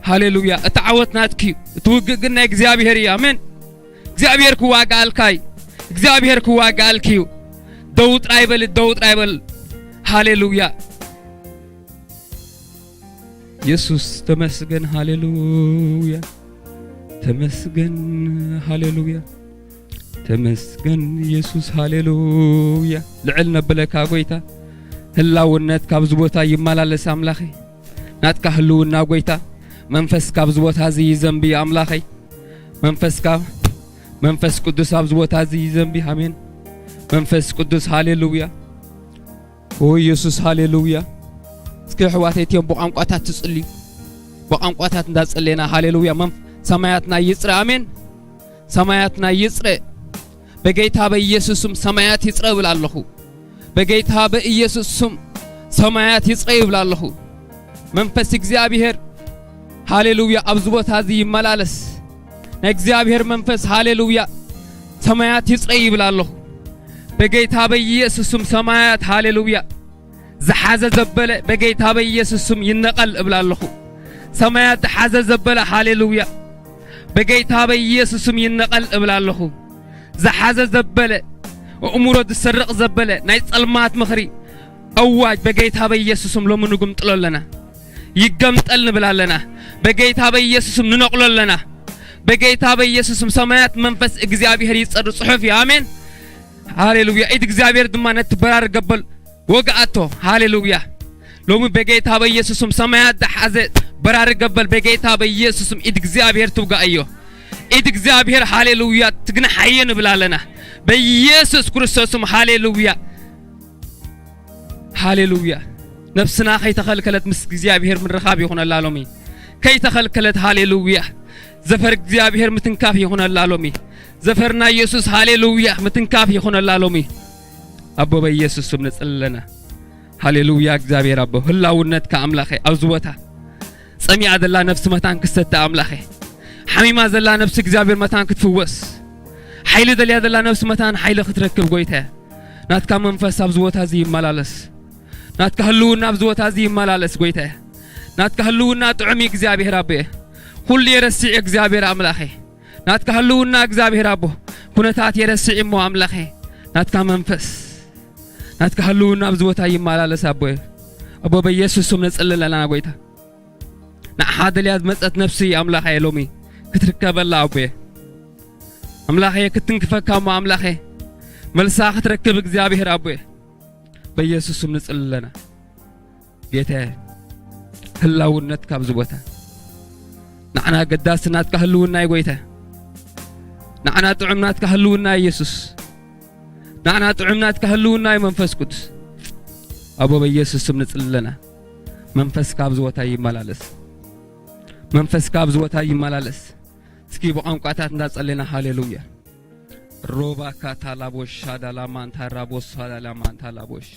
ሃሌሉያ። እቲ ዓወት ናትኪ እዩ። እቲ ውግእ ግን ናይ እግዚኣብሔር እዩ። ኣሜን። እግዚኣብሔር ክዋጋኣልካ እዩ። እግዚኣብሔር ክዋጋኣልኪ እዩ። ደው ጥራይ በል፣ ደው ጥራይ በል። ሃሌሉያ። የሱስ ተመስገን። ሃሌሉያ። ተመስገን። ሃሌሉያ። ተመስገን የሱስ። ሃሌሉያ። ልዕል ነብለካ ጎይታ። ህላውነት ካብዚ ቦታ ይመላለስ ኣምላኸይ። ናትካ ህልውና ጎይታ። መንፈስ ካብዚ ቦታ እዚ ይዘንቢ ኣምላኸይ። መንፈስካ፣ መንፈስ ቅዱስ ኣብዚ ቦታ እዚ ይዘንቢ። ኣሜን። መንፈስ ቅዱስ። ሃሌሉያ። ኦ የሱስ። ሃሌሉያ። እስኪ ኣሕዋተይ እትዮም ብቋንቋታት ትጽልዩ። ብቋንቋታት እንዳጸለየና። ሃሌሉያ። መንፍ-፣ ሰማያትና ይጽረ። ኣሜን። ሰማያትና ይጽረ። በጌታ በኢየሱስ ስም ሰማያት ይጽረ እብል ኣለኹ። በጌታ በኢየሱስ ስም ሰማያት ይጽረ ይብል ኣለኹ። መንፈስ እግዚኣብሔር ሃሌሉያ ኣብዚ ቦታ እዚ ይመላለስ። ናይ እግዚኣብሔር መንፈስ ሃሌሉያ ሰማያት ይጽረ ይብል ኣለኹ። በጌታ በኢየሱስ ስም ሰማያት ሃሌሉያ ዝሓዘ ዘበለ በጌታ በኢየሱስ ስም ይነቐል እብል ኣለኹ። ሰማያት ዝሓዘ ዘበለ ሃሌሉያ በጌታ በኢየሱስ ስም ይነቐል እብል ኣለኹ። ዝሓዘ ዘበለ፣ ኣእምሮ ዝሰርቕ ዘበለ ናይ ጸልማት ምኽሪ ኣዋጅ በጌታ በኢየሱስ ስም ሎሚ ንግምጥሎ ኣለና። ይገምጠል ንብል ኣለና። በጌታ በኢየሱስ ስም ንነቕሎ ኣለና። በጌታ በኢየሱስ ስም ሰማያት መንፈስ እግዚኣብሔር ይጸር ጽሑፍ እዩ። ኣሜን። ሃሌሉያ። ኢድ እግዚኣብሔር ድማ ነቲ በራሪ ገበል ወግኣቶ። ሃሌሉያ። ሎሚ በጌታ በኢየሱስ ስም ሰማያት ዝሓዘ በራሪ ገበል በጌታ በኢየሱስ ስም ኢድ እግዚኣብሔር ትውጋእ እዮ። ኢድ እግዚኣብሔር ሃሌሉያ ትግንሓየ ንብል ኣለና። በኢየሱስ ክርስቶስ ስም ሃሌሉያ። ሃሌሉያ። ነፍስና ከይተኸልከለት ምስ እግዚኣብሔር ምርኻብ ይኹነላ ሎሚ። ከይተኸልከለት ሃሌሉያ። ዘፈር እግዚኣብሔር ምትንካፍ ይኹነላ ሎሚ። ዘፈርና ኢየሱስ ሃሌሉያ ምትንካፍ ይኹነላ ሎሚ። ኣቦ በኢየሱስ ስም ንጽሊ ኣለና። ሃሌሉያ እግዚኣብሔር ኣቦ ህላውነትካ ኣምላኸ ኣብዚ ቦታ ጸሚኣ ዘላ ነፍሲ መታን ክሰተ ኣምላኸ ሓሚማ ዘላ ነፍሲ እግዚኣብሔር መታን ክትፍወስ ሓይሊ ደልያ ዘላ ነፍሲ መታን ሓይሊ ክትረክብ ጎይታ ናትካ መንፈስ ኣብዚ ቦታ እዚ ይመላለስ ናትካ ህልውና ኣብዚ ቦታ እዚ ይመላለስ ጎይታ ናትካ ህልውና ጥዑም እዩ እግዚኣብሔር ኣቦ ኩሉ የረስዕ እግዚኣብሔር ኣምላኸ ናትካ ህልውና እግዚኣብሔር ኣቦ ኩነታት የረስዕ እሞ ኣምላኸ ናትካ መንፈስ ናትካ ህልውና ኣብዚ ቦታ ይመላለስ ኣቦየ ኣቦ በኢየሱስ ስም ነጽሊ ኣለና ጎይታ ንዓኻ ደልያ ዝመጸት ነፍሲ ኣምላኸየ ሎሚ ክትርከበላ ኣቦየ ኣምላኸየ ክትንክፈካ እሞ ኣምላኸ መልሳ ክትረክብ እግዚኣብሔር ኣቦየ በኢየሱስ ስም ንጽሊ ኣለና ጌታየ ህላውነት ካብዚ ቦታ ንዓና ገዳሲ ናትካ ህልውና እዩ ጎይታ ንዓና ጥዑም ናትካ ህልውና እዩ የሱስ ንዓና ጥዑም ናትካ ህልውና እዩ መንፈስ ቅዱስ ኣቦ በኢየሱስ ስም ንጽሊ ኣለና መንፈስካ ኣብዚ ቦታ ይመላለስ መንፈስካ ኣብዚ ቦታ ይመላለስ እስኪ ብቋንቋታት እንዳጸለና ሃሌሉያ ሮባ ካታላቦሻ ዳላማንታ ራቦሳ ዳላማንታ ላቦሽ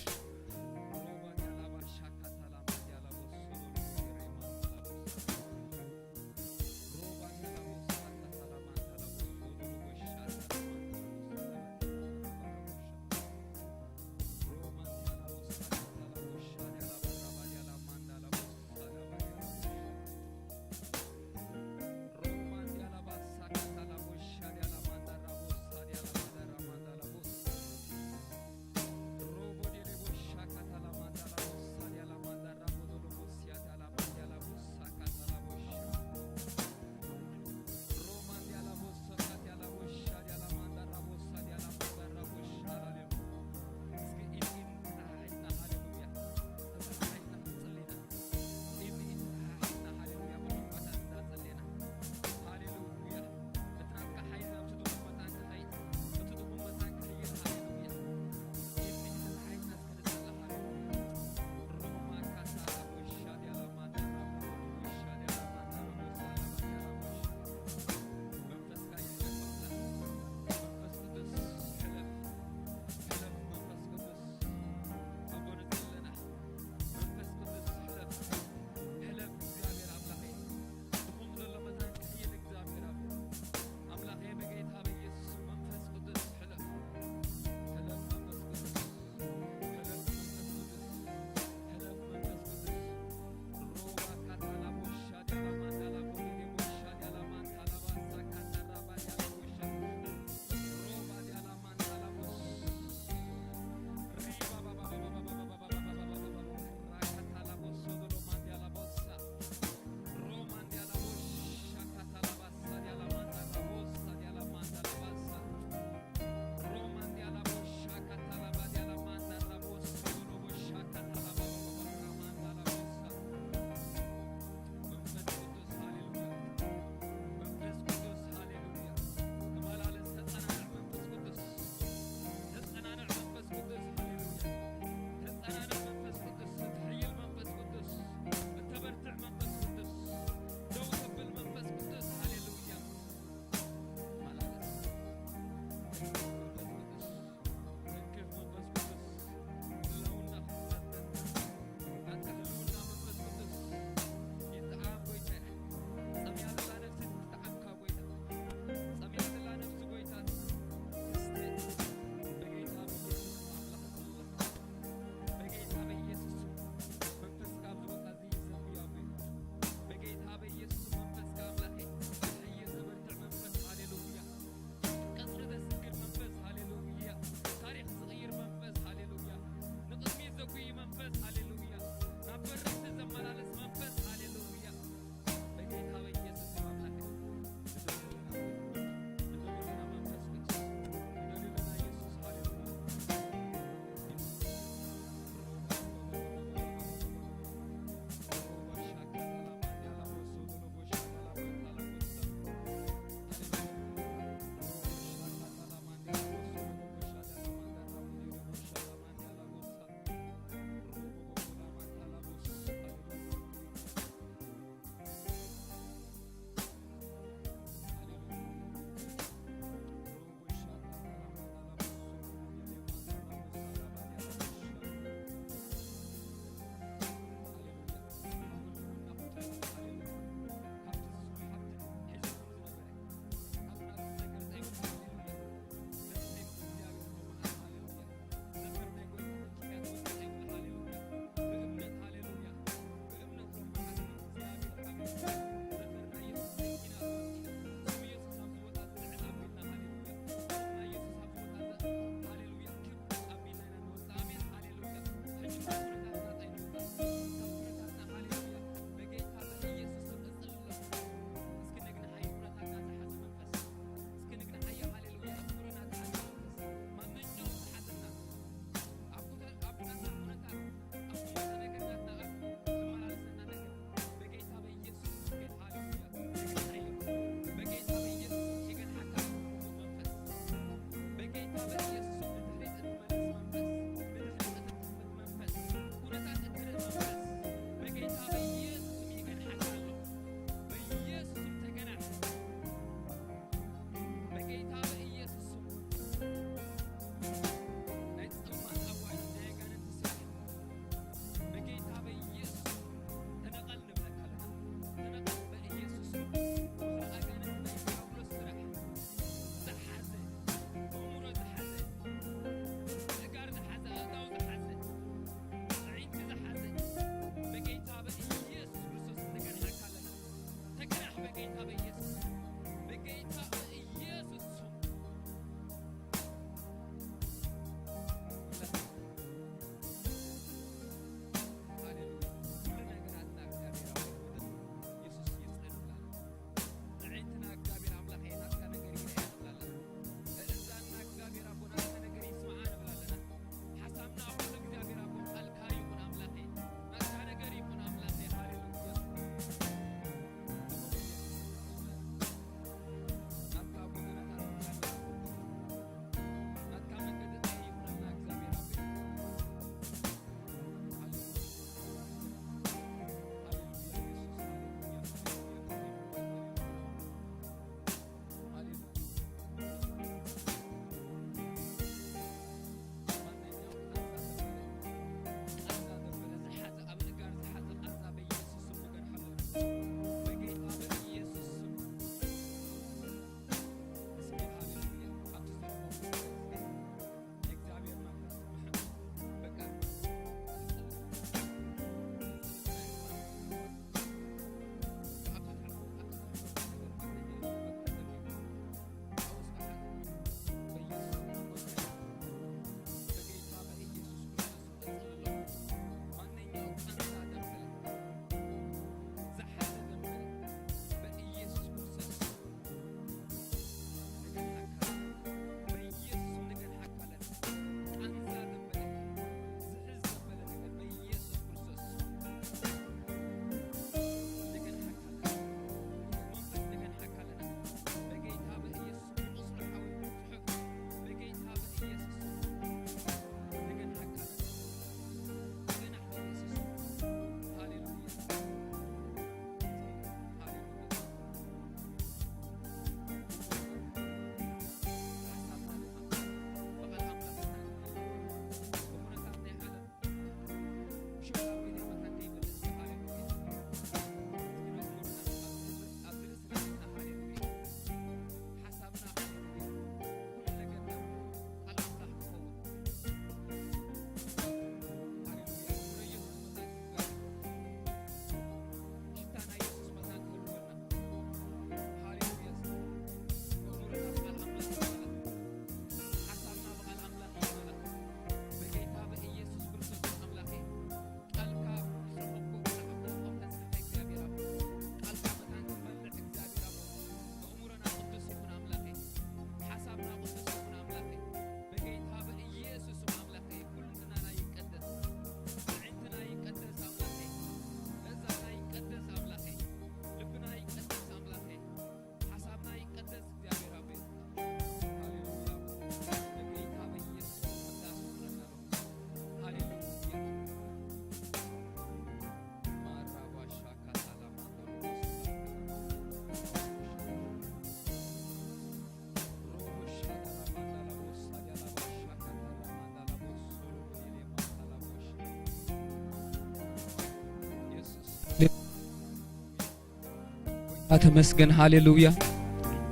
ተመስገን። ሃሌሉያ።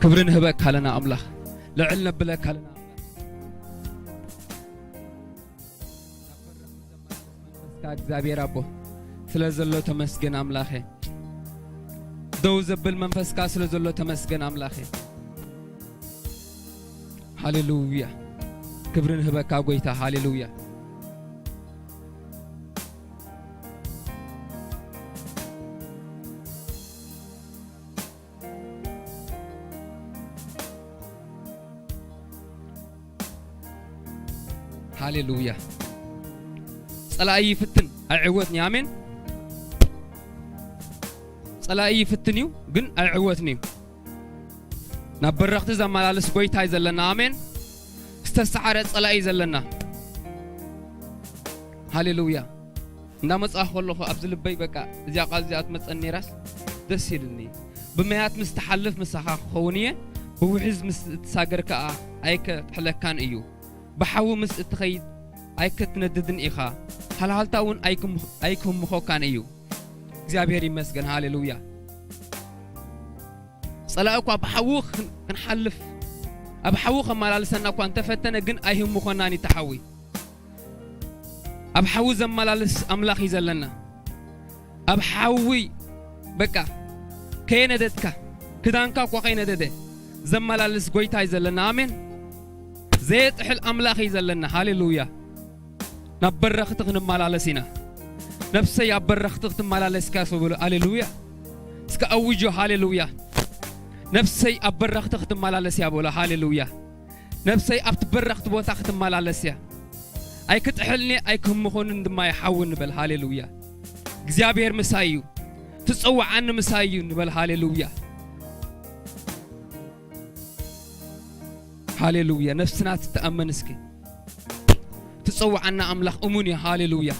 ክብሪ ንህበካ ኣለና ኣምላኽ። ልዕል ነብለካ ኣለና ኣምላኽ። መንፈስካ እግዚኣብሔር ኣቦ ስለ ዘሎ ተመስገን ኣምላኸ። ደው ዘብል መንፈስካ ስለ ዘሎ ተመስገን ኣምላኸ። ሃሌሉያ። ክብሪ ንህበካ ጎይታ። ሃሌሉያ። ሃሌሉያ። ጸላኢ ይፍትን ኣይዕወትን እዩ። ኣሜን። ጸላኢ ይፍትን እዩ ግን ኣይዕወትን እዩ። ናብ በረኽቲ ዘመላልስ ጎይታ እዩ ዘለና። ኣሜን። ዝተሰዓረ ጸላኢ እዩ ዘለና። ሃሌሉያ። እንዳመጻኹ ከለኹ ኣብዚ ልበይ በቃ እዚኣ ቃል እዚኣ ትመጸኒ ነይራስ ደስ ኢልኒ። ብማያት ምስ ትሓልፍ ምሳኻ ክኸውን እየ፣ ብውሕዝ ምስ እትሳገር ከኣ ኣይከጥሕለካን እዩ። ብሓዊ ምስ እትኸይድ ኣይከትነድድን ኢኻ፣ ሃልሃልታ እውን ኣይክም-፣ ኣይክህምኾካን እዩ። እግዚኣብሔር ይመስገን። ሃሌሉያ። ጸላኢ እኳ ብሓዊ ክን-፣ ክንሓልፍ፣ ኣብ ሓዊ ከመላልሰና እኳ እንተፈተነ ግን ኣይህምኾናን እዩ እቲ ሓዊ። ኣብ ሓዊ ዘመላልስ ኣምላኽ እዩ ዘለና። ኣብ ሓዊ በቃ ከየነደድካ፣ ክዳንካ እኳ ከይነደደ ዘመላልስ ጎይታ እዩ ዘለና። ኣሜን። ዘየጥሕል ኣምላኽ እዩ ዘለና። ሃሌሉያ። ናብ በረኽቲ ክንመላለስ ኢና። ነፍሰይ ኣብ በረኽቲ ክትመላለስ እያ በሉ። ሃሌሉያ። እስከ ኣውጆ። ሃሌሉያ። ነፍሰይ ኣብ በረኽቲ ክትመላለስ እያ በሉ። ሃሌሉያ። ነፍሰይ ኣብቲ በረኽቲ ቦታ ክትመላለስ እያ። ኣይክጥሕልኒ ኣይክህምኾንን ድማ ይሓዊ ንበል። ሃሌሉያ። እግዚኣብሔር ምሳይ እዩ። ትጸውዓኒ ምሳይ እዩ ንበል። ሃሌሉያ። ሃሌሉያ። ነፍስና ትተኣመን እስኪ። ትጸውዓና ኣምላኽ እሙን እዩ። ሃሌሉያ።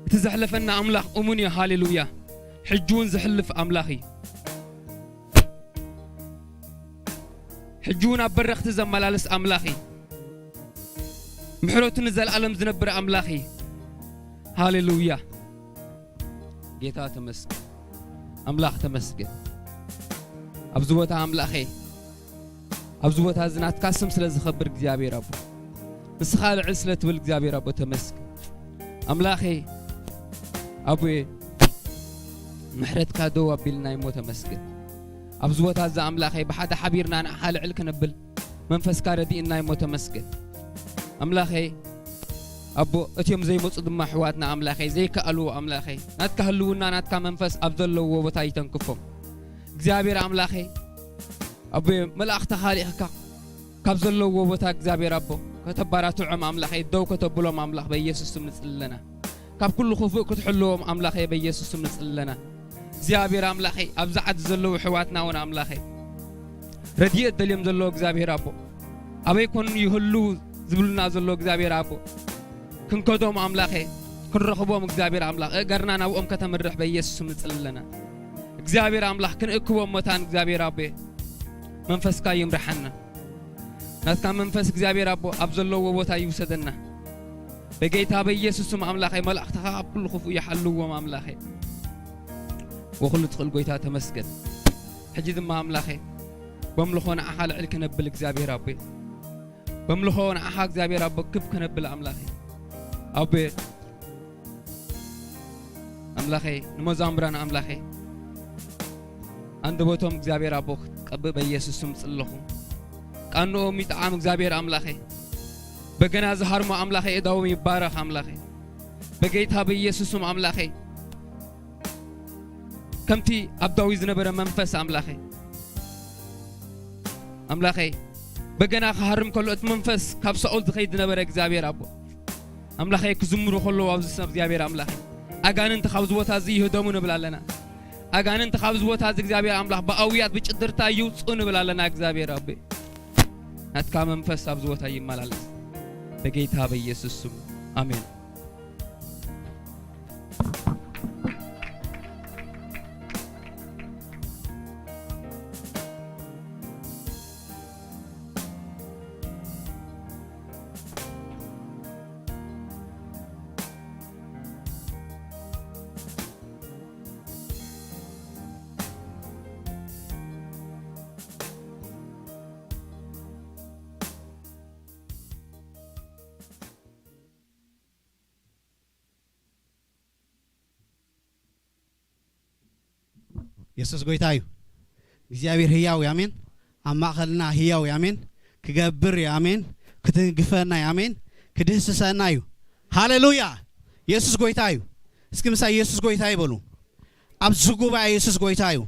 እቲ ዘሕለፈና ኣምላኽ እሙን እዩ። ሃሌሉያ። ሕጂ እውን ዝሕልፍ ኣምላኽ እዩ። ሕጂ እውን ኣብ በረኽቲ ዘመላልስ ኣምላኽ እዩ። ምሕረቱ ንዘለኣለም ዝነብር ኣምላኽ እዩ። ሃሌሉያ። ጌታ ተመስገን። ኣምላኽ ተመስገን። ኣብዚ ቦታ ኣምላኸ፣ ኣብዚ ቦታ እዚ ናትካ ስም ስለ ዝኸብር እግዚኣብሔር ኣቦ፣ ንስኻ ልዕል ስለ ትብል እግዚኣብሔር ኣቦ ተመስገን። ኣምላኸ ኣቦየ፣ ምሕረትካ ደው ኣቢልና እሞ ተመስገን። ኣብዚ ቦታ እዚ ኣምላኸ ብሓደ ሓቢርና ንዓኻ ልዕል ክነብል መንፈስካ ረዲእና እሞ ተመስገን። ኣምላኸ ኣቦ፣ እትዮም ዘይመጹ ድማ ኣሕዋትና ኣምላኸ ዘይከኣልዎ ኣምላኸ ናትካ ህልውና ናትካ መንፈስ ኣብ ዘለውዎ ቦታ ይተንክፎም። እግዚኣብሔር ኣምላኸ ኣቦ፣ መላእኽትኻ ልኢኽካ ካብ ዘለውዎ ቦታ እግዚኣብሔር ኣቦ ከተባራትዖም ኣምላኸ ደው ከተብሎም ኣምላኽ በኢየሱስ ስም ንጽሊ ኣለና። ካብ ኩሉ ክፉእ ክትሕልዎም ኣምላኸ በኢየሱስ ስም ንጽሊ ኣለና። እግዚኣብሔር ኣምላኸ ኣብዚ ዓዲ ዘለዉ ኣሕዋትና እውን ኣምላኸ ረድኤት ደልዮም ዘለዉ እግዚኣብሔር ኣቦ ኣበይ ኮኑ ይህልዉ ዝብሉና ዘለዉ እግዚኣብሔር ኣቦ ክንከዶም ኣምላኸ ክንረኽቦም እግዚኣብሔር ኣምላኽ እገርና ናብኦም ከተምርሕ በኢየሱስ ስም ንጽሊ ኣለና። እግዚኣብሔር ኣምላኽ ክንእክቦም መታን እግዚኣብሔር ኣቦ መንፈስካ ይምርሓና። ናትካ መንፈስ እግዚኣብሔር ኣቦ ኣብ ዘለዎ ቦታ ይውሰደና። በጌታ በኢየሱስ ስም ኣምላኸ መላእኽትኻ ካብ ኩሉ ክፉእ ይሓልዎም ኣምላኸ። ወኩሉ ትኽእል ጎይታ ተመስገን። ሕጂ ድማ ኣምላኸ በምልኾ ንዓኻ ልዕል ክነብል እግዚኣብሔር ኣቦ በምልኾ ንዓኻ እግዚኣብሔር ኣቦ ክብ ክነብል ኣምላኸ ኣቦ ኣምላኸ ንመዛምራን ኣምላኸ ኣንደበቶም እግዚኣብሔር ኣቦ ክትቀብእ በኢየሱስ ስም ጽለኹ። ቃንኦም ይጥዓም እግዚኣብሔር ኣምላኸ በገና ዝሃርሞ ኣምላኸ እዳዎም ይባረኽ ኣምላኸ በጌታ በኢየሱስ ስም ኣምላኸ ከምቲ ኣብ ዳዊት ዝነበረ መንፈስ ኣምላኸ ኣምላኸ በገና ክሃርም ከሎ እቲ መንፈስ ካብ ሳኦል ዝኸይድ ዝነበረ እግዚኣብሔር ኣቦ ኣምላኸ ክዝምሩ ከለዉ ኣብዚ ሰብ እግዚኣብሔር ኣምላኸ ኣጋንንቲ ካብዚ ቦታ እዚ ይህደሙ ንብል ኣለና። ኣጋንንቲ ካብዚ ቦታ እዚ እግዚኣብሔር ኣምላኽ ብኣውያት ብጭድርታ ይውፁ ንብል ኣለና። እግዚኣብሔር ኣቦ ናትካ መንፈስ ኣብዚ ቦታ ይመላለስ በጌታ በኢየሱስ ስም ኣሜን። የሱስ ጎይታ እዩ። እግዚኣብሔር ህያው እዩ። ኣሜን። ኣብ ማእኸልና ህያው እዩ። ኣሜን። ክገብር እዩ። ኣሜን። ክትንግፈና እዩ። ኣሜን። ክድህስሰና እዩ። ሃሌሉያ። የሱስ ጎይታ እዩ። እስኪ ምሳይ የሱስ ጎይታ እዩ በሉ። ኣብዚ ጉባኤ የሱስ ጎይታ እዩ።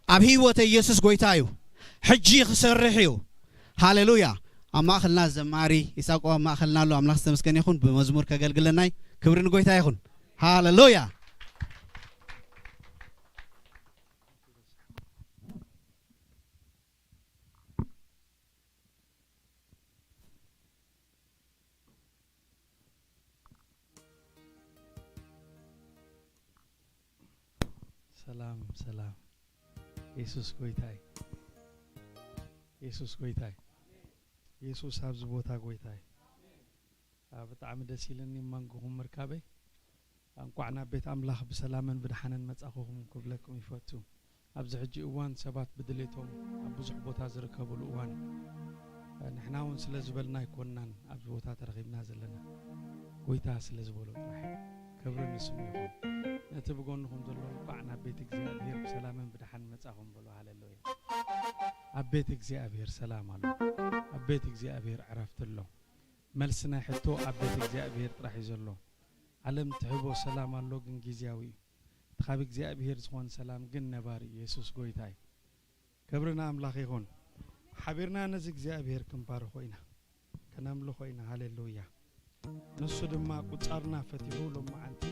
ኣብ ህይወተይ የሱስ ጎይታ እዩ። ሕጂ ክሰርሕ እዩ። ሃሌሉያ። ኣብ ማእኸልና ዘማሪ ይሳቆ ኣብ ማእኸልና ኣሎ። ኣምላኽ ዝተመስገነ ይኹን። ብመዝሙር ከገልግለናይ ክብሪ ንጎይታ ይኹን። ሃሌሉያ። ሰላም ሰላም። የሱስ ጎይታይ፣ የሱስ ጎይታይ፣ የሱስ ኣብዚ ቦታ ጎይታይ። አ፣ ብጣዕሚ ደስ ኢልኒ መንጎኹም ምርካበይ። እንቋዕ ናብ ቤት ኣምላኽ ብሰላምን ብድሓንን መጻኹኹም ክብለኩም ይፈቱ። ኣብዚ ሕጂ እዋን ሰባት ብድሌቶም ኣብ ብዙሕ ቦታ ዝርከብሉ እዋን፣ ንሕና እውን ስለ ዝበልና ኣይኮንናን ኣብዚ ቦታ ተረኺብና ዘለና፣ ጎይታ ስለ ዝበሎ ጥራሕ። ክብሪ ንስሙ ይኹን። ነቲ ብጎንኹም ዘሎ እንቋዕ ናብ ቤት እግዚኣብሔር ብሰላምን ብድሓን መጻኹም በሎ። ሃሌሉያ። ኣብ ቤት እግዚኣብሔር ሰላም ኣሎ። ኣብ ቤት እግዚኣብሔር ዕረፍቲ ኣሎ። መልሲ ናይ ሕቶ ኣብ ቤት እግዚኣብሔር ጥራሕ እዩ ዘሎ። ዓለም ትህቦ ሰላም ኣሎ፣ ግን ግዝያዊ እዩ። እቲ ካብ እግዚኣብሔር ዝኾን ሰላም ግን ነባሪ እዩ። የሱስ ጎይታ እዩ። ክብሪ ንኣምላኽ ይኹን። ሓቢርና ነዚ እግዚኣብሔር ክንባርኾ ኢና፣ ከነምልኾ ኢና። ሃሌሉያ። ንሱ ድማ ቁጻርና ፈቲሑ ሎመዓንቲ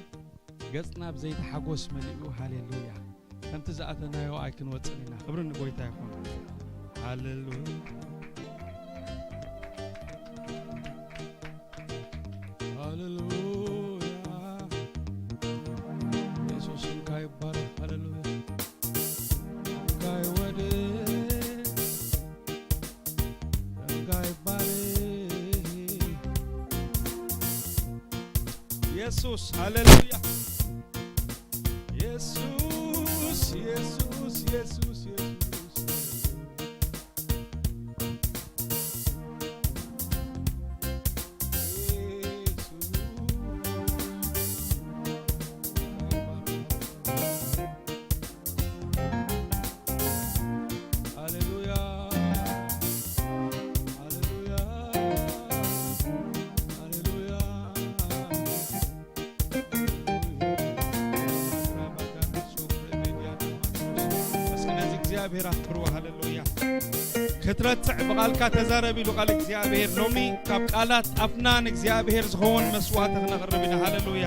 ገጽና ብዘይቲ ሓጎስ መሊኡ። ሃሌሉያ። ከምቲ ዝኣተናዮ ኣይክንወጽን ኢና። ክብሪ ንጎይታ ይኹን። ሃሌሉያ። ሃሌሉያ። የሱስ ስምካ ይባረክ። ሃሌሉያ። ስምካ ይወደስ። ስምካ ይባረክ። የሱስ፣ ሃሌሉያ። የሱስ፣ የሱስ፣ የሱስ፣ የሱስ። እስኪ ነዚ እግዚኣብሔር ኣኽብርዎ። ሃሌሉያ። ክትረትዕ ብቓልካ ተዛረብ ኢሉ ቃል እግዚኣብሔር። ሎሚ ካብ ቃላት ኣፍና ንእግዚኣብሔር ዝኸውን መስዋዕቲ ክነቕርብ ኢና። ሃሌሉያ።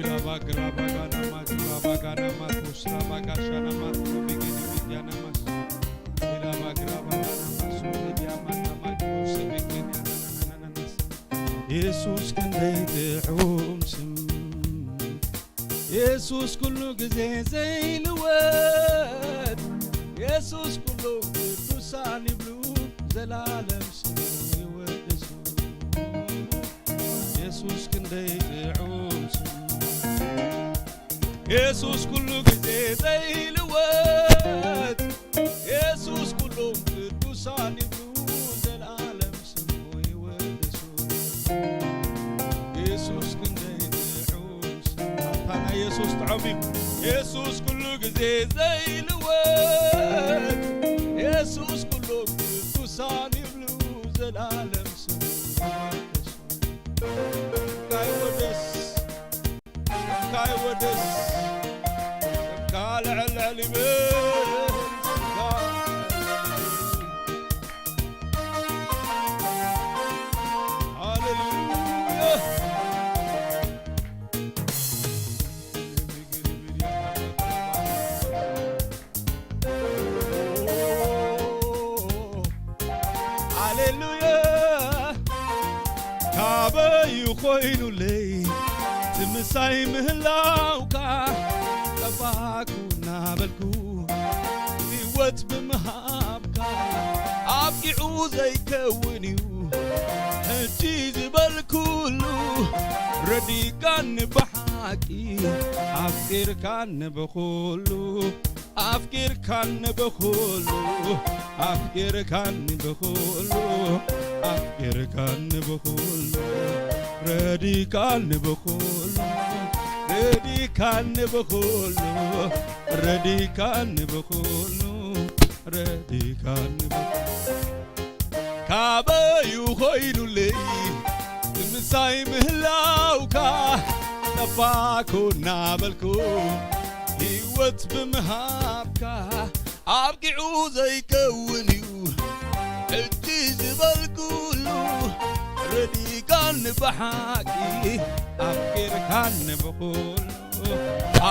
ራባግራባጋናማት ራባጋናማት ራባጋሻናማት ሮቤጌዲያናማስ ራባግራባጋናማስ ሮቤዲያማናማት ሮቤጌዲያናናናናስ የሱስ ክንደይ ጥዑም ስም፣ የሱስ ኩሉ ግዜ ዘይልወጥ፣ የሱስ ኩሉ ቅዱሳን ይብሉ፣ ዘላለም ስሙ ይወደሱ። የሱስ ክንደይ ጥዑም ስም፣ የሱስ ኩሉ ግዜ ዘይልወጥ፣ የሱስ ኩሎም ቅዱሳን ይብሉ፣ ዘላለም ስሙ ይወደሱ። የሱስ ክንደይ ጥዑም ስም፣ ኣታ ናይ የሱስ ጥዑም እዩ። የሱስ ኩሉ ግዜ ዘይልወጥ፣ የሱስ ኩሎም ቅዱሳን ይብሉ፣ ዘላለም ስሙ ይወደሱ። ስምካ ይወደስ፣ ስምካ ይወደስ፣ ስምካ ልዕል ልዕል ይበል፣ ስምካ ልዕል ልዕል ይበል። ሃሌሉያ። ሃሌሉያ። ካበይ ኮይኑለይ ትምሳይ ምህላውካ፣ ጠፋኩ እናበልኩ ህይወት ብምሃብካ፣ ኣብቂዑ ዘይከውን እዩ ሕጂ ዝበልኩሉ፣ ረዲካኒ ብሓቂ ኣፍቂርካኒ ብኹሉ። ኣፍቂርካኒ ብኹሉ፣ ኣፍቂርካኒ ብኹሉ፣ ኣፍቂርካኒ ብኹሉ፣ ረዲካኒ ብኹሉ፣ ረዲካኒ ብኹሉ፣ ረዲካኒ ብኹሉ፣ ረዲካኒ ብኹሉ። ካበዩ ኮይኑለይ ምሳይ ምህላውካ፣ ጠፋኩ እናበልኩ ህይወት ብምሃብካ፣ ኣብቂዑ ዘይከውን እዩ ሕጂ ዝበልኩሉ። ረዲካኒ ብሓቂ፣ ኣፍቂርካኒ ብኹሉ፣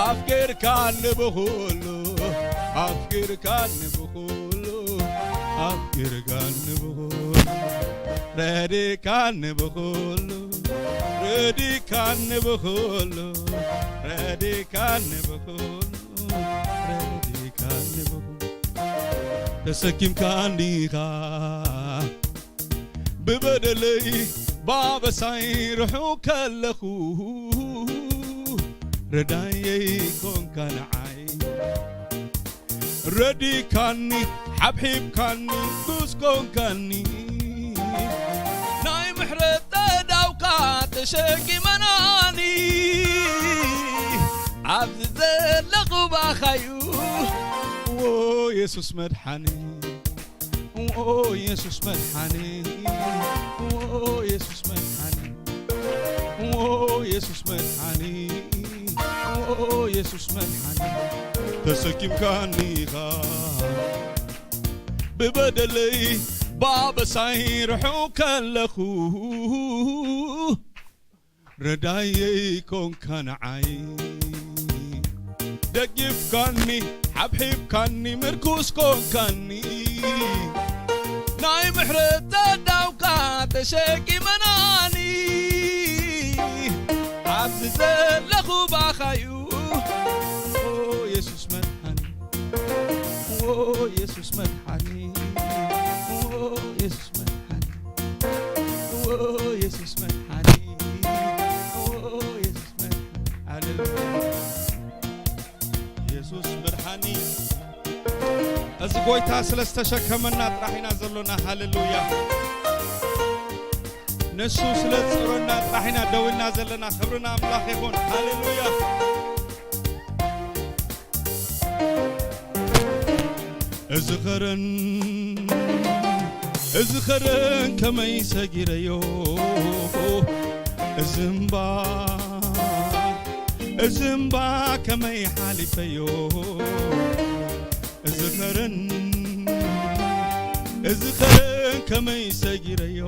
ኣፍቂርካኒ ብኹሉ፣ ኣፍቂርካኒ ብኹሉ፣ ኣፍቂርካኒ ብኹሉ። ረዲካኒ ብኹሉ፣ ረዲካኒ ብኹሉ፣ ረዲካኒ ብኹሉ፣ ረዲካኒ ብኹሉ። ተሰኪምካኒ ኢኻ ብበደለይ ባበሳይ ርሑቕ ከለኹ፣ ረዳየይ ኮንካ ንዓይ። ረዲካኒ፣ ሓብሒብካኒ፣ ጉስ ኮንካኒ። ናይ ምሕረት ጸዳውካ ተሸኪመናኒ። ኣብዚ ዘለኹ ባኻዩ፣ ዎ የሱስ መድሓኒ። ዎ የሱስ መድሓኒ፣ ዎ የሱስ መድሓኒ፣ ዎ የሱስ መድሓኒ፣ ዎ የሱስ መድሓኒ። ተሰኪምካኒ ኢኻ ብበደለይ ባበሳይ ርሑቕ ከለኹ፣ ረዳየይ ኮንካ ንዓይ። ደጊፍካኒ፣ ሓብሒብካኒ፣ ምርኩስ ኮንካኒ። ናይ ምሕረት ጸዳውካ ተሸኪመናኒ። ኣብዚ ዘለኹ ባኻዩ። ዎ የሱስ መድሓኒ፣ ዎ የሱስ መድሓኒ፣ ዎ የሱስ መድሓኒ። ዎ የሱስ መድሓኒ፣ ዎ የሱስ መድሓኒ። ሃሌሉያ። የሱስ መድሓኒ። እዚ ጎይታ ስለ ዝተሸከመና ጥራሕ ኢና ዘሎና። ሃሌሉያ። ንሱ ስለ ዝጸሮና ጥራሕ ኢና ደው ኢልና ዘለና። ክብሪ ንኣምላኽ ይኹን። ሃሌሉያ። እዚ ኸረን፣ እዚ ኸረን ከመይ ሰጊረዮ፣ እዚ እምባ፣ እዚ እምባ ከመይ ሓሊፈዮ። እዚ ኸረን፣ እዚ ኸረን ከመይ ሰጊረዮ፣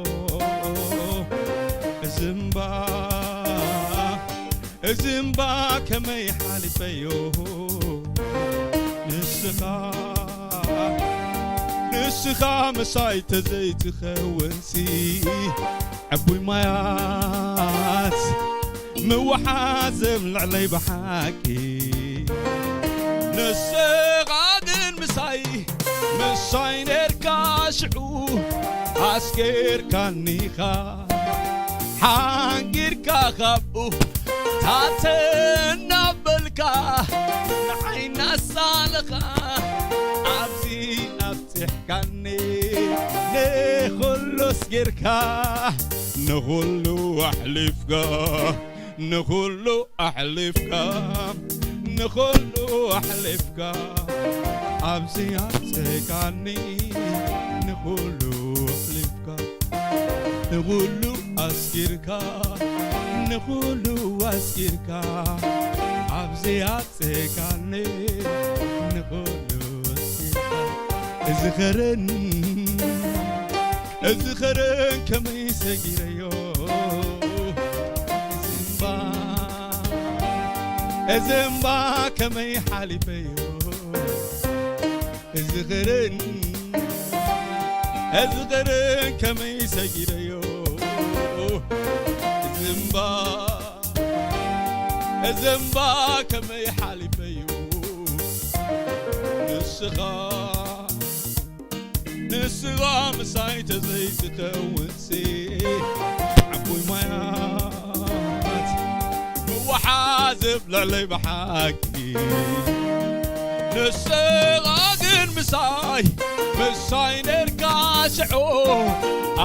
እዚ እምባ፣ እዚ እምባ ከመይ ሓሊፈዮ። ንስኻ፣ ንስኻ ምሳይ ተዘይትኸውንሲ፣ ዕቡይ ማያት ምውሓዝ ልዕለይ ብሓቂ። ንስኻ ግን ምሳይ፣ ምሳይ ኔርካ ሽዑ ኣስጌርካኒኻ። ሓንጊርካ ካብኡ ታት እናበልካ ንዓይ እናሳለኻ ኣብዚ ኣብፂሕካኒ። ንኹሉ ኣስጊርካ፣ ንኹሉ ኣሕሊፍካ፣ ንኹሉ ኣሕሊፍካ፣ ንኹሉ ኣሕሊፍካ፣ ኣብዚ ኣብፂሕካኒ። ንኹሉ ኣሕሊፍካ፣ ንኹሉ ኣስጊርካ፣ ንኹሉ ኣስጊርካ፣ ኣብዚ ኣብፂሕካኒ። ንኹሉ ኣስጊርካ። እዚ ኸረን፣ እዚ ኸረን ከመይ ሰጊረዮ፣ እዚ እምባ፣ እዚ እምባ ከመይ ሓሊፈዮ። እዚ ኸረን፣ እዚ ኸረን ከመይ ሰጊረዮ። እዚ እምባ፣ እዚ እምባ ከመይ ሓሊፈዮ። ንስኻ፣ ንስኻ ምሳይ ተዘይትከውንሲ፣ ዓቦይ ማያት ምውሓዝ ልዕለይ ብሓቂ። ንስኻ ግን ምሳይ፣ ምሳይ ነርካ ሽዑ፣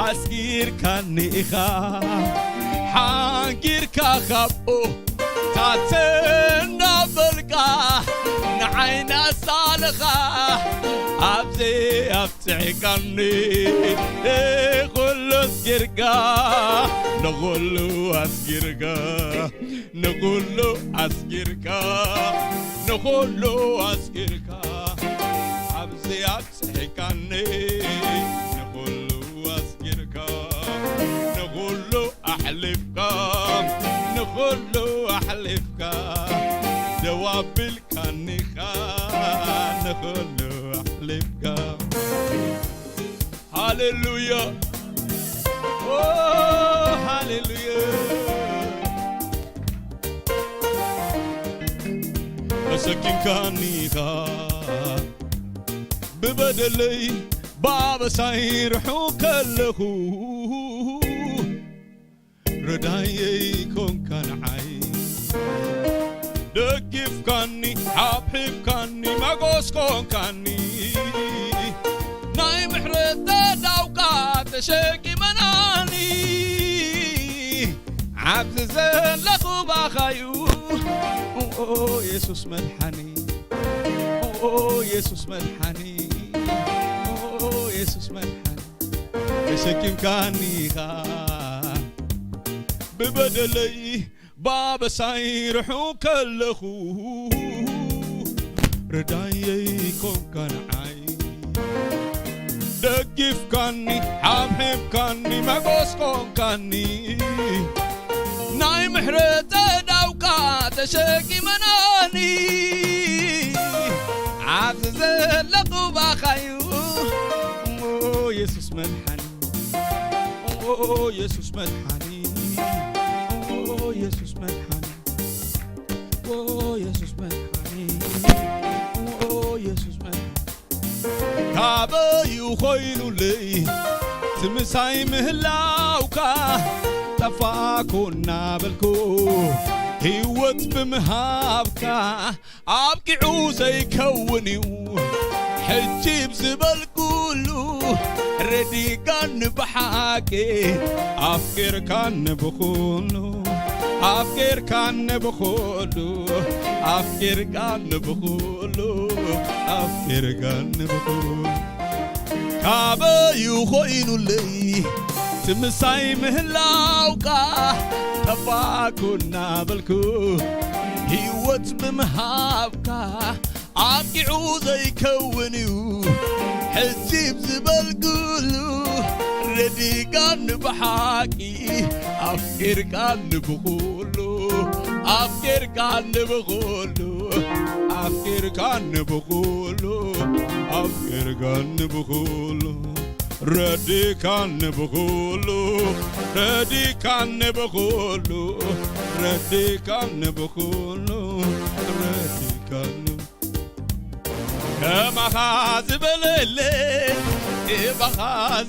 ኣስጊርካኒ ኢኻ ሓንጊርካ ካብኡ። ካተ እናበልካ ንዓይና ሳልኻ ኣብዚ ኣብፅሕካኒ ንኹሉ ኣስጊርካ ንኹሉ ኣስጊርካ ንኹሉ ኣስጊርካ ንኹሉ ኣስጊርካ ኣብዚ ኣብፅሕካኒ ንኹሉ ኣስጊርካ ንኹሉ ኣሕሊፍካ ንኹሉ ኣሕሊፍካ ደው ኣቢልካኒኻ ንኹሉ ኣሕሊፍካ ሃሌሉያ ኦ ሃሌሉያ ተሰኪምካኒኻ ብበደለይ ብኣበሳይ ርሑቕ ከለኹ ረዳየይ ኮንካ ንዓይ ደጊፍካኒ ሓብሒብካኒ መጎስ ኮንካኒ ናይ ምሕረት ተዳውካ ተሸኪመናኒ ኣብዚ ዘለኹ ባኻዩ ኦ የሱስ መድሓኒ ኦ የሱስ መድሓኒ ኦ የሱስ መድሓኒ ተሸኪምካኒ ኢኻ ብበደለይ ብኣበሳይ ርሑቕ ከለኹ ረዳየይ ኮንካ ንዓይ ደጊፍካኒ ሓብሒብካኒ መጎስ ኮንካኒ ናይ ምሕረት ዳውካ ተሸኪመናኒ ኣብዚ ዘለኹ ባኻዩ ኦ የሱስ መድሓኒ ኦ የሱስ መድሓኒ ኦ የሱስ መድሓኒ ኦ የሱስ መድሓኒ ኦ የሱስ መድሓኒ ካበዩ ኮይኑለይ ትምሳይ ምህላውካ ጠፋእኩ እናበልኩ ህይወት ብምሃብካ ኣብቂዑ ዘይከውን እዩ ሕጂ ብዝበልኩሉ ረዲካኒ ብሓቂ ኣፍቂርካኒ ብኹሉ ኣፍቂርካኒ ብኹሉ ኣፍቂርካኒ ብኹሉ ኣፍቂርካኒ ብኹሉ ካበዩ ኮይኑለይ ትምሳይ ምህላውካ ጠፋእኩ እናበልኩ ህይወት ብምሃብካ ኣብቂዑ ዘይከውን እዩ ሕጂ ብዝበልኩሉ ረዲካኒ ብሓቂ ኣፍቂርካኒ ብኹሉ ኣፍቂርካኒ ብኹሉ ኣፍቂርካኒ ብኹሉ ኣፍቂርካኒ ብኹሉ ረዲካኒ ብኹሉ ረዲካኒ ብኹሉ ረዲካኒ ብኹሉ ረዲካኒ ከማኻ ዝበለለን ከማኻ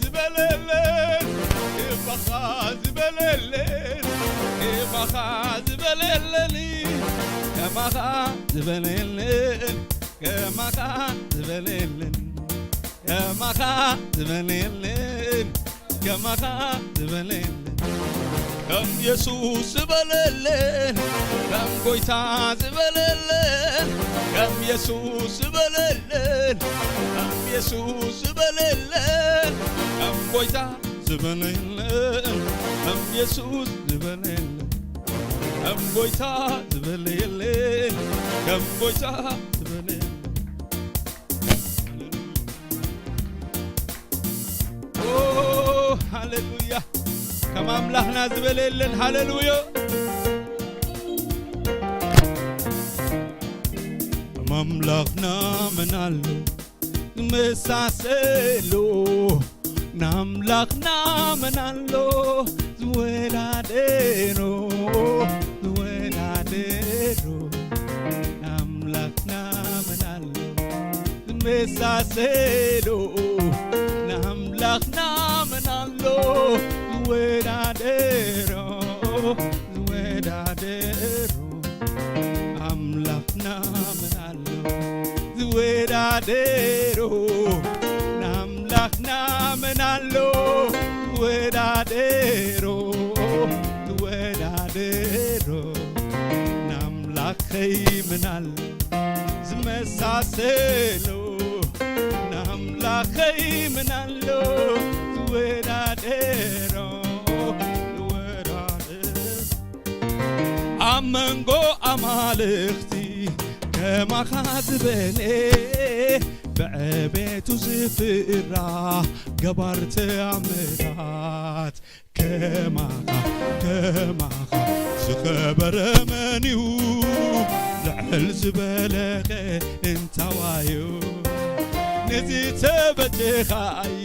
ዝበለለን ከማኻ ዝበለለን ከማኻ ዝበለለን ከማኻ ዝበለለን ከማኻ ዝበለለን ከማኻ ዝበለለን ከማኻ ዝበለለን ከም የሱስ ዝበለለን ከም ጎይታ ዝበለለን ከም የሱስ ዝበለለን ከም የሱስ ዝበለለን ከም ጎይታ ዝበለለን ከም የሱስ ዝበለለን ከም ጎይታ ዝበለለን ከም ጎይታ ዝበለለን ኦ ሃሌሉያ ከም ኣምላኽና ዝበለ የለን ሃሌሉያ ከም ኣምላኽና መን ኣሎ ዝመሳሰሎ ንኣምላኽና መን ኣሎ ዝወዳደሮ ዝወዳደሮ ንኣምላኽና መን ኣሎ ዝመሳሰሎ ንኣምላኽና መን ኣሎ ዝወዳደሮ ዝወዳደሮ ኣምላኽና መን ኣሎ ዝወዳደሮ ንኣምላኽና መን ኣሎ ዝወዳደሮ ዝወዳደሮ ምናል ዝመሳሰሎ ንኣምላኸይ ምናሎ ዝወዳደሮ ዝወዳደር ኣብ መንጎ ኣማልኽቲ ከማኻ ዝበነ ብዕቤቱ ዝፍራ ገባር ተኣምራት ከማኻ ከማኻ ዝኸበረ መን እዩ? ልዕል ዝበለኸ እንታዋዩ ነዚ ተበጀኻዮ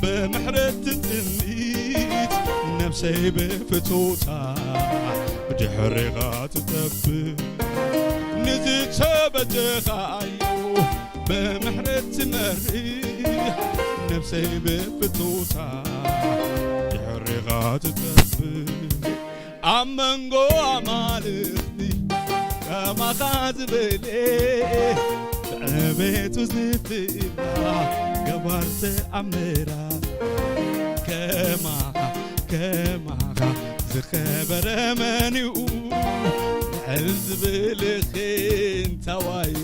ብምሕረት ትጥምት ነብሰይ ብፍቶታ ብድሕሪኻ ትጠብቅ ነዚ ተበጀኻዮ ብምሕረት ትመርሕ ነብሰይ ብፍቶታ ድሕሪኻ ትጠብቅ ኣብ መንጎ ኣማልኽቲ ከማኻ ዝበለ ብዕቤቱ ዝፍራ ገባር ተኣምራት ከማኻ ከማኻ ዝኸበረ መን እዩ ልዕል ዝብልኽን ታዋዩ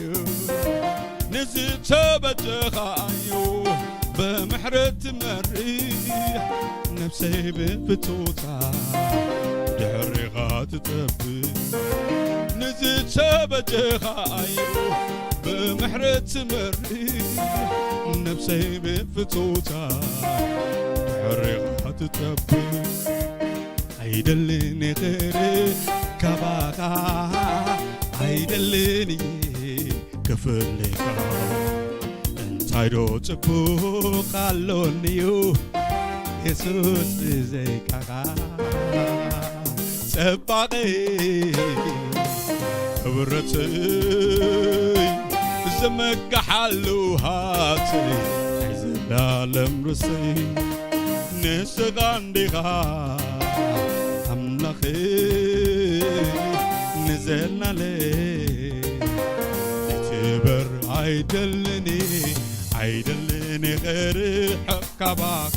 ንዝተበጀኻዮ ብምሕረት ትመርሕ ነብሰይ ብፍቶታ ድሕሪኻ ትጠብቅ ንዝተበጀኻዮ ብምሕረት ትመርሕ ነብሰይ ብፍቶታ ድሕሪኻ ትጠብቅ ኣይደልን ይኽር ካባኻ ኣይደልን እየ ክፍልኻ እንታይ ዶ ጽቡቕ ኣሎኒዩ የሱስ ብዘይካኻ ጸባቐይ ክብረተይ ዝመካሓሉ ሃብተይ ናይ ዘላለም ርሰይ ንስኻ እንዲኻ ኣምላኸይ ንዘላለ ትበር ኣይደልኒ ኣይደልኒ ኽርሕቕ ካባኻ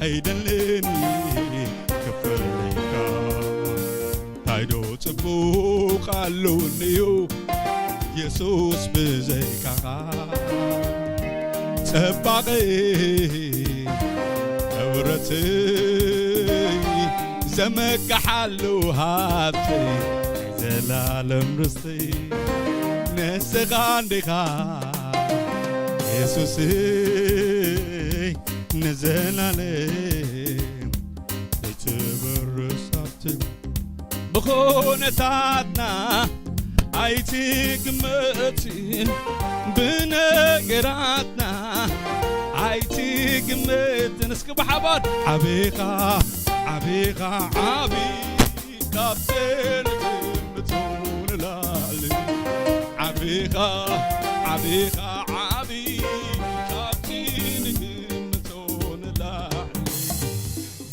ኣይደልኒ ክፍርካ ታይዶ ጽቡቕ ኣሉንዩ የሱስ ብዘይካኻ ጸባቐይ ክብረተይ ዘመካሓሉ ሃብተይ ናይ ዘላለም ርስተይ ንስኻ እንዲኻ የሱስይ ንዘላለም ኣይትበርስ ኣብቲ ብኹነታትና ኣይትግመትን ብነገራትና ኣይትግመትን እስኪ ብሓባር ዓቢኻ ዓቢኻ ዓቢ ካብተን ግምቱ ንላዕሊ ዓቢኻ ዓቢኻ ዓቢ ካብቲ ንግምቶ ንላዕሊ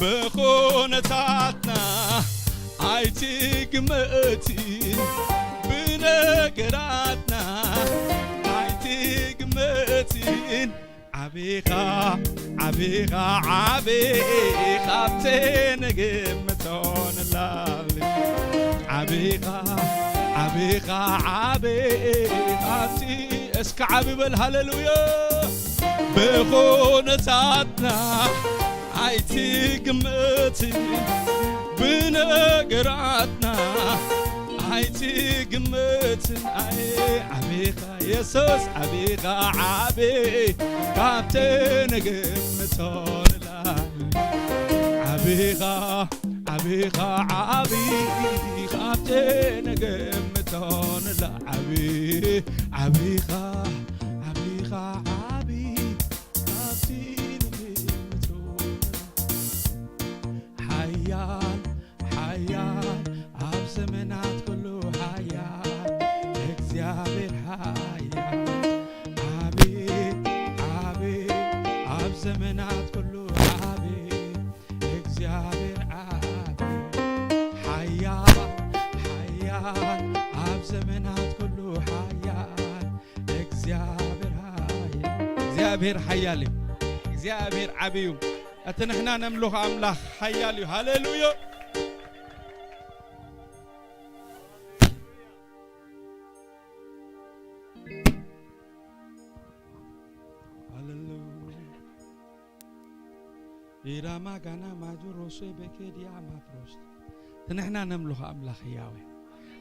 ብኹነታትና ኣይትግመትን ብነገራትና ኣይትግመትን ዓቢኻ ዓቢኻ ዓቢ ካብቲ ንግምቶ ንላዕሊ ዓቢኻ ዓቢኻ ዓቢ ካብቲ እስከ ዓቢ በል ሃሌሉያ ብኹነታትና ኣይትግመትን ብነገራትና ኣይትግመትን ኣይ ዓቢኻ የሱስ ዓቢኻ ዓቢ ካብቲ ንግምቶ ንላዕሊ ዓቢኻ ዓቢኻ ዓቢ ካብቲ ንግምቶ ንላዕሊ ዓቢ ዓቢኻ ዓቢኻ ዓቢ ካብቲ ንግምቶ ሓያል ሓያል ኣብ ዘመናት ኩሉ ሓያል እግዚኣብሔር ሓያል ዓቢ ዓቢ ኣብ ዘመናት ኩሉ ዓቢ እግዚኣብሔር ዓቢ ሓያል ሓያል ኣብ ዘመናት ኩሉ ሓያል እግዚኣብሔር ሓያል እግዚኣብሔር ሓያል እዩ እግዚኣብሔር ዓቢ እዩ እቲ ንሕና ነምልኾ ኣምላኽ ሓያል እዩ ሃሌሉያ ዲራማ ጋና ማጁ ሮሶ ቤኬ ዲያ ማፕሮስ። ንሕና ነምልኾ ኣምላኽ ህያው እዩ።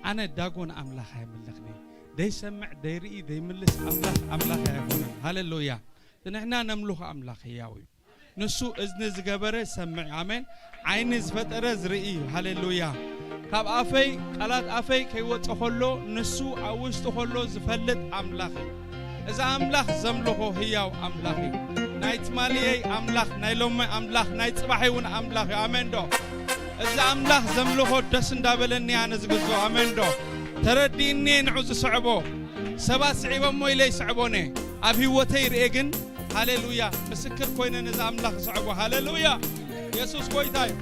ኣነ ዳጎን ኣምላኽ ኣይምልኽን እየ። ዘይሰምዕ፣ ዘይርኢ፣ ዘይምልስ ኣምላኽ፣ ኣምላኽ ኣይኮነን። ሃሌሉያ። ንሕና ነምልኾ ኣምላኽ ህያው እዩ። ንሱ እዝኒ ዝገበረ ዝሰምዕ እዩ። ኣሜን። ዓይኒ ዝፈጠረ ዝርኢ እዩ። ሃሌሉያ። ካብ ኣፈይ፣ ቃላት ኣፈይ ከይወጸ ከሎ፣ ንሱ ኣብ ውሽጢ ከሎ ዝፈልጥ ኣምላኽ እዩ። እዚ ኣምላኽ ዘምልኾ ህያው ኣምላኽ እዩ። ናይ ትማልየይ ኣምላኽ፣ ናይ ሎሚ ኣምላኽ፣ ናይ ጽባሐይ እውን ኣምላኽ እዩ። ኣሜን ዶ? እዚ ኣምላኽ ዘምልኾ ደስ እንዳበለኒ ኣነ ዝግዞ። ኣሜን ዶ? ተረዲእኒ ንዑ ዝስዕቦ። ሰባት ስዒቦሞ ኢለ ይስዕቦ እየ። ኣብ ህይወተይ ርኤ ግን፣ ሃሌሉያ፣ ምስክር ኮይነ ነዚ ኣምላኽ ዝስዕቦ። ሃሌሉያ። የሱስ ጎይታ እዩ።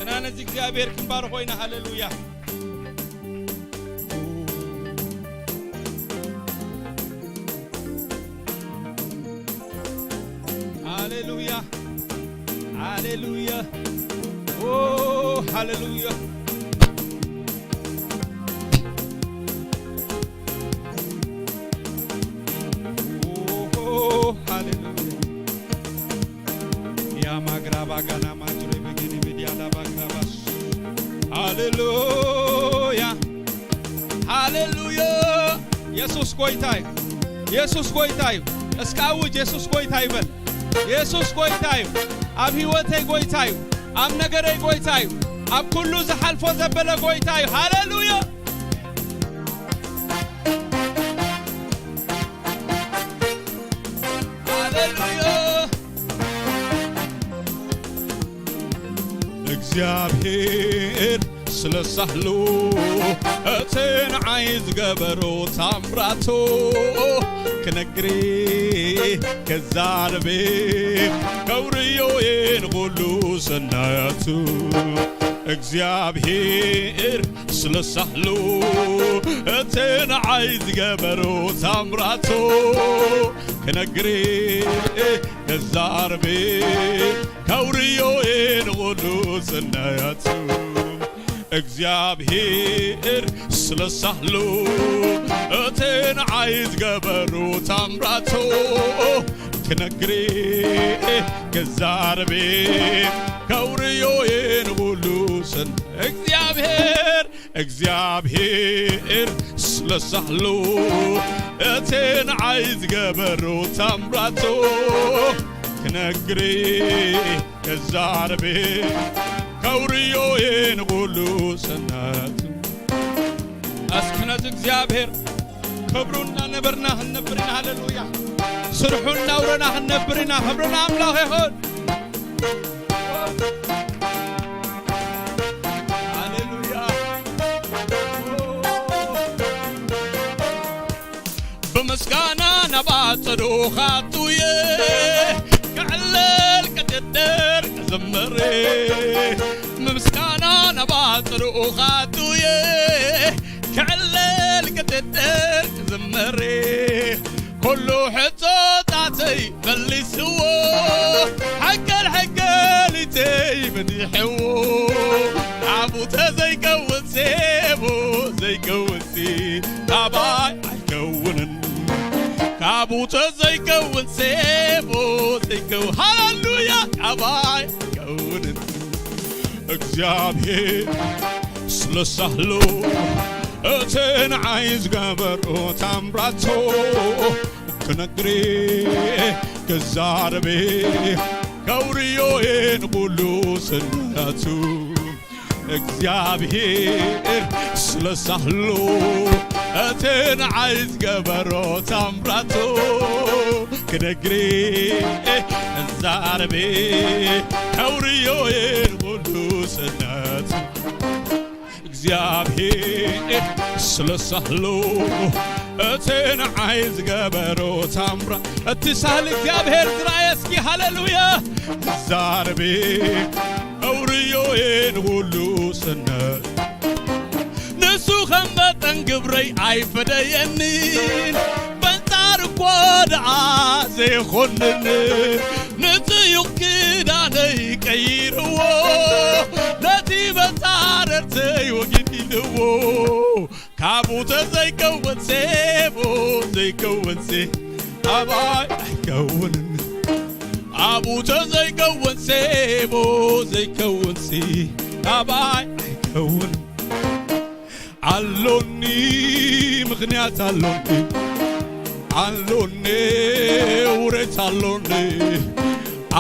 እና ነዚ እግዚኣብሔር ክንባርኾ ኢና። ሃሌሉያ። ሃሌሉያ። ሃሌሉያ። ኦ፣ ሃሌሉያ። ኦ፣ ሃሌሉያ። ያማግራባ ጋና ማጅሬ በጌኒ በዲያላ ባግራባስ። ሃሌሉያ። ሃሌሉያ። የሱስ ጎይታ እዩ። የሱስ ጎይታ እዩ። እስከ ኣውጅ፣ የሱስ ጎይታ ይበል። የሱስ ጎይታ እዩ። ኣብ ህይወተይ ጎይታ እዩ። ኣብ ነገረይ ጎይታ እዩ። ኣብ ኩሉ ዝሓልፎ ዘበለ ጎይታ እዩ። ሃሌሉያ። ሃሌሉያ። እግዚኣብሔር ስለ ሳህሉ እቲ ንዓይ ዝገበሮ ታምራቱ ክነግሪ ክዛረብ ከውርዮ የንኹሉ ሰናያቱ እግዚኣብሔር ስለ ሳህሉ እቲ ንዓይ ዝገበሮ ታምራቱ ክነግሪ ክዛረብ ከውርዮ የንኹሉ ሰናያቱ እግዚኣብሔር ስለ ሳህሉ እቲ ንዓይ ዝገበሩ ታምራቱ ክነግሪ ክዛረብ ከውርዮ የንኹሉ ሰን እግዚኣብሔር እግዚኣብሔር ስለ ሳህሉ እቲ ንዓይ ዝገበሩ ታምራቱ ክነግሪ ክዛረብ ከውርዮ የንኹሉ ሰናቱ። እስኪ ነቲ እግዚኣብሔር ክብሩ እናነበርና ክንነብር ኢና። ሃሌሉያ። ስርሑ እናውረና ክንነብር ኢና። ክብሪ ንኣምላኽ ይኹን። ሃሌሉያ። ብምስጋና ናብ ኣጸድኡኻ ኣቱየ፣ ክዕለል ክድደር ክዝምር። ብምስጋና ናብ ኣጸድኡኻ ኣቱየ፣ ክዕለል ክድደር ክዝምር። ኩሉ ሕቶታተይ መሊስዎ፣ ሓቀል ሕገሊተይ መዲሕዎ። ኣብኡ ተዘይከውን ሴቡ ዘይከውን ሲ ኣባይ ኣይከውንን። ካብኡ ተዘይከውን ሴቡ ዘይከው-፣ ሃሌሉያ፣ ኣባይ ኣይከውንን። እግዚኣብሔር ስለ ሳህሉ እቲ ንዓይ ዝገበሮ ታምራቱ ክነግሪ ክዛረብ ከውርዮ የንኹሉ ሰናቱ እግዚኣብሔር ስለ ሳህሉ እቲ ንዓይ ዝገበሮ ታምራቱ ክነግሪ ክዛረብ ከውርዮ የንኹሉ ሰናቱ እግዚኣብሔር ስለ ሳህሉ እቲ ንዓይ ዝገበሮ ታምራ እቲ ሳህል እግዚኣብሔር ዝረኣየ እስኪ ሃሌሉያ ዛርቢ ኣውርዮ የንኹሉ ሰነት ንሱ ከም መጠን ግብረይ ኣይፈደየንን በንጻር እኳ ደኣ ዘይኾንን ንጽዩቕ ክዳነይ ቀይርዎ ነቲ መጻረርተይ ወጊድ ኢልዎ ካብኡ ተዘይከወን ሴቦ ዘይከወን ሴ ኣባይ ኣይከውንን ኣብኡ ተዘይከውን ሴቦ ዘይከውንሲ ኣባይ ኣይከውን። ኣሎኒ ምኽንያት ኣሎኒ፣ ኣሎኒ ውሬት ኣሎኒ፣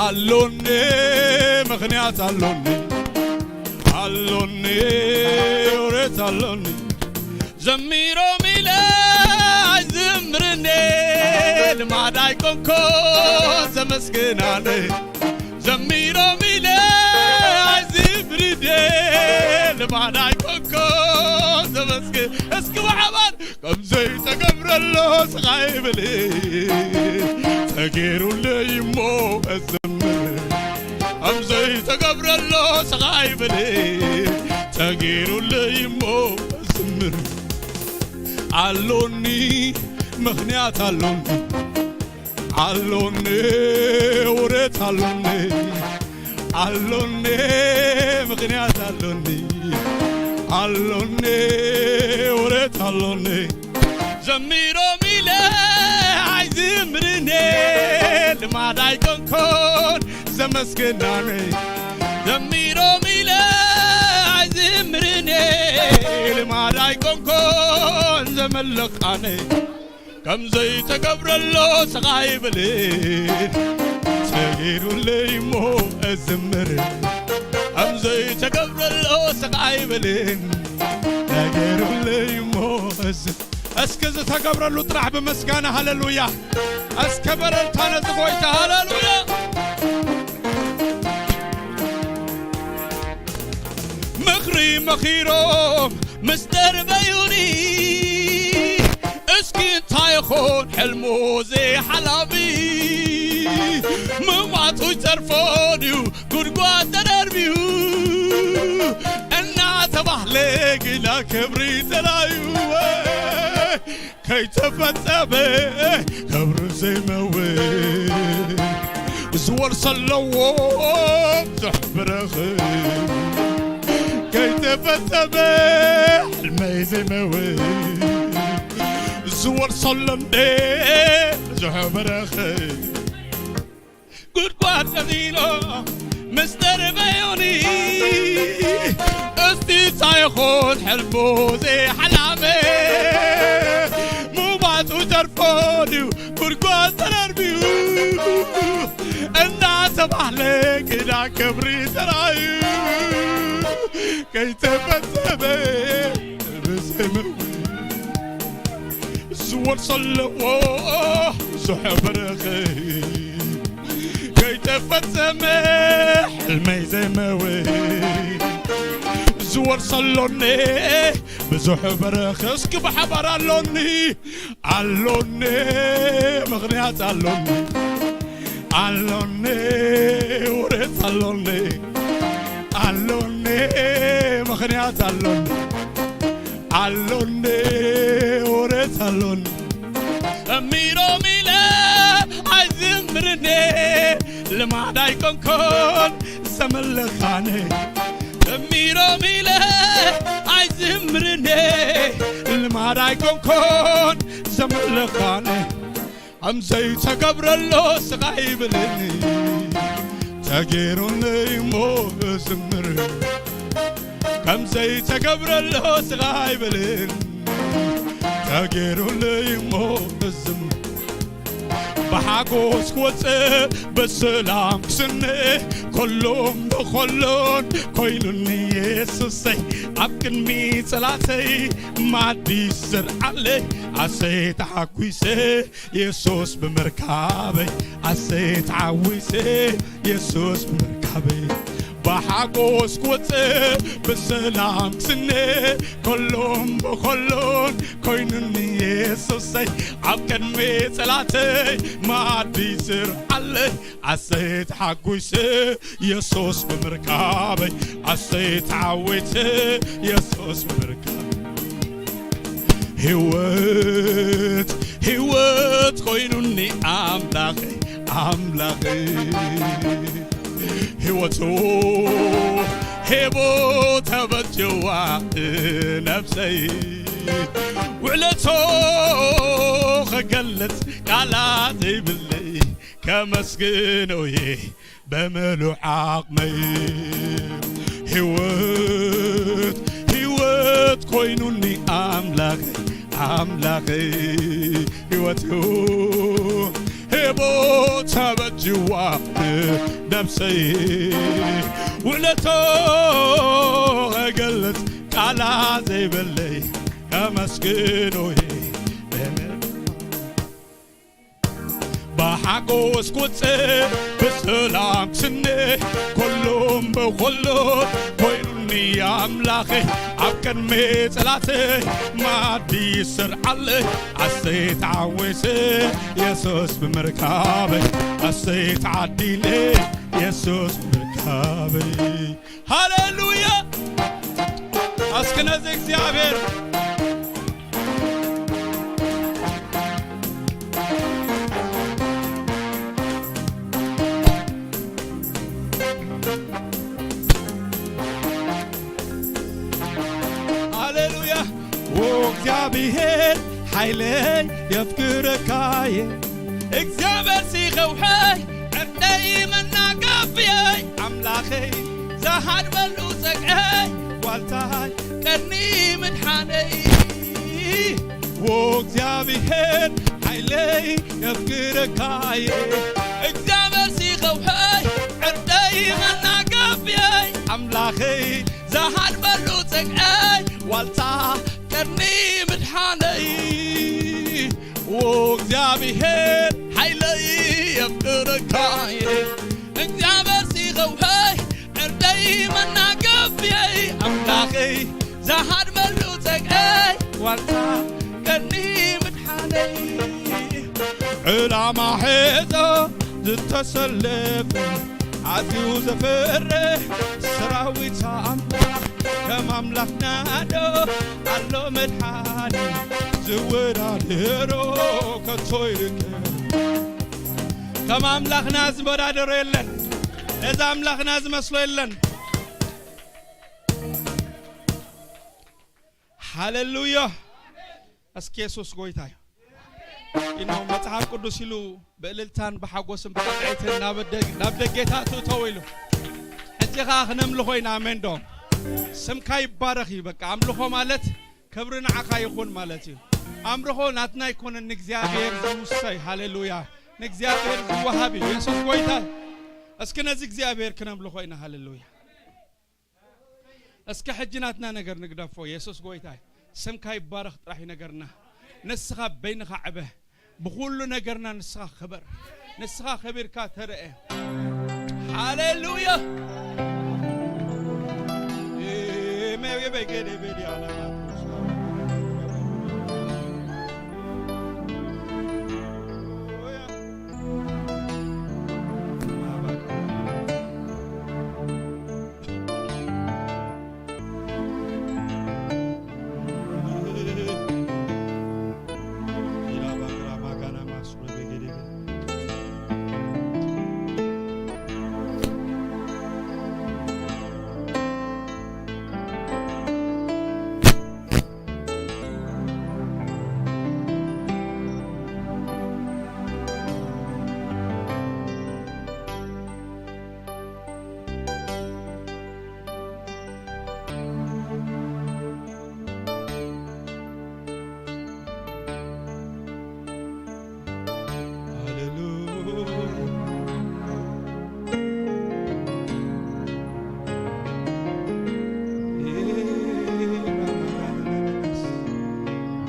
ኣሎኒ ምኽንያት ኣሎኒ፣ ኣሎኒ ውሬት ኣሎኒ። ዘሚሮም ኢለ ኣይዝምርኔ፣ ልማድ ኣይኮንኮን ዘመስግናነ። ዘሚሮም ኢለ ኣይዝምርኔ፣ ልማድ ኣይኮንኮን ዘመስግን። እስኪ ብሓባር ከም ዘይተገብረሎ ስቓይ ብል፣ ተገይሩለይ እሞ እዝምር። ከም ዘይተገብረሎ ስቓይ ብል፣ ተገይሩለይ እሞ እዝምር። ኣሎኒ ምኽንያት ኣሎኒ፣ ኣሎኒ ውሬት ኣሎኒ፣ ኣሎኒ ምኽንያት ኣሎኒ፣ ኣሎኒ ውሬት ኣሎኒ። ዘሚሮም ኢለ ኣይዝምርኔ፣ ልማድ ኣይኮንኮን ዘመስግናነ። ዘሚሮም ኢለ ኣይዝምርኔ፣ ልማድ ኣይኮንኮን ዘመለኻነ። ከም ዘይተገብረሎ ስቓይ ብል፣ ተገይሩለይ እሞ እዝምር። ከም ዘይተገብረሎ ስቓይ ብል፣ ተገይሩለይ እሞ እዝምር። እስኪ ዝተገብረሉ ጥራሕ ብምስጋና፣ ሃሌሉያ። እስከ በረልታ ነዚ ጐይታ፣ ሃሌሉያ። ምኽሪ መኺሮም ምስ ደርበዩኒ፣ እስኪ እንታይ ይኾን ሕልሙ ዘይሓላፊ? ምማቱ ይተርፎ ድዩ ጉድጓድ ተደርብዩ? እናተባህለ ግና ክብሪ ተራዩ። ከይተፈጸመ ክብሩ ዘይመውት፣ ዝወርሶ ኣለዎ ብዙሕ ብረኽ። ከይተፈጸመ ሕልመይ ዘይመውት፣ ዝወርሶ ኣሎ እንዴ ብዙሕ ብረኽ። ጉድጓድ ቀዚኖ ምስ ደርበዮኒ፣ እስቲ እንታይ ይኾን ሕልሙ ዘይሓላመ? ምማቱ ተርፎ ድዩ ጉድጓድ ተደርብዩ? እናተባህለ ግና ክብሪ ተራዩ። ከይተፈጸመ ብዘይመዊ ዝወርሶ ኣለዎ ብዙሕ በረኸት። ከይተፈጸመ ሕልመይ ዘይመውት፣ ዝወርሶ ኣሎኒ ብዙሕ በረኸት። እስኪ ብሓባር ኣሎኒ፣ ኣሎኒ ምኽንያት ኣሎኒ፣ ኣሎኒ ውሬት ኣሎኒ፣ ኣሎኒ ምኽንያት ኣሎኒ፣ ኣሎኒ ውሬት ኣሎኒ። እሚሮም ኢለ ኣይዝምርኔ፣ ልማድ ኣይኮንኮን ዘመለኻነ። እሚሮም ኢለ ኣይዝምርኔ፣ ልማድ ኣይኮንኮን ዘመለኻነ። ከም ዘይተገብረሎ ስቓይ ይብልን፣ ተገይሩለይ እሞ እዝምር። ከም ዘይተገብረሎ ስቓይ ይብልን፣ ተገይሩለይ እሞ እዝምር። ብሓጎስ ክወፅእ ብሰላም ክስንእ፣ ከሎን ብኸሎን ኮይኑኒ የሱሰይ። ኣብ ቅድሚ ፀላተይ ማዲ ዝዘርዓለይ፣ ኣሰይ ተሓጒሰ የሱስ ብምርካበይ፣ ኣሰይ ተሓጒሰ የሱስ ብምርካበይ። ብሓጎስ ክወፅእ ብሰላም ክስንእ፣ ከሎን ብኸሎን ኮይኑኒ የሱሰይ። ኣብ ቅድሚ ፀላተይ ማዲ ዝዘርዓለይ፣ ኣሰይ ተሓጒሰ የሱስ ብምርካበይ፣ ኣሰይ ተዓዊተ የሱስ ብምርካበይ። ህይወት፣ ህይወት ኮይኑኒ ኣምላኸይ፣ ኣምላኸይ። ህይወቱ ሄቦ ተበጀዋ ነብሰይ። ውዕለቶ ክገልጽ ቃላት ዘይብለይ፣ ከመስግኖ እየ ብምሉእ ዓቕመይ። ህይወት፣ ህይወት ኮይኑኒ ኣምላኸይ፣ ኣምላኸይ፣ ህይወት ሄቦ ተበጅዋ ነብሰይ። ውዕለቶ ኸገልጽ ቃላ ዘይብለይ፣ ከመስግኖ እየ ብሓጎስ ክወጽእ ብሰላም ክስነ፣ ኩሉም ብኹሉ ኮይኑኒ ኣምላኸይ። ኣብ ቅድሚ ጸላተይ መኣዲ ይሰርዓለይ። ኣሰይ ተዓዊሰ የሱስ ብምርካበይ፣ ኣሰይ ተዓዲለ የሱስ ብምርካበይ። ሃሌሉያ! እስኪ ነዚ እግዚኣብሔር ሃሌሉያ! ኦ እግዚኣብሔር ሓይለይ የፍቅረካየ፣ እግዚኣብሔር ሲኸውሐይ ዕርደይ መናገፍየይ ኣምላኸይ ዝሃድመሉ ጸግዐይ ዋልታይ ቀርኒ ምድሓነይ። ዎ እግዚኣብሔር ሓይለይ የፍቅረካየ፣ እግዚኣብሔር ሲኸውሐይ ዕርደይ መናገፍየይ ኣምላኸይ ዝሃድመሉ ጸግዐይ ዋልታ ቀርኒ ምድሓነይ። ዎ እግዚኣብሔር ሓይለይ የፍቅረካየ፣ እግዚኣብሔር ሲኸውሐይ ዕርደይ መናገፍየይ ኣምላኸይ ዝሃድመሉ ጸግዐይ ዋልታ ቀርኒ ምድሓነይ። ዕላማ ሒዞ ዝተሰለፈ ኣዝዩ ዘፍርሕ ሰራዊት ኣምላኽ፣ ከም ኣምላኽና ዶ ኣሎ መድሓኒ ዝወዳደሮ ከቶ ይርከብ? ከም ኣምላኽና ዝወዳደሮ የለን። ነዚ ኣምላኽና ዝመስሎ የለን። ሃሌሉያ! እስኪ የሱስ ጎይታ እዩ። You know፣ መጽሓፍ ቅዱስ ኢሉ ብእልልታን ብሓጎስን ብጣቕዒትን ናብ ደግ-፣ ናብ ደጌታት እተው ኢሉ። ሕጂ ኸኣ ክነምልኾ ኢና። ኣሜን ዶ? ስምካ ይባረኽ እዩ። በቃ ኣምልኾ ማለት ክብሪ ንዓኻ ይኹን ማለት እዩ። ኣምልኾ ናትና ኣይኮነን፣ ንእግዚኣብሔር ዝውሰይ። ሃሌሉያ! ንእግዚኣብሔር ዝወሃብ እዩ። የሱስ ጎይታ እዩ። እስኪ ነዚ እግዚኣብሔር ክነምልኾ ኢና። ሃሌሉያ! እስከ ሕጂ ናትና ነገር ንግደፎ። የሱስ ጎይታ እዩ። ስምካ ይባረኽ ጥራሕ እዩ ነገርና። ንስኻ በይንኻ ዕበ። ብኹሉ ነገርና ንስኻ ክበር። ንስኻ ከቢርካ ተረአ። ሃሌሉያ።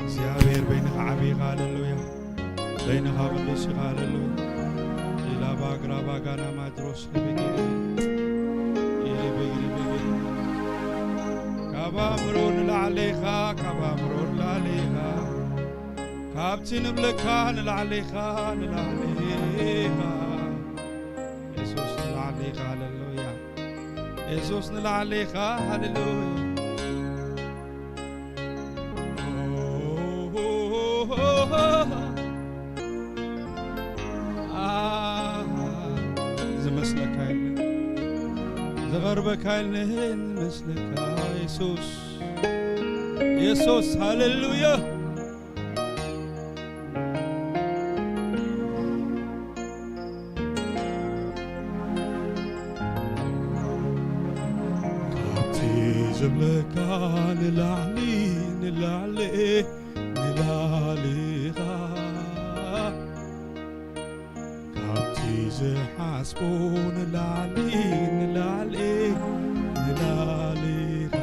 እግዚኣብሔር በይንኻ ዓብዪ ኢኻ። ሃሌሉያ። በይንኻ ቅዱስ ኢኻ። ሃሌሉያ። ኢላባ ግራባ ጋና ማድሮስ ካብ ኣእምሮ ንላዕሊ ኢኻ፣ ካብ ኣእምሮ ንላዕሊ ኢኻ፣ ካብቲ ንብለካ ንላዕሊ ኢኻ፣ ንላዕሊ ኢኻ። የሱስ ንላዕሊ ኢኻ። ሃሌሉያ። የሱስ ንላዕሊ ኢኻ። ሃሌሉያ። ዝመስለካ የለን፣ ዝቐርበካ የለን፣ ዝመስለካ የሱስ፣ የሱስ። ሃሌሉያ። ዝብለካ ንላዕሊ ንላዕሊ ንላዕሊ ኢኻ። ካብቲ ዝሓስቦ ንላዕሊ ንላዕሊ ንላዕሊ ኢኻ።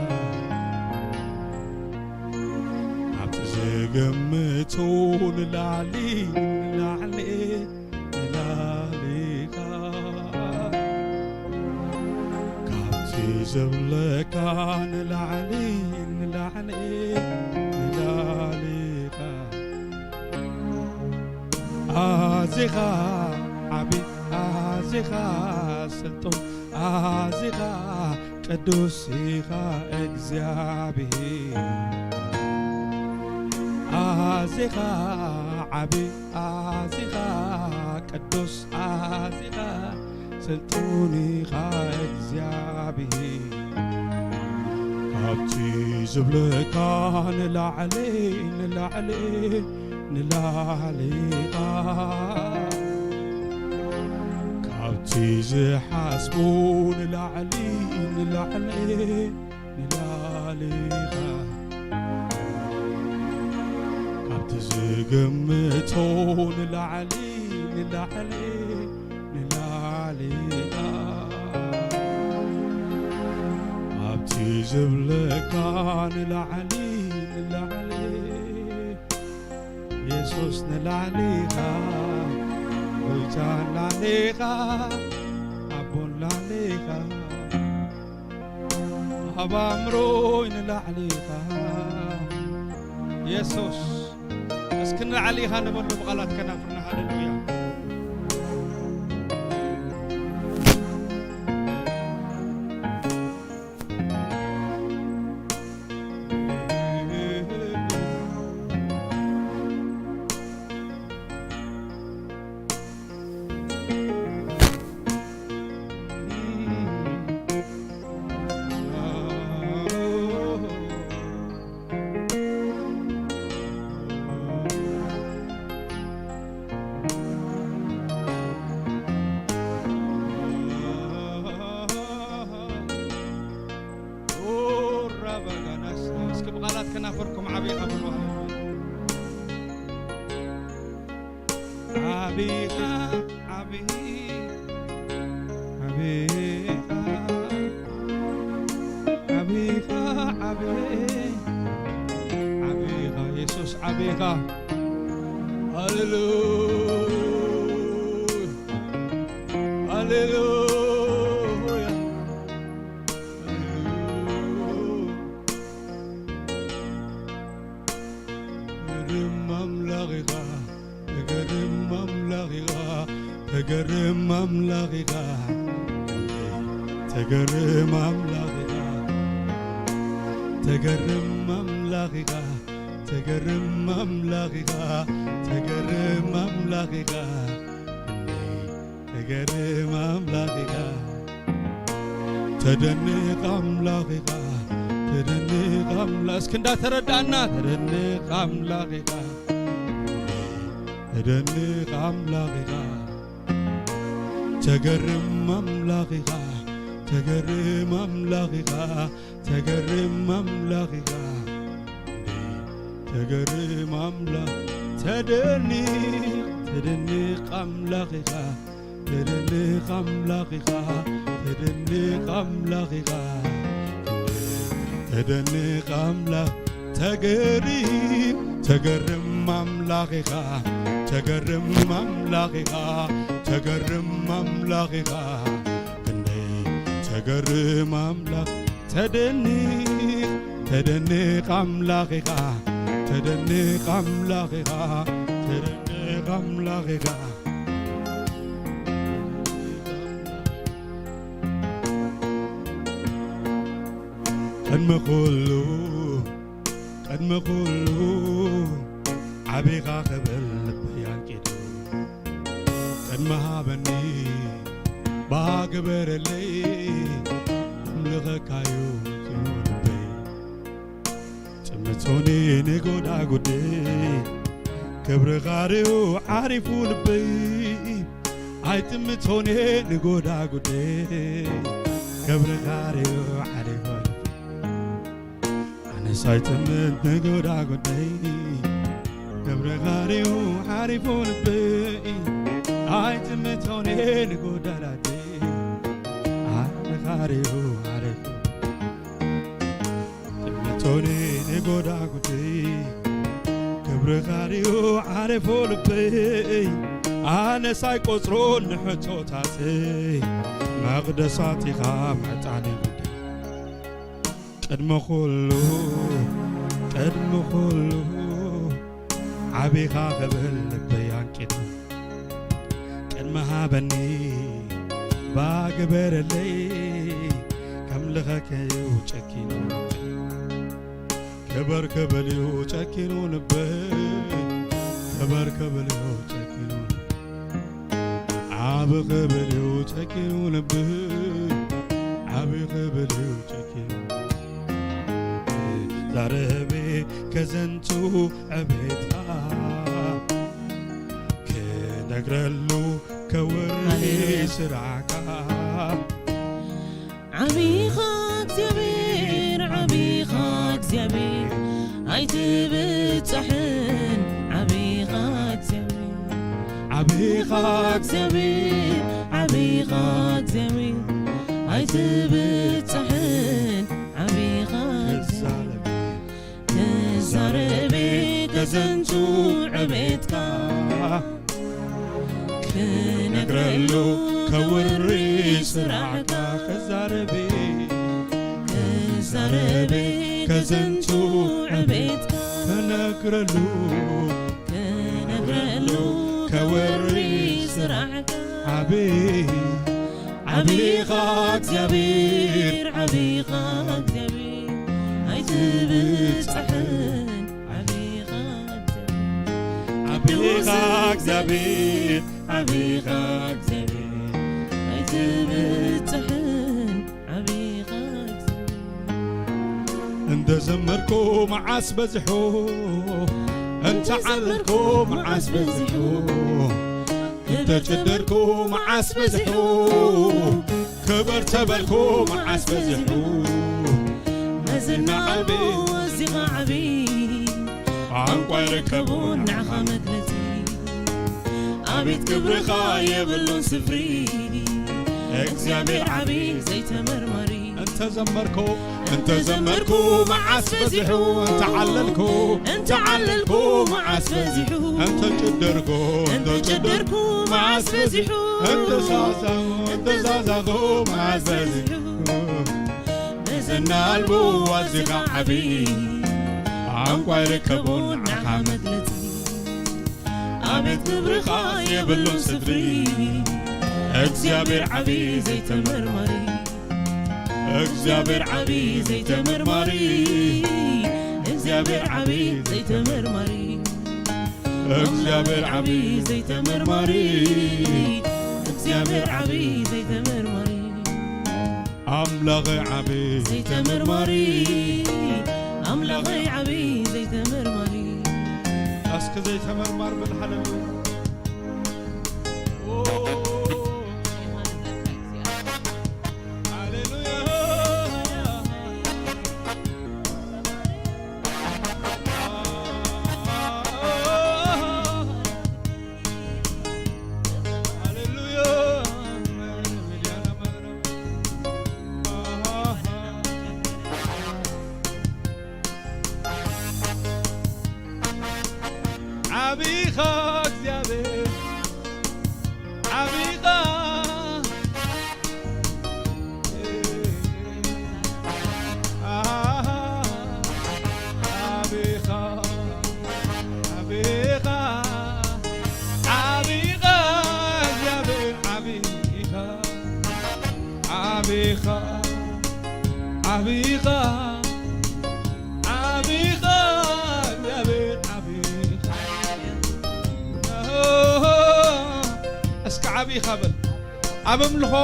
ካብቲ ዝገምቶ ንላዕሊ ንላዕሊ ንላዕሊ ኢኻ። ካብቲ ዝብለካ ንላዕሊ ንላዕሊ ንላዕሊ ኢኻ። ኣዚኻ ዓቢ፣ ኣዚኻ ስልጡን፣ ኣዚኻ ቅዱስ ኢኻ እግዚኣብሔር። ኣዚኻ ዓቢ፣ ኣዚኻ ቅዱስ፣ ኣዚኻ ስልጡን ኢኻ እግዚኣብሔር። ካብቲ ዝብለካ ንላዕሊ ንላዕሊ ንላዕሊ ኢኻ። ካብቲ ዝሓስቦ ንላዕሊ ንላዕሊ ንላዕሊ ኢኻ። ካብቲ ዝግምቶ ንላዕሊ ንላዕሊ ንላዕሊ ኢኻ። ኣብቲ ዝብለካ ንላዕሊ ንላዕሊ። የሱስ ንላዕሊ ኢኻ፣ ጎይታ ንላዕሊ ኢኻ፣ ኣቦ ንላዕሊ ኢኻ፣ ኣብ ኣእምሮይ ንላዕሊ ኢኻ። የሱስ እስኪ ንላዕሊ ኢኻ ንበሎ ብቓላት ከናፍርና። ሃሌሉያ። ኦራባጋናስ፣ እስኪ ብቓላት ከናፈርኩም ዓቢኻ በሉ። ዓቢኻ፣ ዓቢ፣ ዓቢኻ፣ ዓቢኻ፣ ዓቢ፣ ዓቢኻ፣ የሱስ ዓቢኻ። ሃሌሉያ፣ ሃሌሉያ። ተገርም ኣምላኽ ኢኻ፣ ተገርም ኣምላኽ ኢኻ፣ ተገርም ኣምላኽ ኢኻ፣ ተገርም ኣምላኽ ኢኻ፣ ተገርም ኣምላኽ ኢኻ፣ ተገርም ኣምላኽ ኢኻ፣ ተገርም ኣምላኽ ኢኻ። ተገርም ኣምላኽ ኢኻ፣ ተደንቕ ኣምላኽ ኢኻ፣ ተደንቕ ኣምላ-፣ እስኪ እንዳተረዳእና፣ ተደንቕ ኣምላኽ ኢኻ፣ ተደንቕ ኣምላኽ ኢኻ፣ ተገርም ኣምላኽ ኢኻ፣ ተገርም ኣምላኽ ኢኻ፣ ተገርም ኣምላኽ ኢኻ፣ ተገርም ኣምላኽ፣ ተደንቕ፣ ተደንቕ ኣምላኽ ኢኻ፣ ተደንቕ ኣምላኽ ኢኻ፣ ተደንቕ ኣምላኽ ኢኻ፣ ተደንቕ ኣምላኽ፣ ተገርም፣ ተገርም ኣምላኽ ኢኻ፣ ተገርም ኣምላኽ ኢኻ፣ ተገርም ኣምላኽ ኢኻ፣ ክንደይ ተገርም ኣምላኽ፣ ተደንቕ፣ ተደንቕ ኣምላኽ ኢኻ፣ ተደንቕ ኣምላኽ ኢኻ፣ ተደንቕ ኣምላኽ ኢኻ። ቅድሚ ኩሉ፣ ቅድሚ ኩሉ ዓቢኻ ክብል ልበይ ኣንቂዱ። ቅድሚ ሃበኒ ባግበረለይ፣ ኣምልኸካዩ ጽምኡ ልበይ። ጽምቶኒ ንጎዳጉዲ፣ ክብርኻ ርኡ ዓሪፉ ልበይ። ኣይጥምቶኒ ንጎዳጉዲ፣ ክብርኻ ርኡ ዓሪፉ ልበይ። ንሳይ ጥምት ንጎዳጉደይ፣ ክብርኻ ሪኡ ዓሪፉ ልበይ። ኣይጥምቶን ንጎዳላተይ፣ ዓርኻ ሪኡ ዓሪፉ። ጥምቶን ንጎዳጉደይ፣ ክብርኻ ሪኡ ዓሪፉ ልበይ። ኣነስ ኣይቆጽሮን ንሕቶታተይ፣ መቕደሳት ኢኻ ምዕጣነይ። ቅድሚ ኩሉ፣ ቅድሚ ኩሉ፣ ዓቢኻ ክብል ልበይ ኣንቂዱ። ቅድሚ ሃበኒ ባግበረለይ፣ ከምልኸከዩ ጨኪኑ። ክበር ክብል እዩ ጨኪኑ ልበይ፣ ክበር ክብል እዩ ጨኪኑ። ዓቢ ክብል እዩ ጨኪኑ ልበይ፣ ዓቢ ክብል እዩ ጨኪኑ። ዛረቤ ከዘንቱ ዕቤትካ፣ ክነግረሉ ከውሪ ሃሌሉያ። ስራሕካ። ዓቢኻ እግዚኣብሔር፣ ዓቢኻ እግዚኣብሔር፣ ኣይትብጻሕን። ዓቢኻ እግዚኣብሔር፣ ዓቢኻ እግዚኣብሔር፣ ዓቢኻ እግዚኣብሔር፣ ኣይትብጻሕን። ዓቢኻ እግዚኣብሔር። ክዛረቤ ከዘንቱ ዕቤትካ፣ ክነግረሉ ከውሪ ስራሕካ። ክዛረቤ፣ ክዛረቤ ከዘንቱ ዕቤትካ፣ ክነግረሉ፣ ክነግረሉ ከውሪ ስራሕካ። ዓቢ፣ ዓቢኻ እግዚኣብሔር፣ ዓቢኻ እግዚኣብሔር፣ ኣይትብጻሕን። ዓቢኻ እግዚኣብሔር፣ ዓቢኻ እግዚኣብሔር፣ ዓቢኻ እግዚኣብሔር፣ ኣይትብጻሕን። ዓቢኻ እግዚኣብሔር። እንተ ዘመርኩ መዓስ በዚሑ፣ እንተ ዓለልኩ መዓስ በዚሑ፣ እንተ ጭደርኩ መዓስ በዚሑ፣ ክብር ተበልኩ መዓስ በዚሑ። መዝና ኣልቦ ኣዚኻ ዓቢ፣ ቋንቋ ይርከቦ ንዓኻ መግለጺ። ኣቤት ክብርኻ የብሉን ስፍሪ፣ እግዚኣብሔር ዓቢ ዘይተመርማሪ። እንተ ዘመርኩ፣ እንተ ዘመርኩ መዓስ በዚሑ፣ እንተ ዓለልኩ፣ እንተ ዓለልኩ መዓስ በዚሑ፣ እንተ ጭደርኩ፣ እንተ እንተ ጭደርኩ ጭደርኩ መዓስ በዚሑ፣ እንተ ዛዛኹ፣ እንተ ዛዛኹ መዓስ በዚሑ። መዘና ኣልቦ ኣዚኻ ዓቢ፣ ቋንቋ ይርከቦ ንዓኻ መግለጺ። ኣቤት ክብርኻ የብሉን ስፍሪ፣ እግዚኣብሔር ዓቢ ዘይተመርማሪ። እግዚኣብሔር ዓቢ ዘይተመርማሪ። እግዚኣብሔር ዓቢ ዘይተመርማሪ። እግዚኣብሔር ዓቢ ዘይተመርማሪ። እግዚኣብሔር ዓቢ ዘይተመርማሪ። ኣምላኸይ ዓቢ ዘይተመርማሪ። ኣምላኸይ ዓቢ ዘይተመርማሪ። እስኪ ዘይተመርማር በል፣ ሃሌሉያ። ሃሌሉያ። ሃሌሉያ። ዓቢኻ እግዚኣብሔር፣ ዓቢኻ። ዓቢኻ፣ ዓቢኻ፣ ዓቢኻ እግዚኣብሔር፣ ዓቢኻ፣ ዓቢኻ፣ ዓቢኻ፣ ዓቢኻ እግዚኣብሔር፣ ዓቢኻ። እስኪ ዓቢኻ በል። ኣብ ኣምልኾ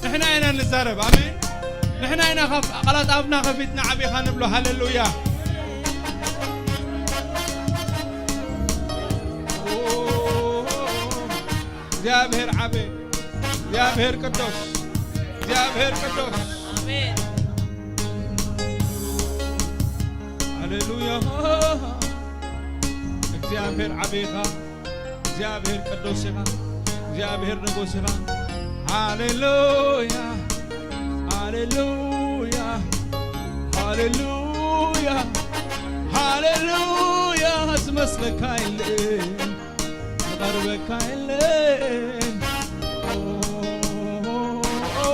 ንሕና ኢና ንዛረብ። ኣሜን። ንሕና ኢና ካብ ቃላት ኣፍና ከፊትና ዓቢኻ ንብሎ። ሃሌሉያ። እግዚኣብሔር ዓቢ፣ እግዚኣብሔር ቅዱስ፣ እግዚኣብሔር ቅዱስ። ኣሜን። ሃሌሉያ። እግዚኣብሔር ዓብይ ኢኻ። እግዚኣብሔር ቅዱስ ኢኻ። እግዚኣብሔር ንጉስ ኢኻ። ሃሌሉያ፣ ሃሌሉያ፣ ሃሌሉያ፣ ሃሌሉያ። ዝመስለካ የለን፣ ዝቐርበካ የለን። ኦ፣ ኦ፣ ኦ፣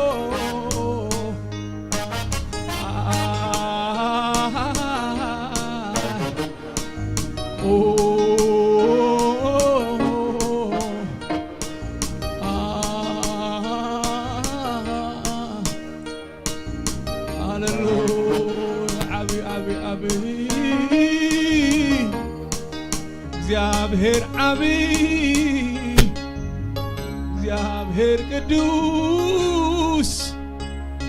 ኦ። ሃሌሉያ። ዓቢ፣ ዓቢ፣ ዓቢ። እግዚኣብሔር ዓቢ፣ እግዚኣብሔር ቅዱስ፣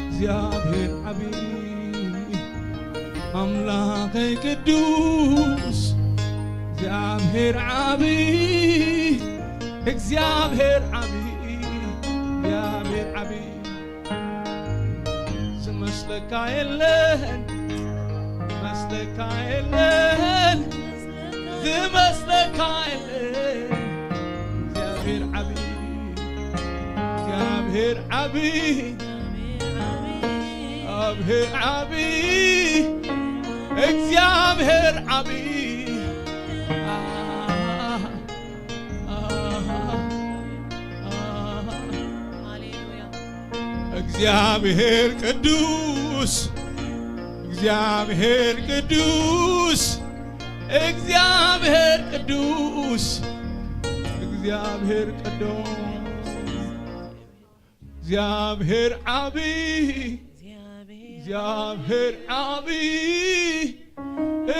እግዚኣብሔር ዓቢ፣ ኣምላኸይ ቅዱስ፣ እግዚኣብሔር ዓቢ፣ እግዚኣብሔር ዓቢ፣ እግዚኣብሔር ዓቢ። ዝመስለካ የለን፣ ዝመስለካ የለን፣ ዝመስለካ የለን። እግዚኣብሔር ዓቢ፣ እግዚኣብሔር ዓቢ፣ እግዚኣብሔር ዓቢ፣ እግዚኣብሔር ዓቢ። ሃሌሉያ። እግዚኣብሔር ቅዱስ፣ እግዚኣብሔር ቅዱስ፣ እግዚኣብሔር ቅዱስ፣ እግዚኣብሔር ቅዱስ፣ እግዚኣብሔር ዓቢ፣ እግዚኣብሔር ዓቢ፣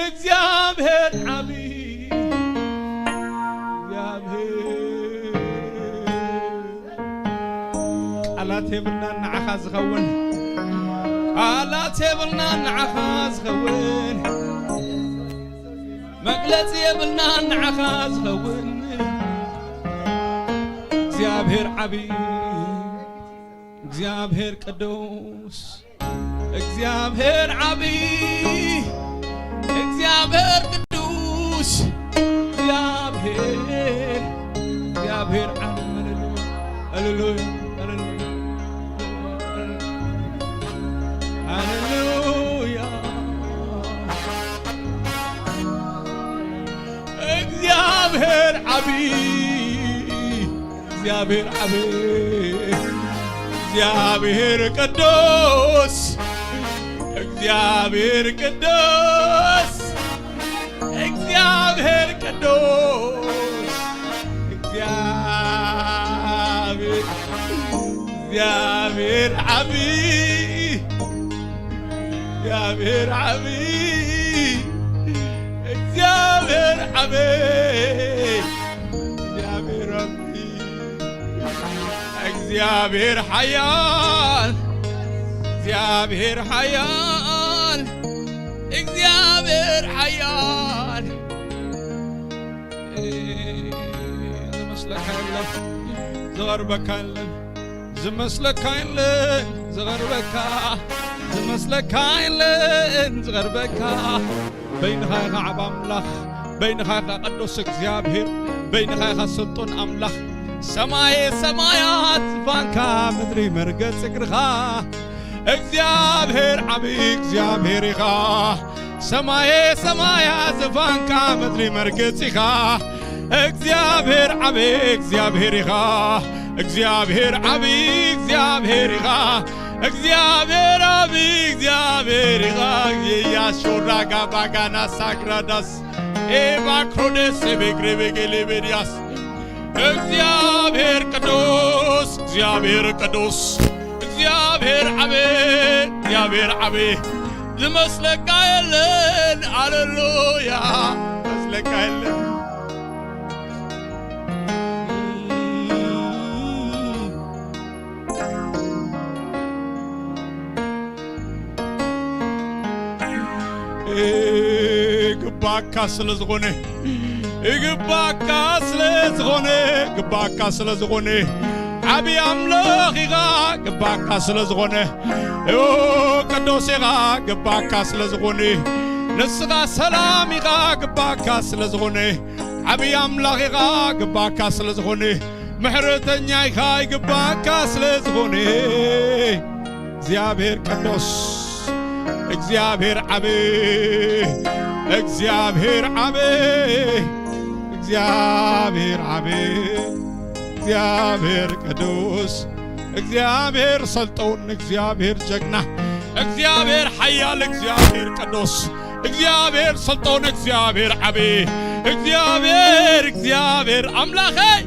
እግዚኣብሔር ዓቢ፣ እግዚኣብሔር። ቃላት የብልናን ንዓኻ ዝኸውን፣ ቃላት የብልናን ንዓኻ ዝኸውን፣ መግለጺ የብልናን ንዓኻ ዝኸውን። እግዚኣብሔር ዓቢ፣ እግዚኣብሔር ቅዱስ፣ እግዚኣብሔር ዓቢ፣ እግዚኣብሔር ቅዱስ፣ እግዚኣብሔር፣ እግዚኣብሔር ዓቢ። ሃሌሉያ፣ ሃሌሉያ፣ ሃሌሉያ፣ ሃሌሉያ። እግዚኣብሔር ዓቢ፣ እግዚኣብሔር ዓቢ፣ እግዚኣብሔር ቅዱስ፣ እግዚኣብሔር ቅዱስ፣ እግዚኣብሔር ቅዱስ፣ እግዚኣብሔር፣ እግዚኣብሔር ዓቢ፣ እግዚኣብሔር ዓቢ፣ እግዚኣብሔር ዓቢ፣ እግዚኣብሔር ዓቢ። እግዚኣብሔር ሓያል፣ እግዚኣብሔር ሓያል፣ እግዚኣብሔር ሓያል። ዝመስለካ የለን፣ ዝቐርበካ የለን። ዝመስለካ የለን፣ ዝቐርበካ። ዝመስለካ የለን፣ ዝቐርበካ። በይንኻ ኢኻ ዓብ ኣምላኽ፣ በይንኻ ኢኻ ቅዱስ እግዚኣብሔር፣ በይንኻ ኢኻ ስልጡን ኣምላኽ። ሰማየ ሰማያት ዝፋንካ፣ ምድሪ መርገጽ እግርኻ። እግዚኣብሔር ዓቢ እግዚኣብሔር ኢኻ። ሰማየ ሰማያት ዝፋንካ፣ ምድሪ መርገጽ ኢኻ። እግዚኣብሔር ዓቢ እግዚኣብሔር ኢኻ። እግዚኣብሔር ዓቢ እግዚኣብሔር ኢኻ። እግዚኣብሔር ዓቢ እግዚኣብሔር ኢኻ። የያስ ሾራጋ ባጋና ሳግራዳስ ኤባክሮደስ ኤቤግሬቤጌሌቤድያስ። እግዚኣብሔር ቅዱስ፣ እግዚኣብሔር ቅዱስ፣ እግዚኣብሔር ዓቢ፣ እግዚኣብሔር ዓቢ። ዝመስለካ የለን። ሃሌሉያ። ዝመስለካ የለን። ግባካ ስለ ዝኾነ፣ ግባካ ስለ ዝኾነ፣ ግባካ ስለ ዝኾነ፣ ዓቢ ኣምላኽ ኢኻ። ግባካ ስለ ዝኾነ፣ ኦ፣ ቅዱስ ኢኻ። ግባካ ስለ ዝኾነ፣ ንስኻ ሰላም ኢኻ ግባካ ስለ ዝኾነ፣ ዓብዪ ኣምላኽ ኢኻ ግባካ ስለ ዝኾነ፣ ምሕረተኛ ኢኻ ይግባካ ስለ ዝኾነ፣ እግዚኣብሔር ቅዱስ፣ እግዚኣብሔር ዓቢ፣ እግዚኣብሔር ዓቢ፣ እግዚኣብሔር ዓቢ፣ እግዚኣብሔር ቅዱስ፣ እግዚኣብሔር ሰልጦን፣ እግዚኣብሔር ጀግና፣ እግዚኣብሔር ሓያል፣ እግዚኣብሔር ቅዱስ፣ እግዚኣብሔር ሰልጦን፣ እግዚኣብሔር ዓቢ፣ እግዚኣብሔር፣ እግዚኣብሔር ኣምላኸይ።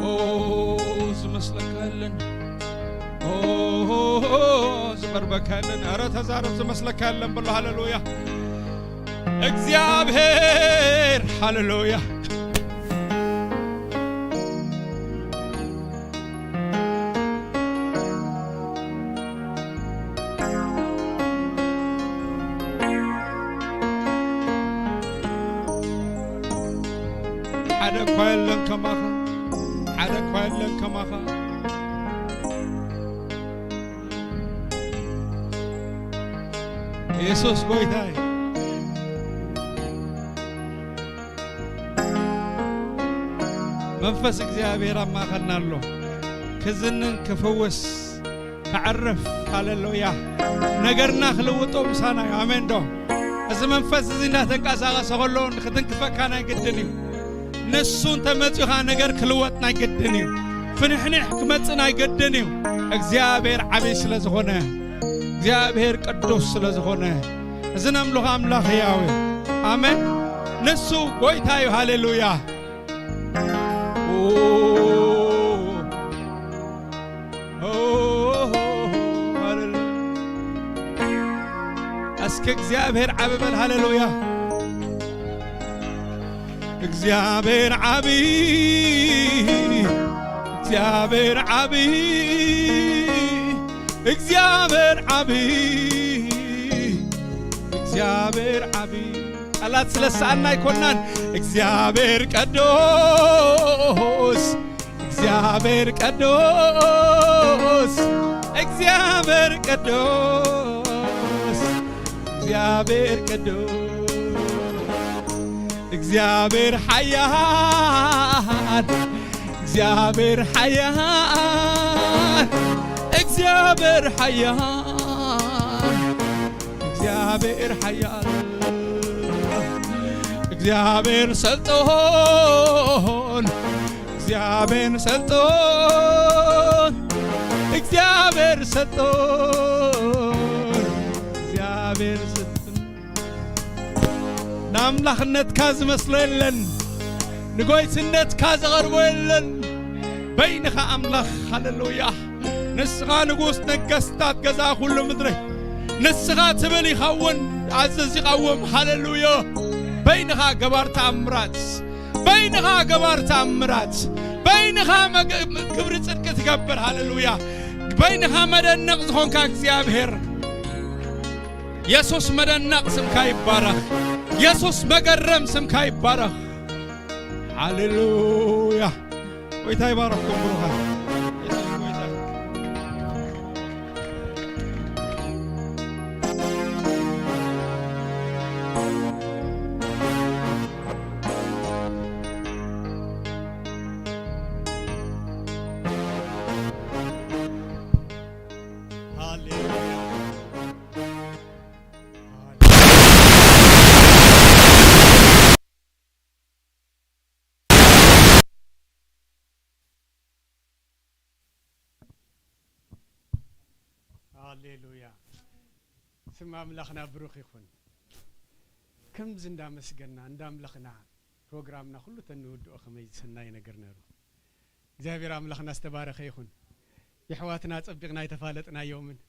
ኦ፣ ዝመስለካ የለን። ኦ፣ ዝቐርበካ የለን። ኧረ ተዛረብ፣ ዝመስለካ የለን በሎ። ሃሌሉያ። እግዚኣብሔር፣ ሃሌሉያ። ሓደ እኳ የለን ከማኻ፣ ሓደ እኳ የለን ከማኻ። የሱስ ጎይታ እዩ። መንፈስ እግዚኣብሔር ኣብ ማእከልና ኣሎ። ክዝንን ክፍውስ፣ ከዕርፍ፣ ሃሌሉያ። ነገርና ክልውጦ ምሳና እዩ። ኣሜን ዶ? እዚ መንፈስ እዚ እንዳተንቀሳቐሰ ከሎ ክትንክፈካ ናይ ግድን እዩ። ንሱ እንተመጺኡ ኸዓ ነገር ክልወጥ ናይ ግድን እዩ። ፍንሕንሕ ክመጽእ ናይ ግድን እዩ። እግዚኣብሔር ዓብዪ ስለ ዝኾነ፣ እግዚኣብሔር ቅዱስ ስለ ዝኾነ፣ እዚ ነምልኾ ኣምላኽ ህያው እዩ። ኣሜን። ንሱ ጎይታ እዩ። ሃሌሉያ። ኦ፣ ኦ፣ ሃሌሉያ። እስኪ እግዚኣብሔር ዓቢ በል። ሃሌሉያ። እግዚኣብሔር ዓቢ፣ እግዚኣብሔር ዓቢ፣ እግዚኣብሔር ዓቢ፣ እግዚኣብሔር ዓቢ። ቃላት ስለ ዝሰኣና ኣይኮናን። እግዚኣብሔር ቅዱስ፣ እግዚኣብሔር ቅዱስ፣ እግዚኣብሔር ቅዱስ፣ እግዚኣብሔር ቅዱስ፣ እግዚኣብሔር ሓያል፣ እግዚኣብሔር ሓያል፣ እግዚኣብሔር ሓያል፣ እግዚኣብሔር ሓያል፣ እግዚኣብሔር ሰልጦን፣ እግዚኣብሔር ሰልጦን፣ እግዚኣብሔር ሰልጦን፣ እግዚኣብሔር ሰልጦን። ንኣምላኽነትካ ዝመስሎ የለን፣ ንጎይትነትካ ዘቐርቦ የለን። በይንኻ ኣምላኽ፣ ሃሌሉያ። ንስኻ ንጉስ ነገስታት፣ ገዛ ኩሉ ምድሪ። ንስኻ ትብል ይኸውን፣ ኣዝዝ ይቐውም፣ ሃሌሉያ። በይንኻ ገባር ተኣምራት፣ በይንኻ ገባር ተኣምራት፣ በይንኻ መግ-፣ ክብሪ ጽድቂ ትገብር፣ ሃሌሉያ። በይንኻ መደነቕ ዝኾንካ እግዚኣብሔር። የሱስ መደነቕ ስምካ ይባረኽ። የሱስ መገረም ስምካ ይባረኽ። ሃሌሉያ። ጎይታ ይባረኽኩም ብሩኻት። የሱስ ጎይታ። ሃሌሉያ። ሃሌሉያ። ስም ኣምላኽና ብሩኽ ይኹን። ከምዚ እንዳመስገና፣ እንዳምለኽና ፕሮግራምና ኩሉ ተንውድኦ ከመይ ዝሰናይ ነገር ነይሩ። እግዚኣብሔር ኣምላኽና ዝተባረኸ ይኹን። የሕዋትና ጸቢቕና ኣይተፋለጥናዮምን።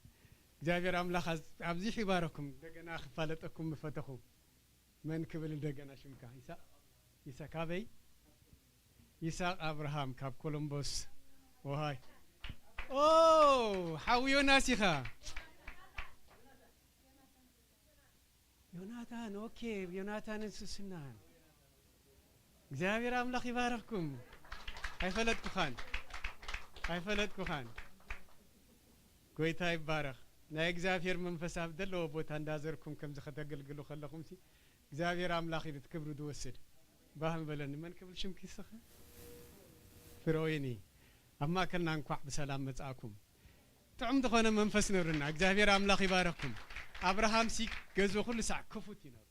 እግዚኣብሔር ኣምላኽ ኣዝ-፣ ኣብዚሑ ይባረኩም። እንደገና ክፋለጠኩም ምፈተኹ። መን ክብል እንደገና ሽምካ? ይስሐቅ? ይስሐቅ ካበይ? ይስሐቅ ኣብርሃም ካብ ኮሎምቦስ። ኦሃይ። ኦ፣ ሓው ዮናስ ኢኻ። ዮናታን፣ ኦኬ፣ ዮናታንን ሱስናን። እግዚኣብሔር ኣምላኽ ይባረኽኩም። ኣይፈለጥኩኻን፣ ኣይፈለጥኩኻን። ጎይታ ይባረኽ። ናይ እግዚኣብሔር መንፈስ ኣብ ዘለዎ ቦታ እንዳዘርኩም ከምዚ ከተገልግሉ ከለኹምሲ እግዚኣብሔር ኣምላኽ እዩ እቲ ክብሪ ዝወስድ። ባህ ምበለኒ። መን ክብል ሽምኪ ስኸ? ፍረወይኒ። ኣብ ማእከልና እንኳዕ ብሰላም መጻእኩም። ጥዑም ዝኾነ መንፈስ ነብርና። እግዚኣብሔር ኣምላኽ ይባረኽኩም። ኣብርሃምሲ ገዝኡ ኩሉ ሳዕ ክፉት እዩ ነሩ።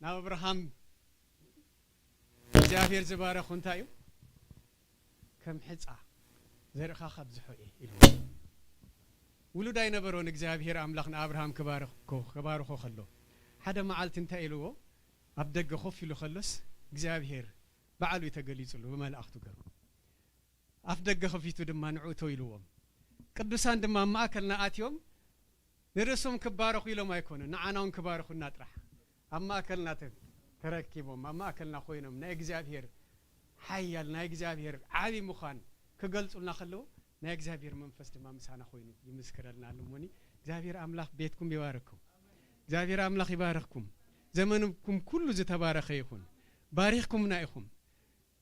ናብ ኣብርሃም እግዚኣብሔር ዝባረኹ እንታይ እዩ? ከም ሕጻ ዘርእኻ ከብዝሖ እየ ኢሉ። ውሉድ ኣይነበሮን እግዚኣብሔር ኣምላኽ ንኣብርሃም ክባርኾ፣ ክባርኾ ከሎ። ሓደ መዓልቲ እንታይ ኢልዎ? ኣብ ደገ ኮፍ ኢሉ ከሎስ እግዚኣብሔር ባዕሉ እዩ ተገሊጹሉ ብመላእኽቱ ገሩ። ኣፍ ደገ ከፊቱ ድማ ንዑ እቶ ኢልዎም። ቅዱሳን ድማ ኣብ ማእከልና ኣትዮም ንርእሶም ክባረኹ ኢሎም ኣይኮኑን፣ ንዓና እውን ክባርኹና ጥራሕ። ኣብ ማእከልና ተ-፣ ተረኪቦም፣ ኣብ ማእከልና ኮይኖም ናይ እግዚኣብሔር ሓያል፣ ናይ እግዚኣብሔር ዓቢ ምዃን ክገልጹልና ከለዉ ናይ እግዚኣብሔር መንፈስ ድማ ምሳና ኮይኑ ይምስክረልና ኣሎ። እሞኒ እግዚኣብሔር ኣምላኽ ቤትኩም ይባርኩም። እግዚኣብሔር ኣምላኽ ይባርኽኩም። ዘመንኩም ኩሉ ዝተባረኸ ይኹን። ባሪኽኩምና ኢኹም።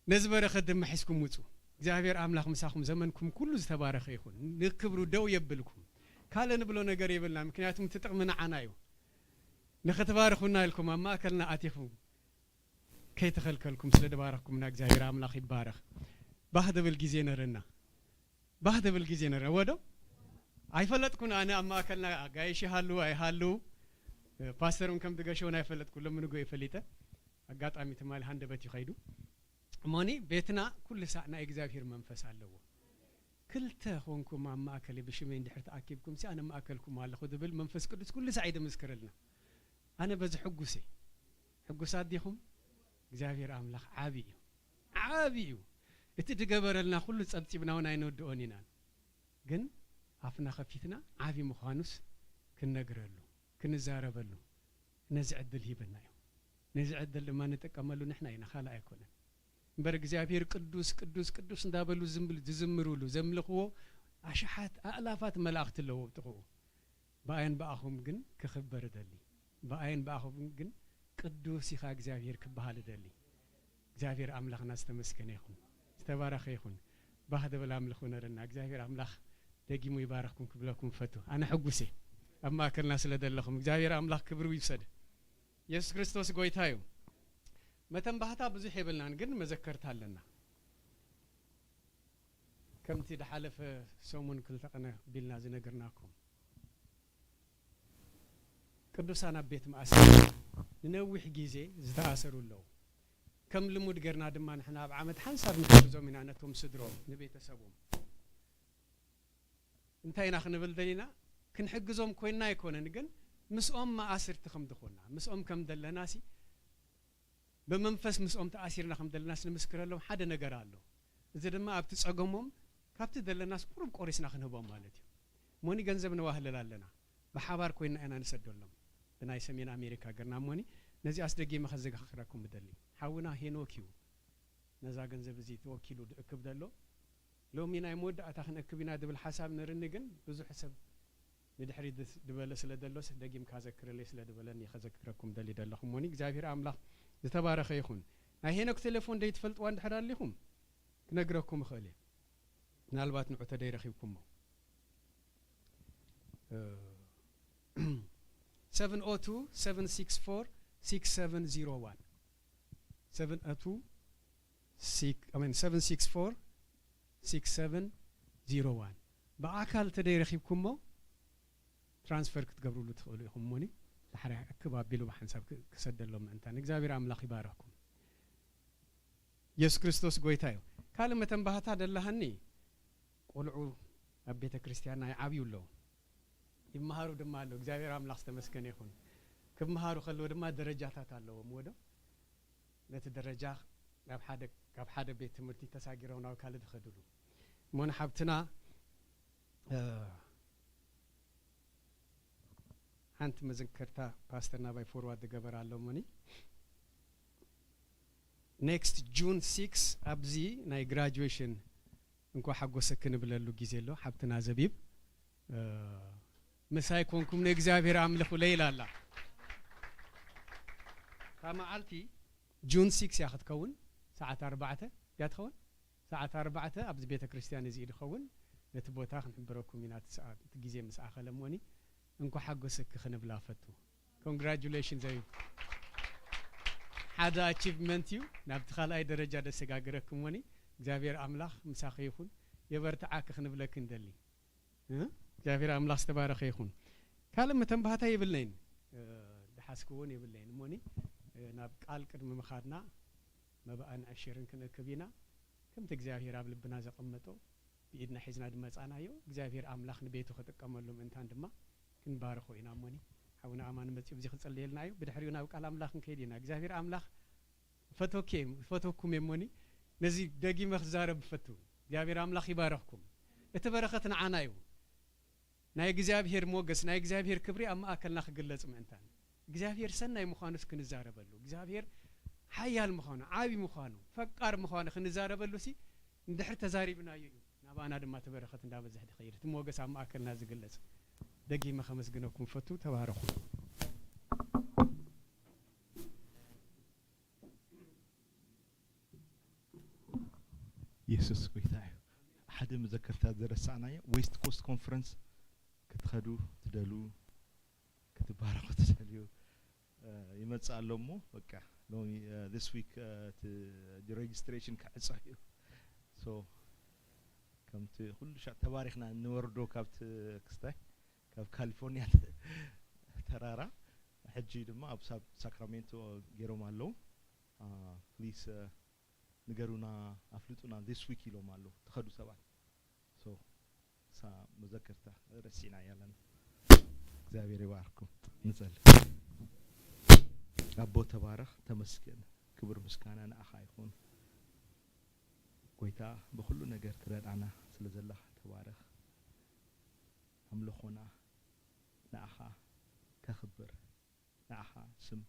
ነዚ በረኸት ድማ ሒዝኩም ውጹ። እግዚኣብሔር ኣምላኽ ምሳኹም፣ ዘመንኩም ኩሉ ዝተባረኸ ይኹን። ንክብሩ ደው የብልኩም። ካልእ ንብሎ ነገር የብልና፣ ምክንያቱም እቲ ጥቕሚ ንዓና እዩ። ንኽትባርኹና ኢልኩም ኣብ ማእከልና ኣቲኹም ከይተኸልከልኩም ስለ ድባረኽኩምና እግዚኣብሔር ኣምላኽ ይባረኽ። ባህ ደብል ግዜ ነረና። ባህ ደብል ግዜ ነረ-፣ ወዶ ኣይፈለጥኩን። ኣነ ኣብ ማእከልና ኣጋይሽ ይሃልዉ ኣይሃልዉ፣ ፓስተር እውን ከም ዝገሸውን ኣይፈለጥኩ። ሎሚ ንጎ ፈሊጠ። ኣጋጣሚ ትማሊ ሃንደበት እዩ ከይዱ። እሞኒ ቤትና ኩሉ ሳዕ ናይ እግዚኣብሔር መንፈስ ኣለዎ። ክልተ ኾንኩም ኣብ ማእከል ብሽመይ እንድሕር ተኣኪብኩም ሲ ኣነ ማእከልኩም ኣለኹ ዝብል መንፈስ ቅዱስ ኩሉ ሳዕ እዩ ዝምስክረልና። ኣነ በዚ ሕጉስ እየ። ሕጉሳት ዲኹም? እግዚኣብሔር ኣምላኽ ዓቢ እዩ። ዓቢ እዩ። እቲ ድገበረልና ኩሉ ጸብጺብና እውን ኣይንወድኦን ኢና። ግን ኣፍና ከፊትና ዓቢ ምዃኑስ ክንነግረሉ፣ ክንዛረበሉ ነዚ ዕድል ሂብና እዩ። ነዚ ዕድል ድማ ንጥቀመሉ ንሕና ኢና፣ ካልእ ኣይኮነን። እምበር እግዚኣብሔር ቅዱስ፣ ቅዱስ፣ ቅዱስ እንዳበሉ ዝምብል-፣ ዝዝምሩሉ፣ ዘምልኽዎ ኣሽሓት ኣእላፋት መላእኽቲ ኣለዉ ኣብ ጥቕኡ። ብኣየን ብኣኹም ግን ክኽበር እደሊ። ብኣየን ብኣኹም ግን ቅዱስ ኢኻ እግዚኣብሔር ክበሃል እደሊ። እግዚኣብሔር ኣምላኽና ዝተመስገነ ይኹን። ዝተባረኸ ይኹን። ባህ ደብል ኣምልኹ ነረና። እግዚኣብሔር ኣምላኽ ደጊሙ ይባረኽኩም ክብለኩም ፈቱ። ኣነ ሕጉስ እየ። ኣብ ማእከልና ስለ ዘለኹም። እግዚኣብሔር ኣምላኽ ክብሪ ይውሰድ። የሱስ ክርስቶስ ጎይታ እዩ። መተንባህታ ብዙሕ የብልናን፣ ግን መዘከርታ ኣለና። ከምቲ ድሓለፈ ሰሙን ክልተ ቀነ ቢልና ዝነገርናኩም፣ ቅዱሳን ኣብ ቤት ማእሰርቲ ንነዊሕ ግዜ ዝተኣሰሩ ኣለዉ። ከም ልሙድ ጌርና ድማ ንሕና ኣብ ዓመት ሓንሳብ ንሕግዞም ኢና፣ ነቶም ስድሮም፣ ንቤተሰቦም። እንታይ ኢና ክንብል ደሊና? ክንሕግዞም ኮይንና ኣይኮነን፣ ግን ምስኦም መኣስርቲ ከም ዝኾንና፣ ምስኦም ከም ዘለናሲ፣ ብመንፈስ ምስኦም ተኣሲርና ከም ዘለናስ ንምስክረሎም ሓደ ነገር ኣሎ። እዚ ድማ ኣብቲ ጸገሞም ካብቲ ዘለናስ ቁሩብ ቆሪስና ክንህቦም ማለት እዩ። ሞኒ ገንዘብ ነዋህልል ኣለና። ብሓባር ኮይንና ኢና ንሰደሎም። ብናይ ሰሜን ኣሜሪካ ገርና ሞኒ ነዚኣስ ደጊመ ከዘካኽረኩም እደሊ። ሓውና ሄኖክ እዩ ነዛ ገንዘብ እዚ ተወኪሉ ዝእክብ ዘሎ። ሎሚ ናይ መወዳእታ ክንእክብ ኢና ዝብል ሓሳብ ነርኒ፣ ግን ብዙሕ ሰብ ንድሕሪት ድስ-፣ ድበለ ስለ ደሎስ ደጊምካ ዘክርለይ ስለ ድበለኒ ከዘክረኩም ደሊ ደለኹ። እሞኒ እግዚኣብሔር ኣምላኽ ዝተባረኸ ይኹን። ናይ ሄኖክ ቴሌፎን ደይትፈልጥዋ እንድሕር ኣሊኹም ክነግረኩም እኽእል እየ። ምናልባት ንዑ ተደይረኺብኩሞ። እ፣ ሰቨን ኦ ቱ፣ ሰቨን ሲክስ ፎር፣ ሲክስ ሰቨን ዚሮ ዋን። ሰቨን ኦ ቱ፣ ሲክ-፣ I mean፣ ሰቨን ሲክስ ፎር፣ ሲክስ ሰቨን ዚሮ ዋን። ብኣካል ተደይረኺብኩሞ ትራንስፈር ክትገብርሉ ትኽእሉ ኢኹም። እሞኒ ዳሕራይ እክብ ኣቢሉ ብሓንሳብ ክ-፣ ክሰደሎም ምእንታን። እግዚኣብሔር ኣምላኽ ይባረኽኩም። የሱስ ክርስቶስ ጎይታ እዩ። ካልእ መተንባህታ ደላሃኒ፣ ቆልዑ ኣብ ቤተ ክርስቲያንና ይዓብዩ ኣለዉ። ይመሃሩ ድማ ኣለዉ። እግዚኣብሔር ኣምላኽ ዝተመስገነ ይኹን። ክመሃሩ ከለዉ ድማ ደረጃታት ኣለዎም። ወዶ ነቲ ደረጃ ናብ ሓደ፣ ካብ ሓደ ቤት ትምህርቲ ተሳጊሮም ናብ ካልእ ዝኸድሉ። እሞ ንሓብትና፣ እ፣ ሓንቲ መዘከርታ ፓስተር ናባይ ፎርዋርድ ዝገበራ ኣሎ እሞኒ። ኔክስት ጁን ሲክስ ኣብዚ ናይ ግራጁዌሽን እንኳ ሓጎሰኪ ንብለሉ ግዜ ኣሎ። ሓብትና ዘቢብ፣ እ፣ ምሳይ ኮንኩም ንእግዚኣብሔር ኣምልኹለይ ኢላ ኣላ። እታ መዓልቲ ጁን ሲክስ እያ ክትከውን፣ ሰዓት ኣርባዕተ እያ ትኸውን። ሰዓት ኣርባዕተ ኣብዚ ቤተ ክርስቲያን እዚ እዩ ዝኸውን። ነቲ ቦታ ክንሕብረኩም ኢና፣ እቲ ሰዓት፣ እቲ ግዜ ምስ ኣኸለ እሞኒ። እንኳ ሓጎሰኪ ክንብላ ፈቱ። ኮንግራጁሌሽን ዘዩ። ሓደ ኣቺቭመንት እዩ፣ ናብቲ ካልኣይ ደረጃ ደሰጋግረኪ እሞኒ። እግዚኣብሔር ኣምላኽ ምሳኺ ይኹን፣ የበርትዓኪ ክንብለኪ ንደሊ። እ? እግዚኣብሔር ኣምላኽ ዝተባረኸ ይኹን። ካልእ መተንባህታ የብልነይን፣ እ፣ ዝሓዝኩ እውን የብልነይን እሞኒ፣ እ፣ ናብ ቃል ቅድሚ ምኻድና መባኣን ዕሽርን ክንእክብ ኢና። ከምቲ እግዚኣብሔር ኣብ ልብና ዘቐመጦ ብኢድና ሒዝና ዝመጻናዮ እግዚኣብሔር ኣምላኽ ንቤቱ ክጥቀመሉ ምእንታን ድማ ክንባርኾ ኢና እሞኒ። ሓውና ኣማን መጺኡ ብዚ ክጽልየልና እዩ። ብድሕሪኡ ናብ ቃል ኣምላኽ ክንከይድ ኢና። እግዚኣብሔር ኣምላኽ ፈቶኬ-፣ ፈቶኩም እሞኒ፣ ነዚ ደጊመ ክዛረብ ፈቱ። እግዚኣብሔር ኣምላኽ ይባረኽኩም። እቲ በረኸት ንዓና እዩ። ናይ እግዚኣብሔር ሞገስ፣ ናይ እግዚኣብሔር ክብሪ ኣብ ማእከልና ክግለጽ ምእንታን፣ እግዚኣብሔር ሰናይ ምዃኑስ ክንዛረበሉ፣ እግዚኣብሔር ሓያል ምዃኑ፣ ዓቢ ምዃኑ፣ ፈቃር ምዃኑ ክንዛረበሉ ሲ እንድሕር ተዛሪብናዮ እዩ ናባና ድማ እቲ በረኸት እንዳበዝሕ ዝኸይድ፣ እቲ ሞገስ ኣብ ማእከልና ዝግለጽ። ደጊመ ከመስግነኩም ፈቱ። ተባረኹ። የሱስ ጎይታ እዩ። ሓደ መዘከርታ ዝረሳዕናዮ፣ ዌስት ኮስት ኮንፈረንስ ክትኸዱ ትደሉ፣ ክትባረኹ ትደልዩ፣ እ፣ ይመጽእ ኣሎ እሞ፣ በቃ ሎሚ፣ እ፣ this week፣ እ፣ እቲ ሬጅስትሬሽን ክዕጾ እዩ። ሶ ከምቲ ኩሉ ሻዕ ተባሪኽና ንወርዶ ካብቲ ክስታይ፣ ካብ ካሊፎርኒያ ተራራ፣ ሕጂ ድማ ኣብ ሳብ-፣ ሳክራሜንቶ ገይሮም ኣለዉ። አ፣ ፕሊስ፣ እ፣ ንገሩና፣ ኣፍልጡና፣ this week ኢሎም ኣለዉ ትኸዱ ሰባት። ሶ፣ እሳ መዘከርታ ረሲዕናያ ኣለና። እግዚኣብሔር ይባርኩም። ንጸሊ። ኣቦ ተባረኽ፣ ተመስገን። ክብር ምስጋና ንኣኻ ይኹን። ጎይታ፣ ብኹሉ ነገር ትረድኣና ስለ ዘለኻ ተባረኽ። ኣምልኾና ንኣኻ ከኽብር፣ ንኣኻ ስም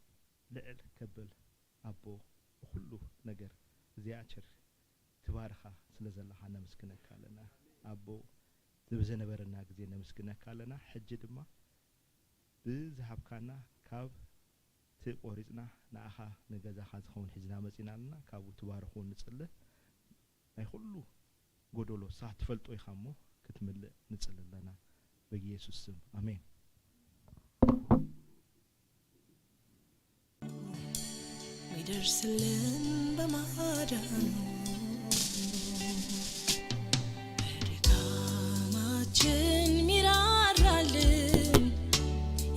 ልዕል ከብል፣ ኣቦ፣ ብኹሉ ነገር እዚኣ ቸርች ትባርኻ ስለ ዘለኻ ነመስግነካ ኣለና። ኣቦ፣ ብዝነበረና ግዜ ነመስግነካ ኣለና። ሕጂ ድማ ብዝሃብካና ካብ እቲ ቆሪጽና ንኣኻ ንገዛኻ ዝኸውን ሒዝና መጺና ኣለና። ካብኡ ትባርኹ ንጽሊ። ናይ ኩሉ ጎደሎ ንስኻ ትፈልጦ ኢኻ እሞ ክትምልእ ንጽሊ ኣለና በኢየሱስ ስም። ኣሜን። ሚደርስልን በማዳኑ በድካማችን ሚራራልን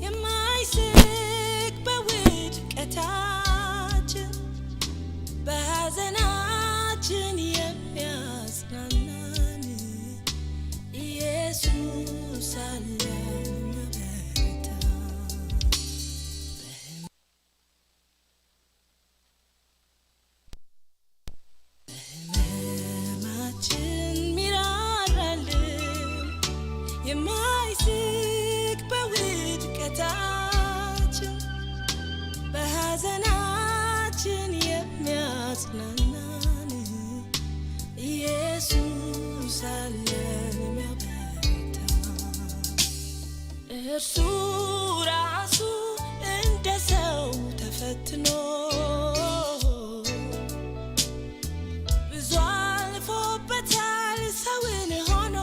የማይስቅ በውድቀታችን በሐዘናችን የሚያጽናናን ኢየሱስ አለን መበረታ። በህመማችን ሚራራልን የማይስቅ በውድቀታችን በሐዘናችን የሚያጽናናን ኢየሱስ አለን የሚያበረታ። እርሱ ራሱ እንደ ሰው ተፈትኖ ብዙ አልፎበታል ሰውን ሆኖ።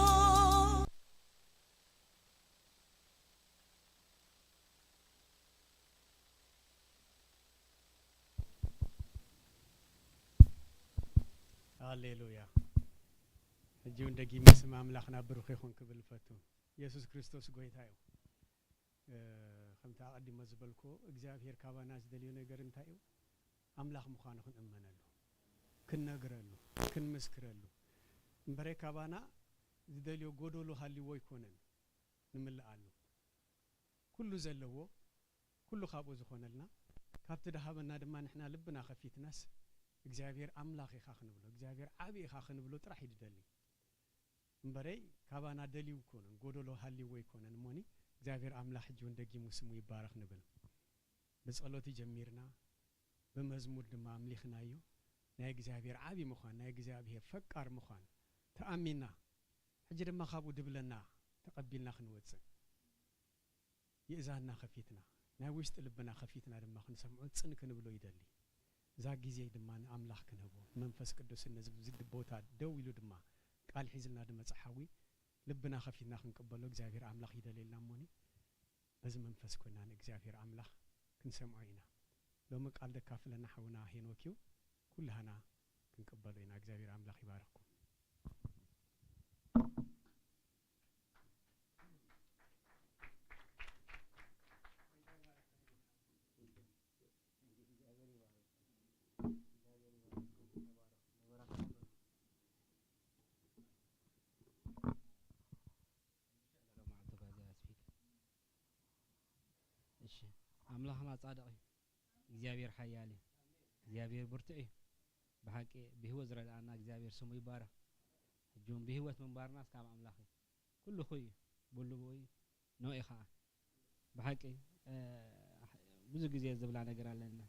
ሃሌሉያ። ሕጂ እውን ደጊመ ስም ኣምላኽና ብሩኽ ይኹን ክብል እፈቱ። የሱስ ክርስቶስ ጎይታ እዩ። እ፣ ከምቲ ኣቐዲመ ዝበልኩ፣ እግዚኣብሔር ካባና ዝደልዮ ነገር እንታይ እዩ? ኣምላኽ ምዃኑ ክንእመነሉ፣ ክንነግረሉ፣ ክንምስክረሉ። እምበረ ካባና ዝደልዮ ጎደሎ ሃልይዎ ኣይኮነን ንምልኣሉ። ኩሉ ዘለዎ፣ ኩሉ ካብኡ ዝኾነልና፣ ካብቲ ድሃበና ድማ ንሕና ልብና ከፊትናስ፣ እግዚኣብሔር ኣምላኽ ኢኻ ክንብሎ፣ እግዚኣብሔር ዓቢ ኢኻ ክንብሎ ጥራሕ እዩ ዝደሊ። እምበረይ ካባና ደልዩ ኣይኮነን፣ ጎደሎ ሃልይዎ ኣይኮነን እሞኒ፣ እግዚኣብሔር ኣምላኽ ሕጂ እውን ደጊሙ ስሙ ይባረኽ ንብል። ብጸሎት ጀሚርና፣ ብመዝሙር ድማ ኣምሊኽናዮ። ናይ እግዚኣብሔር ዓቢ ምዃን፣ ናይ እግዚኣብሔር ፈቃር ምዃን ተኣሚና፣ ሕጂ ድማ ካብኡ ድብለና ተቐቢልና ክንወጽእ፣ ይእዛንና ከፊትና፣ ናይ ውሽጢ ልብና ከፊትና ድማ ክንሰምዖ ጽን ክንብሎ ይደሊ። እዛ ግዜ ድማ ንኣምላኽ ክንህቦ፣ ንመንፈስ ቅዱስ ነዚ ኣብዚ ቦታ ደው ኢሉ ድማ ቃል ሒዝልና ዝመጽእ ሓዊ ልብና ከፊትና ክንቅበሎ እግዚኣብሔር ኣምላኽ ይደልየልና እሞኒ፣ በዚ መንፈስ ኮይና ንእግዚኣብሔር ኣምላኽ ክንሰምዖ ኢና። ሎሚ ቃል ዘካፍለና ሓውና ሄኖክ እዩ። ኩላህና ክንቅበሎ ኢና። እግዚኣብሔር ኣምላኽ ይባርኽኩም። እሺ፣ ኣምላኽና ጻድቕ እዩ። እግዚኣብሔር ሓያል እዩ። እግዚኣብሔር ብርቱዕ እዩ። ብሓቂ ብህይወት ዝረድኣና እግዚኣብሔር ስሙ ይባረኽ። ሕጂ እውን ብህይወት ምንባርናስ ካብ ኣምላኽ እዩ። ኩሉ ኹ እዩ፣ ብሉ ብኡ እዩ፣ ንኡ እዩ ኸዓ። ብሓቂ፣ እ፣ ብዙ ግዜ ዝብላ ነገር ኣለና።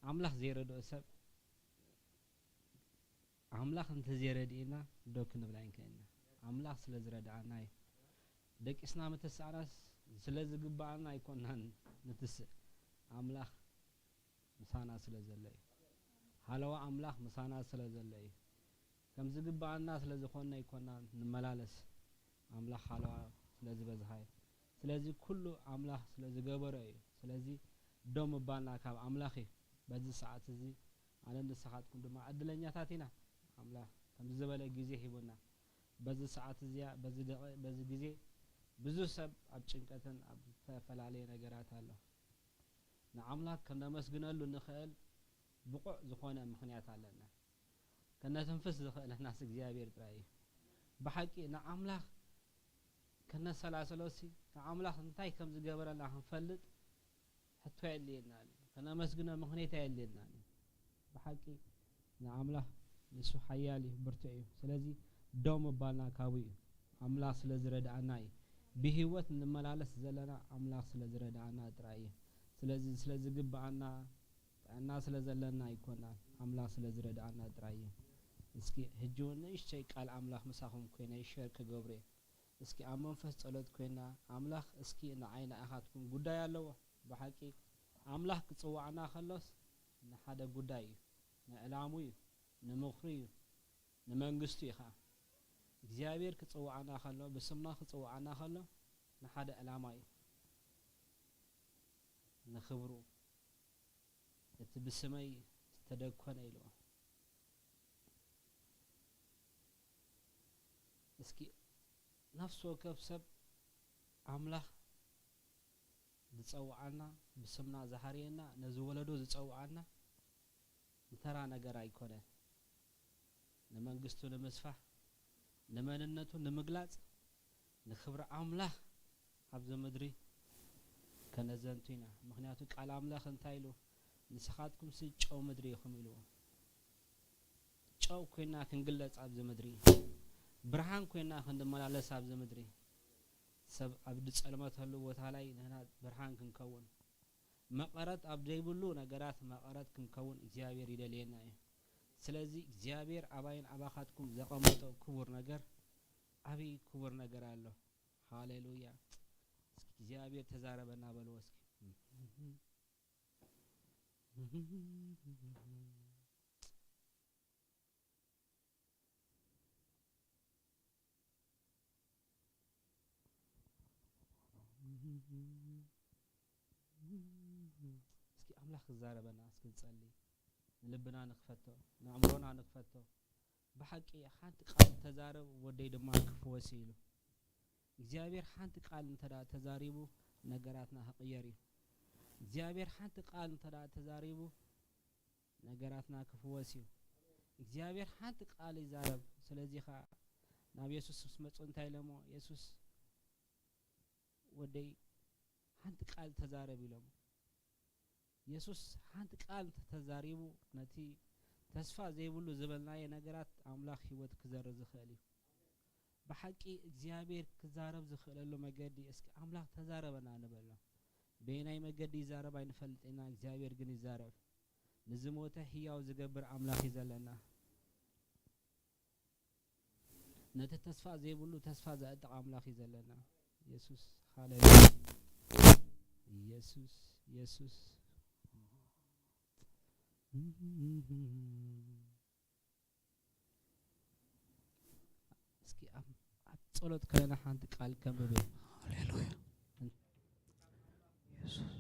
ኣምላኽ ዘይረድኦ ሰብ፣ ኣምላኽ እንተዘይረድእና ደው ክንብል ኣይንክእልና። ኣምላኽ ስለ ዝረድኣና እዩ። ደቂስና ምትሳእናስ ስለ ዝግብኣና ኣይኮናን ንትስእ። ኣምላኽ ምሳና ስለ ዘሎ እዩ። ሃለዋ ኣምላኽ ምሳና ስለ ዘሎ እዩ። ከም ዝግብኣና ስለ ዝኾንና ኣይኮናን ንመላለስ። ኣምላኽ ሃለዋ ስለ ዝበዝሃ እዩ። ስለዚ ኩሉ ኣምላኽ ስለ ዝገበሮ እዩ። ስለዚ ደው ምባልና ካብ ኣምላኽ እዩ። በዚ ሰዓት እዚ ኣነ ንስኻትኩም ድማ ዕድለኛታት ኢና። ኣምላኽ ከምዚ ዝበለ ግዜ ሂቡና። በዚ ሰዓት እዚኣ፣ በዚ ደቂ-፣ በዚ ግዜ ብዙሕ ሰብ ኣብ ጭንቀትን ኣብ ዝተፈላለየ ነገራት ኣሎ። ንኣምላኽ ከነመስግነሉ ንኽእል ብቑዕ ዝኾነ ምኽንያት ኣለና። ከነተንፍስ ዝኽእለናስ እግዚኣብሔር ጥራይ እዩ። ብሓቂ ንኣምላኽ ከነሰላስሎሲ፣ ንኣምላኽ እንታይ ከም ዝገበረልና ክንፈልጥ ሕቶ የድልየና ኣሎ። ከነመስግኖ ምኽንያት ኣየድልየናን እዩ። ብሓቂ ንኣምላኽ ንሱ ሓያል እዩ፣ ብርቱዕ እዩ። ስለዚ ደው ምባልና ካብኡ እዩ። ኣምላኽ ስለ ዝረድኣና እዩ። ብህይወት ንመላለስ ዘለና ኣምላኽ ስለ ዝረድኣና ጥራይ እዩ። ስለዚ ስለ ዝግብኣና ጥዕና ስለ ዘለና ኣይኮናን፣ ኣምላኽ ስለ ዝረድኣና ጥራይ እዩ። እስኪ ሕጂ እውን ንእሽተይ ቃል ኣምላኽ ምሳኹም ኮይነ ሸር ክገብር እየ። እስኪ ኣብ መንፈስ ጸሎት ኮይና፣ ኣምላኽ እስኪ ንዓይ ንኣኻትኩም ጉዳይ ኣለዎ። ብሓቂ ኣምላኽ ክጽውዓና ከሎስ ንሓደ ጉዳይ እዩ፣ ንዕላሙ እዩ፣ ንምኽሩ እዩ፣ ንመንግስቱ እዩ ኸኣ። እግዚኣብሔር ክጽውዓና ከሎ፣ ብስምና ክጽውዓና ከሎ ንሓደ ዕላማ እዩ፣ ንኽብሩ። እቲ ብስመይ ዝተደኮነ ኢልዎ። እስኪ ነፍሲ ወከፍ ሰብ ኣምላኽ ዝጸውዓና፣ ብስምና ዝሃርየና፣ ነዚ ወለዶ ዝጸውዓና ንተራ ነገር ኣይኮነን። ንመንግስቱ ንምስፋሕ፣ ንመንነቱ ንምግላጽ፣ ንኽብሪ ኣምላኽ ኣብዚ ምድሪ ከነዘንቱ ኢና። ምኽንያቱ ቃል ኣምላኽ እንታይ ኢሉ? "ንስኻትኩምሲ ጨው ምድሪ ኢኹም" ኢልዎ። ጨው ኮይና ክንግለጽ ኣብዚ ምድሪ፣ ብርሃን ኮይና ክንመላለስ ኣብዚ ምድሪ፣ ሰብ ኣብ ዝጸልመተሉ ቦታ ላይ ንሕና ብርሃን ክንከውን፣ መቐረት ኣብ ዘይብሉ ነገራት መቐረት ክንከውን እግዚኣብሔር ይደልየና እዩ። ስለዚ እግዚኣብሔር ኣባይን ኣባኻትኩም ዘቐመጦ ክቡር ነገር ዓብዪ ክቡር ነገር ኣሎ። ሃሌሉያ። እስኪ እግዚኣብሔር ተዛረበና በልዎ እስኪ። እስኪ ኣምላኽ ክዛረበና እስኪ ንጸሊ። ንልብና ንክፈቶ፣ ንኣእምሮና ንክፈቶ። ብሓቂ ሓንቲ ቃል ተዛረብ፣ ወደይ ድማ ክፍወስ እዩ ኢሉ። እግዚኣብሔር ሓንቲ ቃል እንተ ደኣ ተዛሪቡ ነገራትና ክቕየር እዩ። እግዚኣብሔር ሓንቲ ቃል እንተ ደኣ ተዛሪቡ ነገራትና ክፍወስ እዩ። እግዚኣብሔር ሓንቲ ቃል ይዛረብ። ስለዚ ኸኣ ናብ የሱስ ምስ መጹ እንታይ ኢሎሞ? የሱስ፣ "ወደይ ሓንቲ ቃል ተዛረብ" ኢሎሞ። የሱስ ሓንቲ ቃል እንተ ተዛሪቡ ነቲ ተስፋ ዘይብሉ ዝበልናዮ ነገራት ኣምላኽ ህይወት ክዘርእ ዝኽእል እዩ። ብሓቂ እግዚኣብሔር ክዛረብ ዝኽእለሉ መገዲ እስኪ ኣምላኽ ተዛረበና ንበሎ። በየናይ መገዲ ይዛረብ ኣይንፈልጥ ኢና፣ እግዚኣብሔር ግን ይዛረብ። ንዝሞተ ህያው ዝገብር ኣምላኽ እዩ ዘለና። ነቲ ተስፋ ዘይብሉ ተስፋ ዘዕጥቕ ኣምላኽ እዩ ዘለና። የሱስ፣ ሃሌሉያ። የሱስ፣ ኢየሱስ፣ ኢየሱስ። እስኪ ኣብ፣ ኣብ ጸሎት ከለና ሓንቲ ቃል ከንብብ። ሃሌሉያ። ኢየሱስ።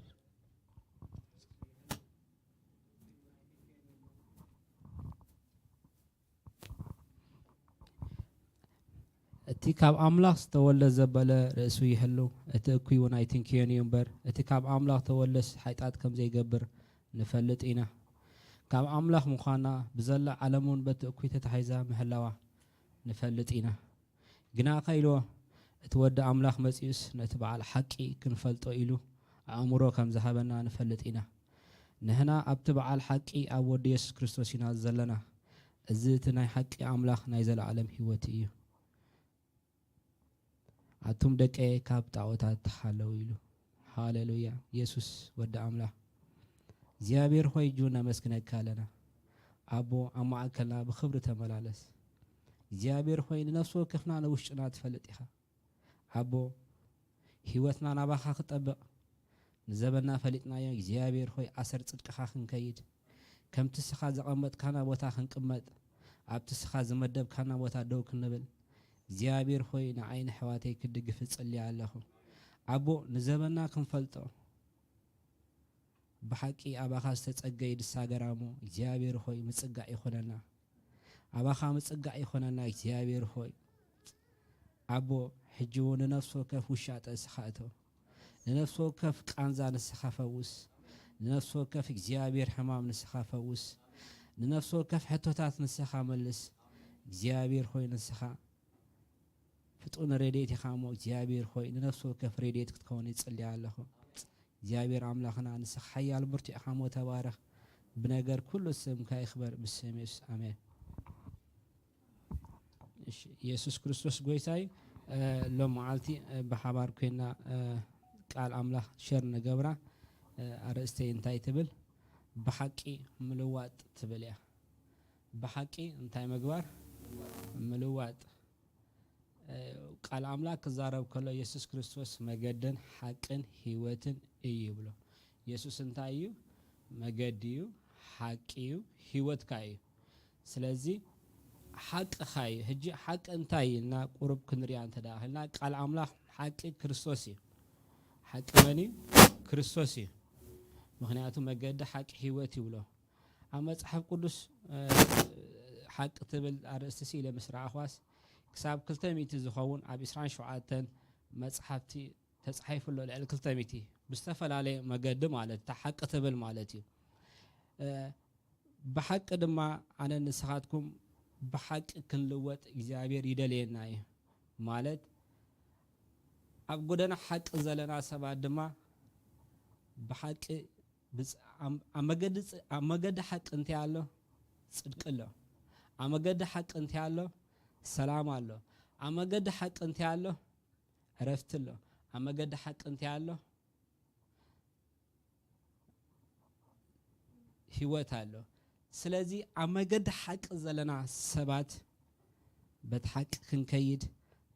እቲ ካብ ኣምላኽ ዝተወልደ ዘበለ ርእሱ ይሕሉ፣ እቲ እኩይ እውን ኣይትንክዮን እዩ እምበር፣ እቲ ካብ ኣምላኽ ተወልደስ ሓጢኣት ከም ዘይገብር ንፈልጥ ኢና። ካብ ኣምላኽ ምዃና ብዘላ ዓለም እውን በቲ እኩይ ተታሒዛ ምህላዋ ንፈልጥ ኢና። ግና ከ ኢልዎ፣ እቲ ወዲ ኣምላኽ መጺኡስ ነቲ በዓል ሓቂ ክንፈልጦ ኢሉ ኣእምሮ ከም ዝሃበና ንፈልጥ ኢና። ንሕና ኣብቲ በዓል ሓቂ ኣብ ወዲ የሱስ ክርስቶስ ኢና ዘለና። እዚ እቲ ናይ ሓቂ ኣምላኽ ናይ ዘለኣለም ህይወት እዩ። ኣቱም ደቀየ ካብ ጣዖታት ተሓለዉ ኢሉ። ሃሌሉያ። የሱስ ወዲ ኣምላኽ። እግዚኣብሔር ሆይ እጁ ነመስግነካ ኣለና። ኣቦ ኣብ ማእከልና ብኽብሪ ተመላለስ። እግዚኣብሔር ሆይ ንነፍሲ ወከፍና ንውሽጥና ትፈልጥ ኢኻ። ኣቦ ህይወትና ናባኻ ክጠብቕ ንዘበና ፈሊጥናዮ እግዚኣብሔር ሆይ ኣሰር ጽድቅኻ ክንከይድ ከምቲ ስኻ ዘቐመጥካና ቦታ ክንቅመጥ ኣብቲ ስኻ ዝመደብካና ቦታ ደው ክንብል እግዚኣብሔር ሆይ ንዓይ ንሕዋተይ ክድግፍ እጽልያ ኣለኹ። ኣቦ ንዘበና ክንፈልጦ ብሓቂ ኣባኻ ዝተጸገይ ድሳገራሞ እግዚኣብሔር ሆይ ምጽጋዕ ይኾነና። ኣባኻ ምጽጋዕ ይኾነና እግዚኣብሔር ሆይ። ኣቦ ሕጂ እውን ንነፍሲ ወከፍ ውሻጠ ንስኻ እቶ። ንነፍሲ ወከፍ ቃንዛ ንስኻ ፈውስ። ንነፍሲ ወከፍ እግዚኣብሔር ሕማም ንስኻ ፈውስ። ንነፍሲ ወከፍ ሕቶታት ንስኻ መልስ። እግዚኣብሔር ሆይ ንስኻ ፍጡን ረድኤት ኢኻ እሞ እግዚኣብሔር ሆይ ንነፍሲ ወከፍ ረድኤት ክትከውን ይጽልያ ኣለኹ። እግዚኣብሔር ኣምላኽና ንስኻ ሓያል ብርቱዕ ኢኻ እሞ ተባረኽ። ብነገር ኩሉ ስምካ ይኽበር ብስም የሱስ ኣሜን። እሺ፣ ኢየሱስ ክርስቶስ ጎይታ እዩ። እ፣ ሎም መዓልቲ እ፣ ብሓባር ኮይና እ፣ ቃል ኣምላኽ ሸር ንገብራ እ፣ ኣርእስተይ እንታይ ትብል? ብሓቂ ምልዋጥ ትብል እያ። ብሓቂ እንታይ ምግባር? ምልዋጥ። ቃል ኣምላኽ ክዛረብ ከሎ የሱስ ክርስቶስ መገድን ሓቅን ህይወትን እዩ ይብሎ። የሱስ እንታይ እዩ? መገዲ እዩ፣ ሓቂ እዩ፣ ህይወትካ እዩ። ስለዚ ሓቅኻ እዩ። ሕጂ ሓቂ እንታይ እዩ ኢልና ቁሩብ ክንሪኣ እንተ ደኣ ኽኢልና ቃል ኣምላኽ ሓቂ ክርስቶስ እዩ። ሓቂ መን እዩ? ክርስቶስ እዩ። ምኽንያቱ መገዲ ሓቂ ህይወት ይብሎ። ኣብ መጽሓፍ ቅዱስ ሓቂ ትብል ኣርእስቲ ስኢለ ምስ ረኣኽዋስ ክሳብ ክልተ ሚእቲ ዝኸውን ኣብ ዕስራን ሸውዓተን መጽሓፍቲ ተጻሒፉ ኣሎ። ልዕሊ ክልተ ሚእቲ ብዝተፈላለየ መገዲ ማለት እታ ሓቂ ትብል ማለት እዩ። ብሓቂ ድማ ኣነ ንስኻትኩም ብሓቂ ክንልወጥ እግዚኣብሔር ይደልየና እዩ። ማለት ኣብ ጎደና ሓቂ ዘለና ሰባት ድማ ብሓቂ ኣብ መገዲ ሓቂ እንታይ ኣሎ? ጽድቂ ኣሎ። ኣብ መገዲ ሓቂ እንታይ ኣሎ? ሰላም ኣሎ። ኣብ መገዲ ሓቂ እንታይ ኣሎ? ዕረፍቲ ኣሎ። ኣብ መገዲ ሓቂ እንታይ ኣሎ? ህይወት ኣሎ። ስለዚ ኣብ መገዲ ሓቂ ዘለና ሰባት በቲ ሓቂ ክንከይድ፣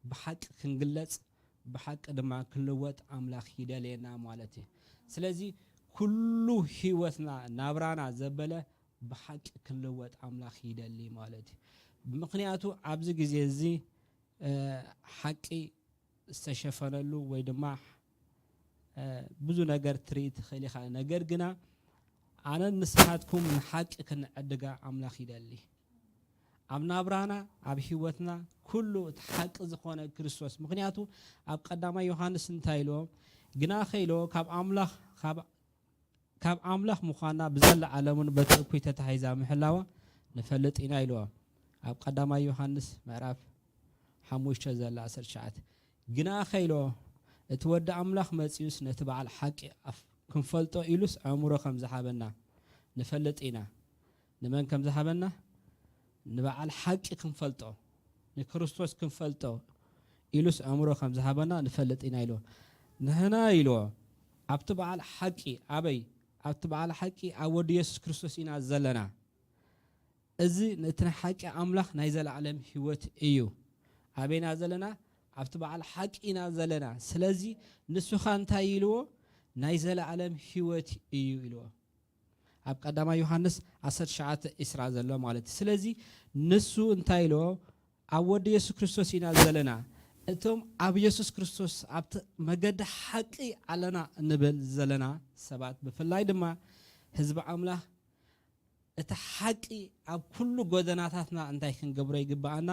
ብሓቂ ክንግለጽ፣ ብሓቂ ድማ ክንልወጥ ኣምላኽ ይደልየና ማለት እዩ። ስለዚ ኩሉ ህይወትና ናብራና ዘበለ ብሓቂ ክንልወጥ ኣምላኽ ይደሊ ማለት እዩ። ምኽንያቱ ኣብዚ ግዜ እዚ ሓቂ ዝተሸፈነሉ ወይ ድማ ብዙ ነገር ትርኢ ትኽእል ኢኻ። ነገር ግና ኣነን ንስኻትኩም ንሓቂ ክንዕድጋ ኣምላኽ ይደሊ። ኣብ ናብራና ኣብ ህይወትና ኩሉ እቲ ሓቂ ዝኾነ ክርስቶስ። ምኽንያቱ ኣብ ቀዳማይ ዮሃንስ እንታይ ኢልዎ? ግናኸ ኢልዎ ካብ ኣምላኽ ካብ ካብ ኣምላኽ ምዃና ብዘለዓለምን በቲ እኩይ ተታሒዛ ምሕላዋ ንፈልጥ ኢና ኢልዎ። ኣብ ቀዳማይ ዮሃንስ ምዕራፍ ሓሙሽተ ዘላ ዓሰርተ ትሽዓተ። ግናኸ ኢልዎ እቲ ወዲ ኣምላኽ መጺኡስ ነቲ በዓል ሓቂ ኣፍ ክንፈልጦ ኢሉስ ኣእምሮ ከም ዝሃበና ንፈልጥ ኢና። ንመን ከም ዝሃበና ንበዓል ሓቂ ክንፈልጦ ንክርስቶስ ክንፈልጦ ኢሉስ ኣእምሮ ከም ዝሃበና ንፈልጥ ኢና ኢልዎ። ንሕና ኢልዎ ኣብቲ በዓል ሓቂ ኣበይ ኣብቲ በዓል ሓቂ ኣብ ወዲ የሱስ ክርስቶስ ኢና ዘለና። እዚ ነቲ ናይ ሓቂ ኣምላኽ ናይ ዘለዓለም ህይወት እዩ። ኣበይና ዘለና ኣብቲ በዓል ሓቂ ኢና ዘለና። ስለዚ ንሱኻ እንታይ ኢልዎ? ናይ ዘለኣለም ህይወት እዩ ኢልዎ። ኣብ ቀዳማይ ዮሃንስ ዓሰርተ ትሽዓተ ዕስራ ዘሎ ማለት እዩ። ስለዚ ንሱ እንታይ ኢልዎ? ኣብ ወዲ የሱስ ክርስቶስ ኢና ዘለና። እቶም ኣብ የሱስ ክርስቶስ ኣብቲ መገዲ ሓቂ ኣለና እንብል ዘለና ሰባት፣ ብፍላይ ድማ ህዝቢ ኣምላኽ፣ እቲ ሓቂ ኣብ ኩሉ ጎደናታትና እንታይ ክንገብሮ ይግብኣና?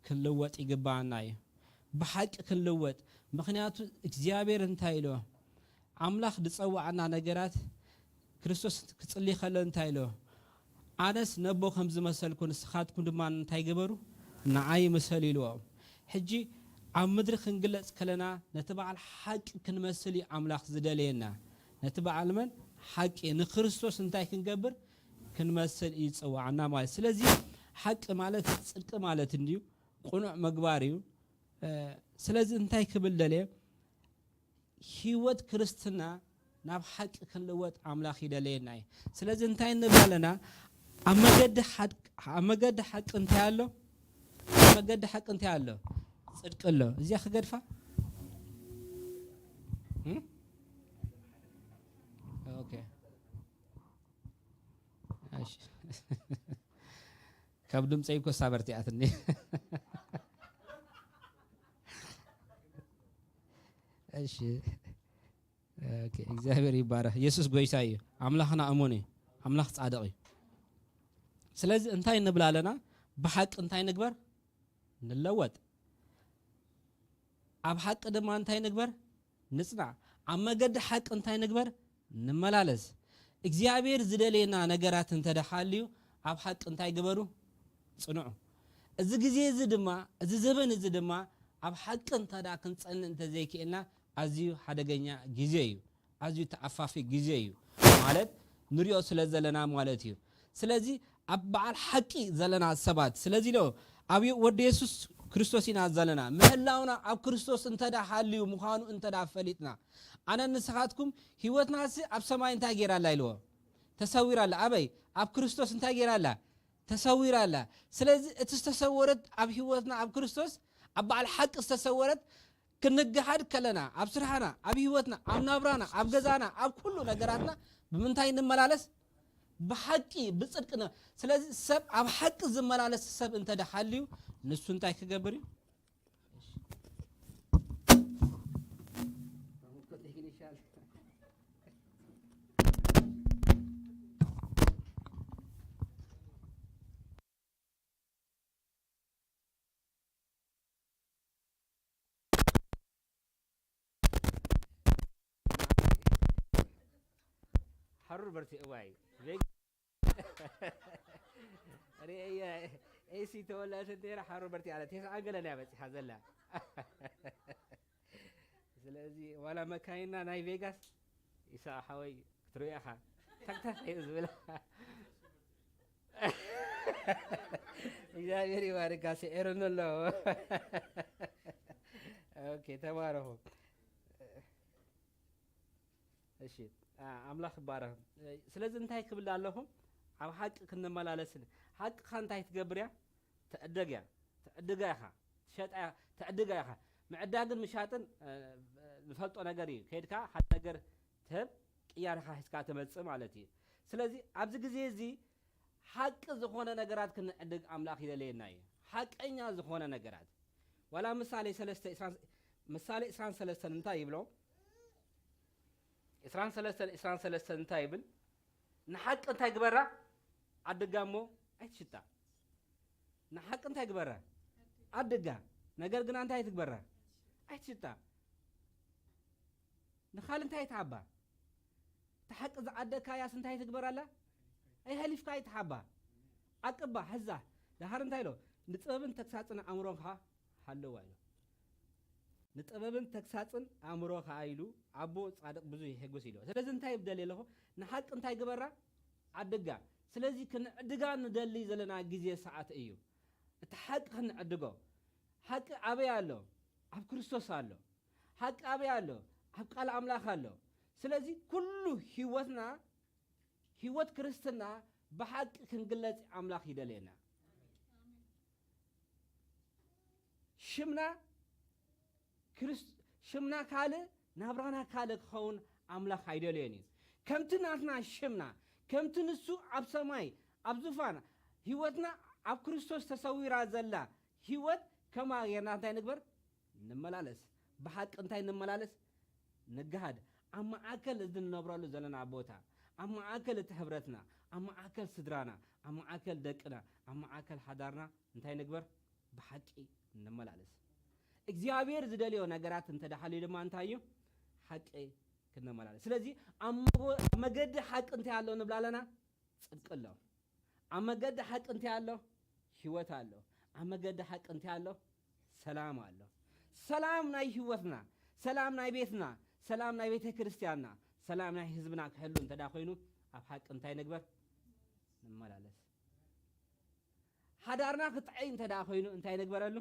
ክንልወጥ ይግብኣና እዩ። ብሓቂ ክንልወጥ። ምኽንያቱ እግዚኣብሔር እንታይ ኢልዎ? ኣምላኽ ዝጸዋዓና ነገራት ክርስቶስ ክጽሊ ከሎ እንታይ ኢልዎ? ኣነስ ነቦ ከም ዝመሰልኩ ንስኻትኩም ድማ እንታይ ግበሩ? ንዓይ ምሰሉ ኢልዎም። ሕጂ ኣብ ምድሪ ክንግለጽ ከለና ነቲ በዓል ሓቂ ክንመስል እዩ ኣምላኽ ዝደለየና። ነቲ በዓል መን? ሓቂ ንክርስቶስ እንታይ ክንገብር? ክንመስል እዩ ዝጸዋዓና ማለት። ስለዚ ሓቂ ማለት ጽድቂ ማለት እንድዩ፣ ቅኑዕ ምግባር እዩ። እ፣ ስለዚ እንታይ ክብል ደልየ? ህይወት ክርስትና ናብ ሓቂ ክንልወጥ ኣምላኽ ይደለየና እዩ። ስለዚ እንታይ ንብል ኣለና? ኣብ መገዲ ሓቅ-፣ ኣብ መገዲ ሓቂ እንታይ ኣሎ? ኣብ መገዲ ሓቂ እንታይ ኣሎ? ጽድቂ ኣሎ። እዚኣ ክገድፋ? እም? ኦኬ። እሺ። ካብ ድምፀይ እኮ እሳ በርቲኣትኒ። እሺ። ኦኬ፣ እግዚኣብሔር ይባረክ። ኢየሱስ ጎይታ እዩ። ኣምላኽና እሙን እዩ። ኣምላኽ ጻድቕ እዩ። ስለዚ እንታይ ንብል ኣለና? ብሓቂ እንታይ ንግበር? ንለወጥ። ኣብ ሓቂ ድማ እንታይ ንግበር? ንጽናዕ። ኣብ መገዲ ሓቂ እንታይ ንግበር? ንመላለስ። እግዚኣብሔር ዝደልየና ነገራት እንተ ደኣ ሃልዩ፣ ኣብ ሓቂ እንታይ ግበሩ? ጽንዑ። እዚ ግዜ እዚ ድማ፣ እዚ ዘበን እዚ ድማ፣ ኣብ ሓቂ እንተ ደኣ ክንጸንዕ እንተ ዘይክእልና፣ ኣዝዩ ሓደገኛ ግዜ እዩ። ኣዝዩ ተኣፋፊ ግዜ እዩ። ማለት ንሪኦ ስለ ዘለና ማለት እዩ። ስለዚ ኣብ በዓል ሓቂ ዘለና ሰባት፣ ስለዚ ኢሎ ኣብ ወዲ የሱስ ክርስቶስ ኢና ዘለና። ምህላውና ኣብ ክርስቶስ እንተ ደኣ ሃልዩ ምዃኑ እንተ ደኣ ፈሊጥና፣ ኣነ ንስኻትኩም ህይወትናሲ ኣብ ሰማይ እንታይ ገይራ ኣላ ኢልዎ? ተሰዊራ ኣላ። ኣበይ? ኣብ ክርስቶስ እንታይ ገይራ ኣላ? ተሰዊራ ኣላ። ስለዚ እቲ ዝተሰወረት ኣብ ህይወትና ኣብ ክርስቶስ፣ ኣብ በዓል ሓቂ ዝተሰወረት ክንገሃድ ከለና፣ ኣብ ስራሕና፣ ኣብ ህይወትና፣ ኣብ ናብራና፣ ኣብ ገዛና፣ ኣብ ኩሉ ነገራትና ብምንታይ ንመላለስ? ብሓቂ፣ ብጽድቂ ነ-፣ ስለዚ ሰብ ኣብ ሓቂ ዝመላለስ ሰብ እንተ ደኣ ሃልዩ፣ ንሱ እንታይ ክገብር እዩ? ሓሩር በርቲዕዋ እዩ። ሪኤያ ኤሲ ተወላሰት ነይራ ሓሩር በርቲዓ ኣላ። ተስዓን ገለን እያ በጺሓ ዘላ። ስለዚ ዋላ መካይንና ናይ ቬጋስ ኢሳቕ ሓወይ ክትሪኦ ኢኻ። ታክታክ እዩ ዝብል። እግዚኣብሔር ይባርካ፣ ስዒሩኒ ኣሎ። ኦኬ፣ ተባረኹ። እሺ፣ ኣ-፣ ኣምላኽ ይባረኽ። ስለዚ እንታይ ክብል ኣለኹ? ኣብ ሓቂ ክንመላለስን፣ ሓቅኻ እንታይ ትገብር እያ? ትዕደግ እያ። ትዕድጋ ኢኻ። ትሸጣ እያ፣ ትዕድጋ ኢኻ። ምዕዳግን ምሻጥን፣ እ፣ ንፈልጦ ነገር እዩ። ከይድካ ሓደ ነገር ትህብ፣ ቅያርኻ ሒዝካ ትመጽእ ማለት እዩ። ስለዚ ኣብዚ ግዜ እዚ ሓቂ ዝኾነ ነገራት ክንዕድግ ኣምላኽ ይደለየና እዩ። ሓቀኛ ዝኾነ ነገራት። ዋላ ምሳሌ ሰለስተ፣ ዕስራን፣ ምሳሌ ዕስራን ሰለስተን እንታይ ይብሎ? ዕስራን ሰለስተን፣ ዕስራን ሰለስተን እንታይ ይብል? ንሓቂ እንታይ ግበራ? ዓድጋ እሞ ኣይትሽጣ። ንሓቂ እንታይ ግበራ? ዓድጋ። ነገር ግና እንታይ ትግበራ? ኣይትሽጣ። ንኻል እንታይ ትሃባ? እቲ ሓቂ ዝዓደግካያስ እንታይ ትግበር ኣላ? ኣይሃሊፍካ ኣይትሓባ። ዓቅባ፣ ሕዛ። ደሃር እንታይ ኢሎ? ንጥበብን ተግሳጽን ኣእምሮኻ ሃለዋ ኢሎ። ንጥበብን ተግሳጽን ኣእምሮ ከኣ ኢሉ ኣቦ ጻድቕ ብዙ ይሕጉስ ኢሎ። ስለዚ እንታይ ይብደል ኣለኹ? ንሓቂ እንታይ ግበራ? ዓድጋ። ስለዚ ክንዕድጋ ንደሊ ዘለና ግዜ ሰዓት እዩ። እቲ ሓቂ ክንዕድጎ። ሓቂ ኣበይ ኣሎ? ኣብ ክርስቶስ ኣሎ። ሓቂ ኣበይ ኣሎ? ኣብ ቃል ኣምላኽ ኣሎ። ስለዚ ኩሉ ህይወትና፣ ህይወት ክርስትና ብሓቂ ክንግለጽ ኣምላኽ ይደልየና። ሽምና ክርስ-፣ ሽምና ካልእ፣ ናብራና ካልእ ክኸውን ኣምላኽ ኣይደልዮን እዩ። ከምቲ ናትና ሽምና፣ ከምቲ ንሱ ኣብ ሰማይ ኣብ ዙፋን፣ ህይወትና ኣብ ክርስቶስ ተሰዊራ ዘላ ህይወት ከማ ጌርና እንታይ ንግበር? ንመላለስ። ብሓቂ እንታይ ንመላለስ? ንግሃድ። ኣብ ማእከል እዚ ንነብረሉ ዘለና ቦታ፣ ኣብ ማእከል እቲ ሕብረትና፣ ኣብ ማእከል ስድራና፣ ኣብ ማእከል ደቅና፣ ኣብ ማእከል ሓዳርና እንታይ ንግበር? ብሓቂ ንመላለስ። እግዚኣብሔር ዝደልዮ ነገራት እንተደሓልዩ ድማ እንታይ እዩ? ሓቂ ክንመላለስ። ስለዚ ኣብ መጎ-፣ ኣብ መገዲ ሓቂ እንታይ ኣሎ ንብል ኣለና? ጽድቂ ኣሎ። ኣብ መገዲ ሓቂ እንታይ ኣሎ? ህይወት ኣሎ። ኣብ መገዲ ሓቂ እንታይ ኣሎ? ሰላም ኣሎ። ሰላም ናይ ህይወትና፣ ሰላም ናይ ቤትና፣ ሰላም ናይ ቤተ ክርስቲያንና፣ ሰላም ናይ ህዝብና ክህሉ እንተ ደኣ ኮይኑ ኣብ ሓቂ እንታይ ንግበር? ንመላለስ። ሓዳርና ክጥዕይ እንተ ደኣ ኮይኑ እንታይ ንግበረሉ?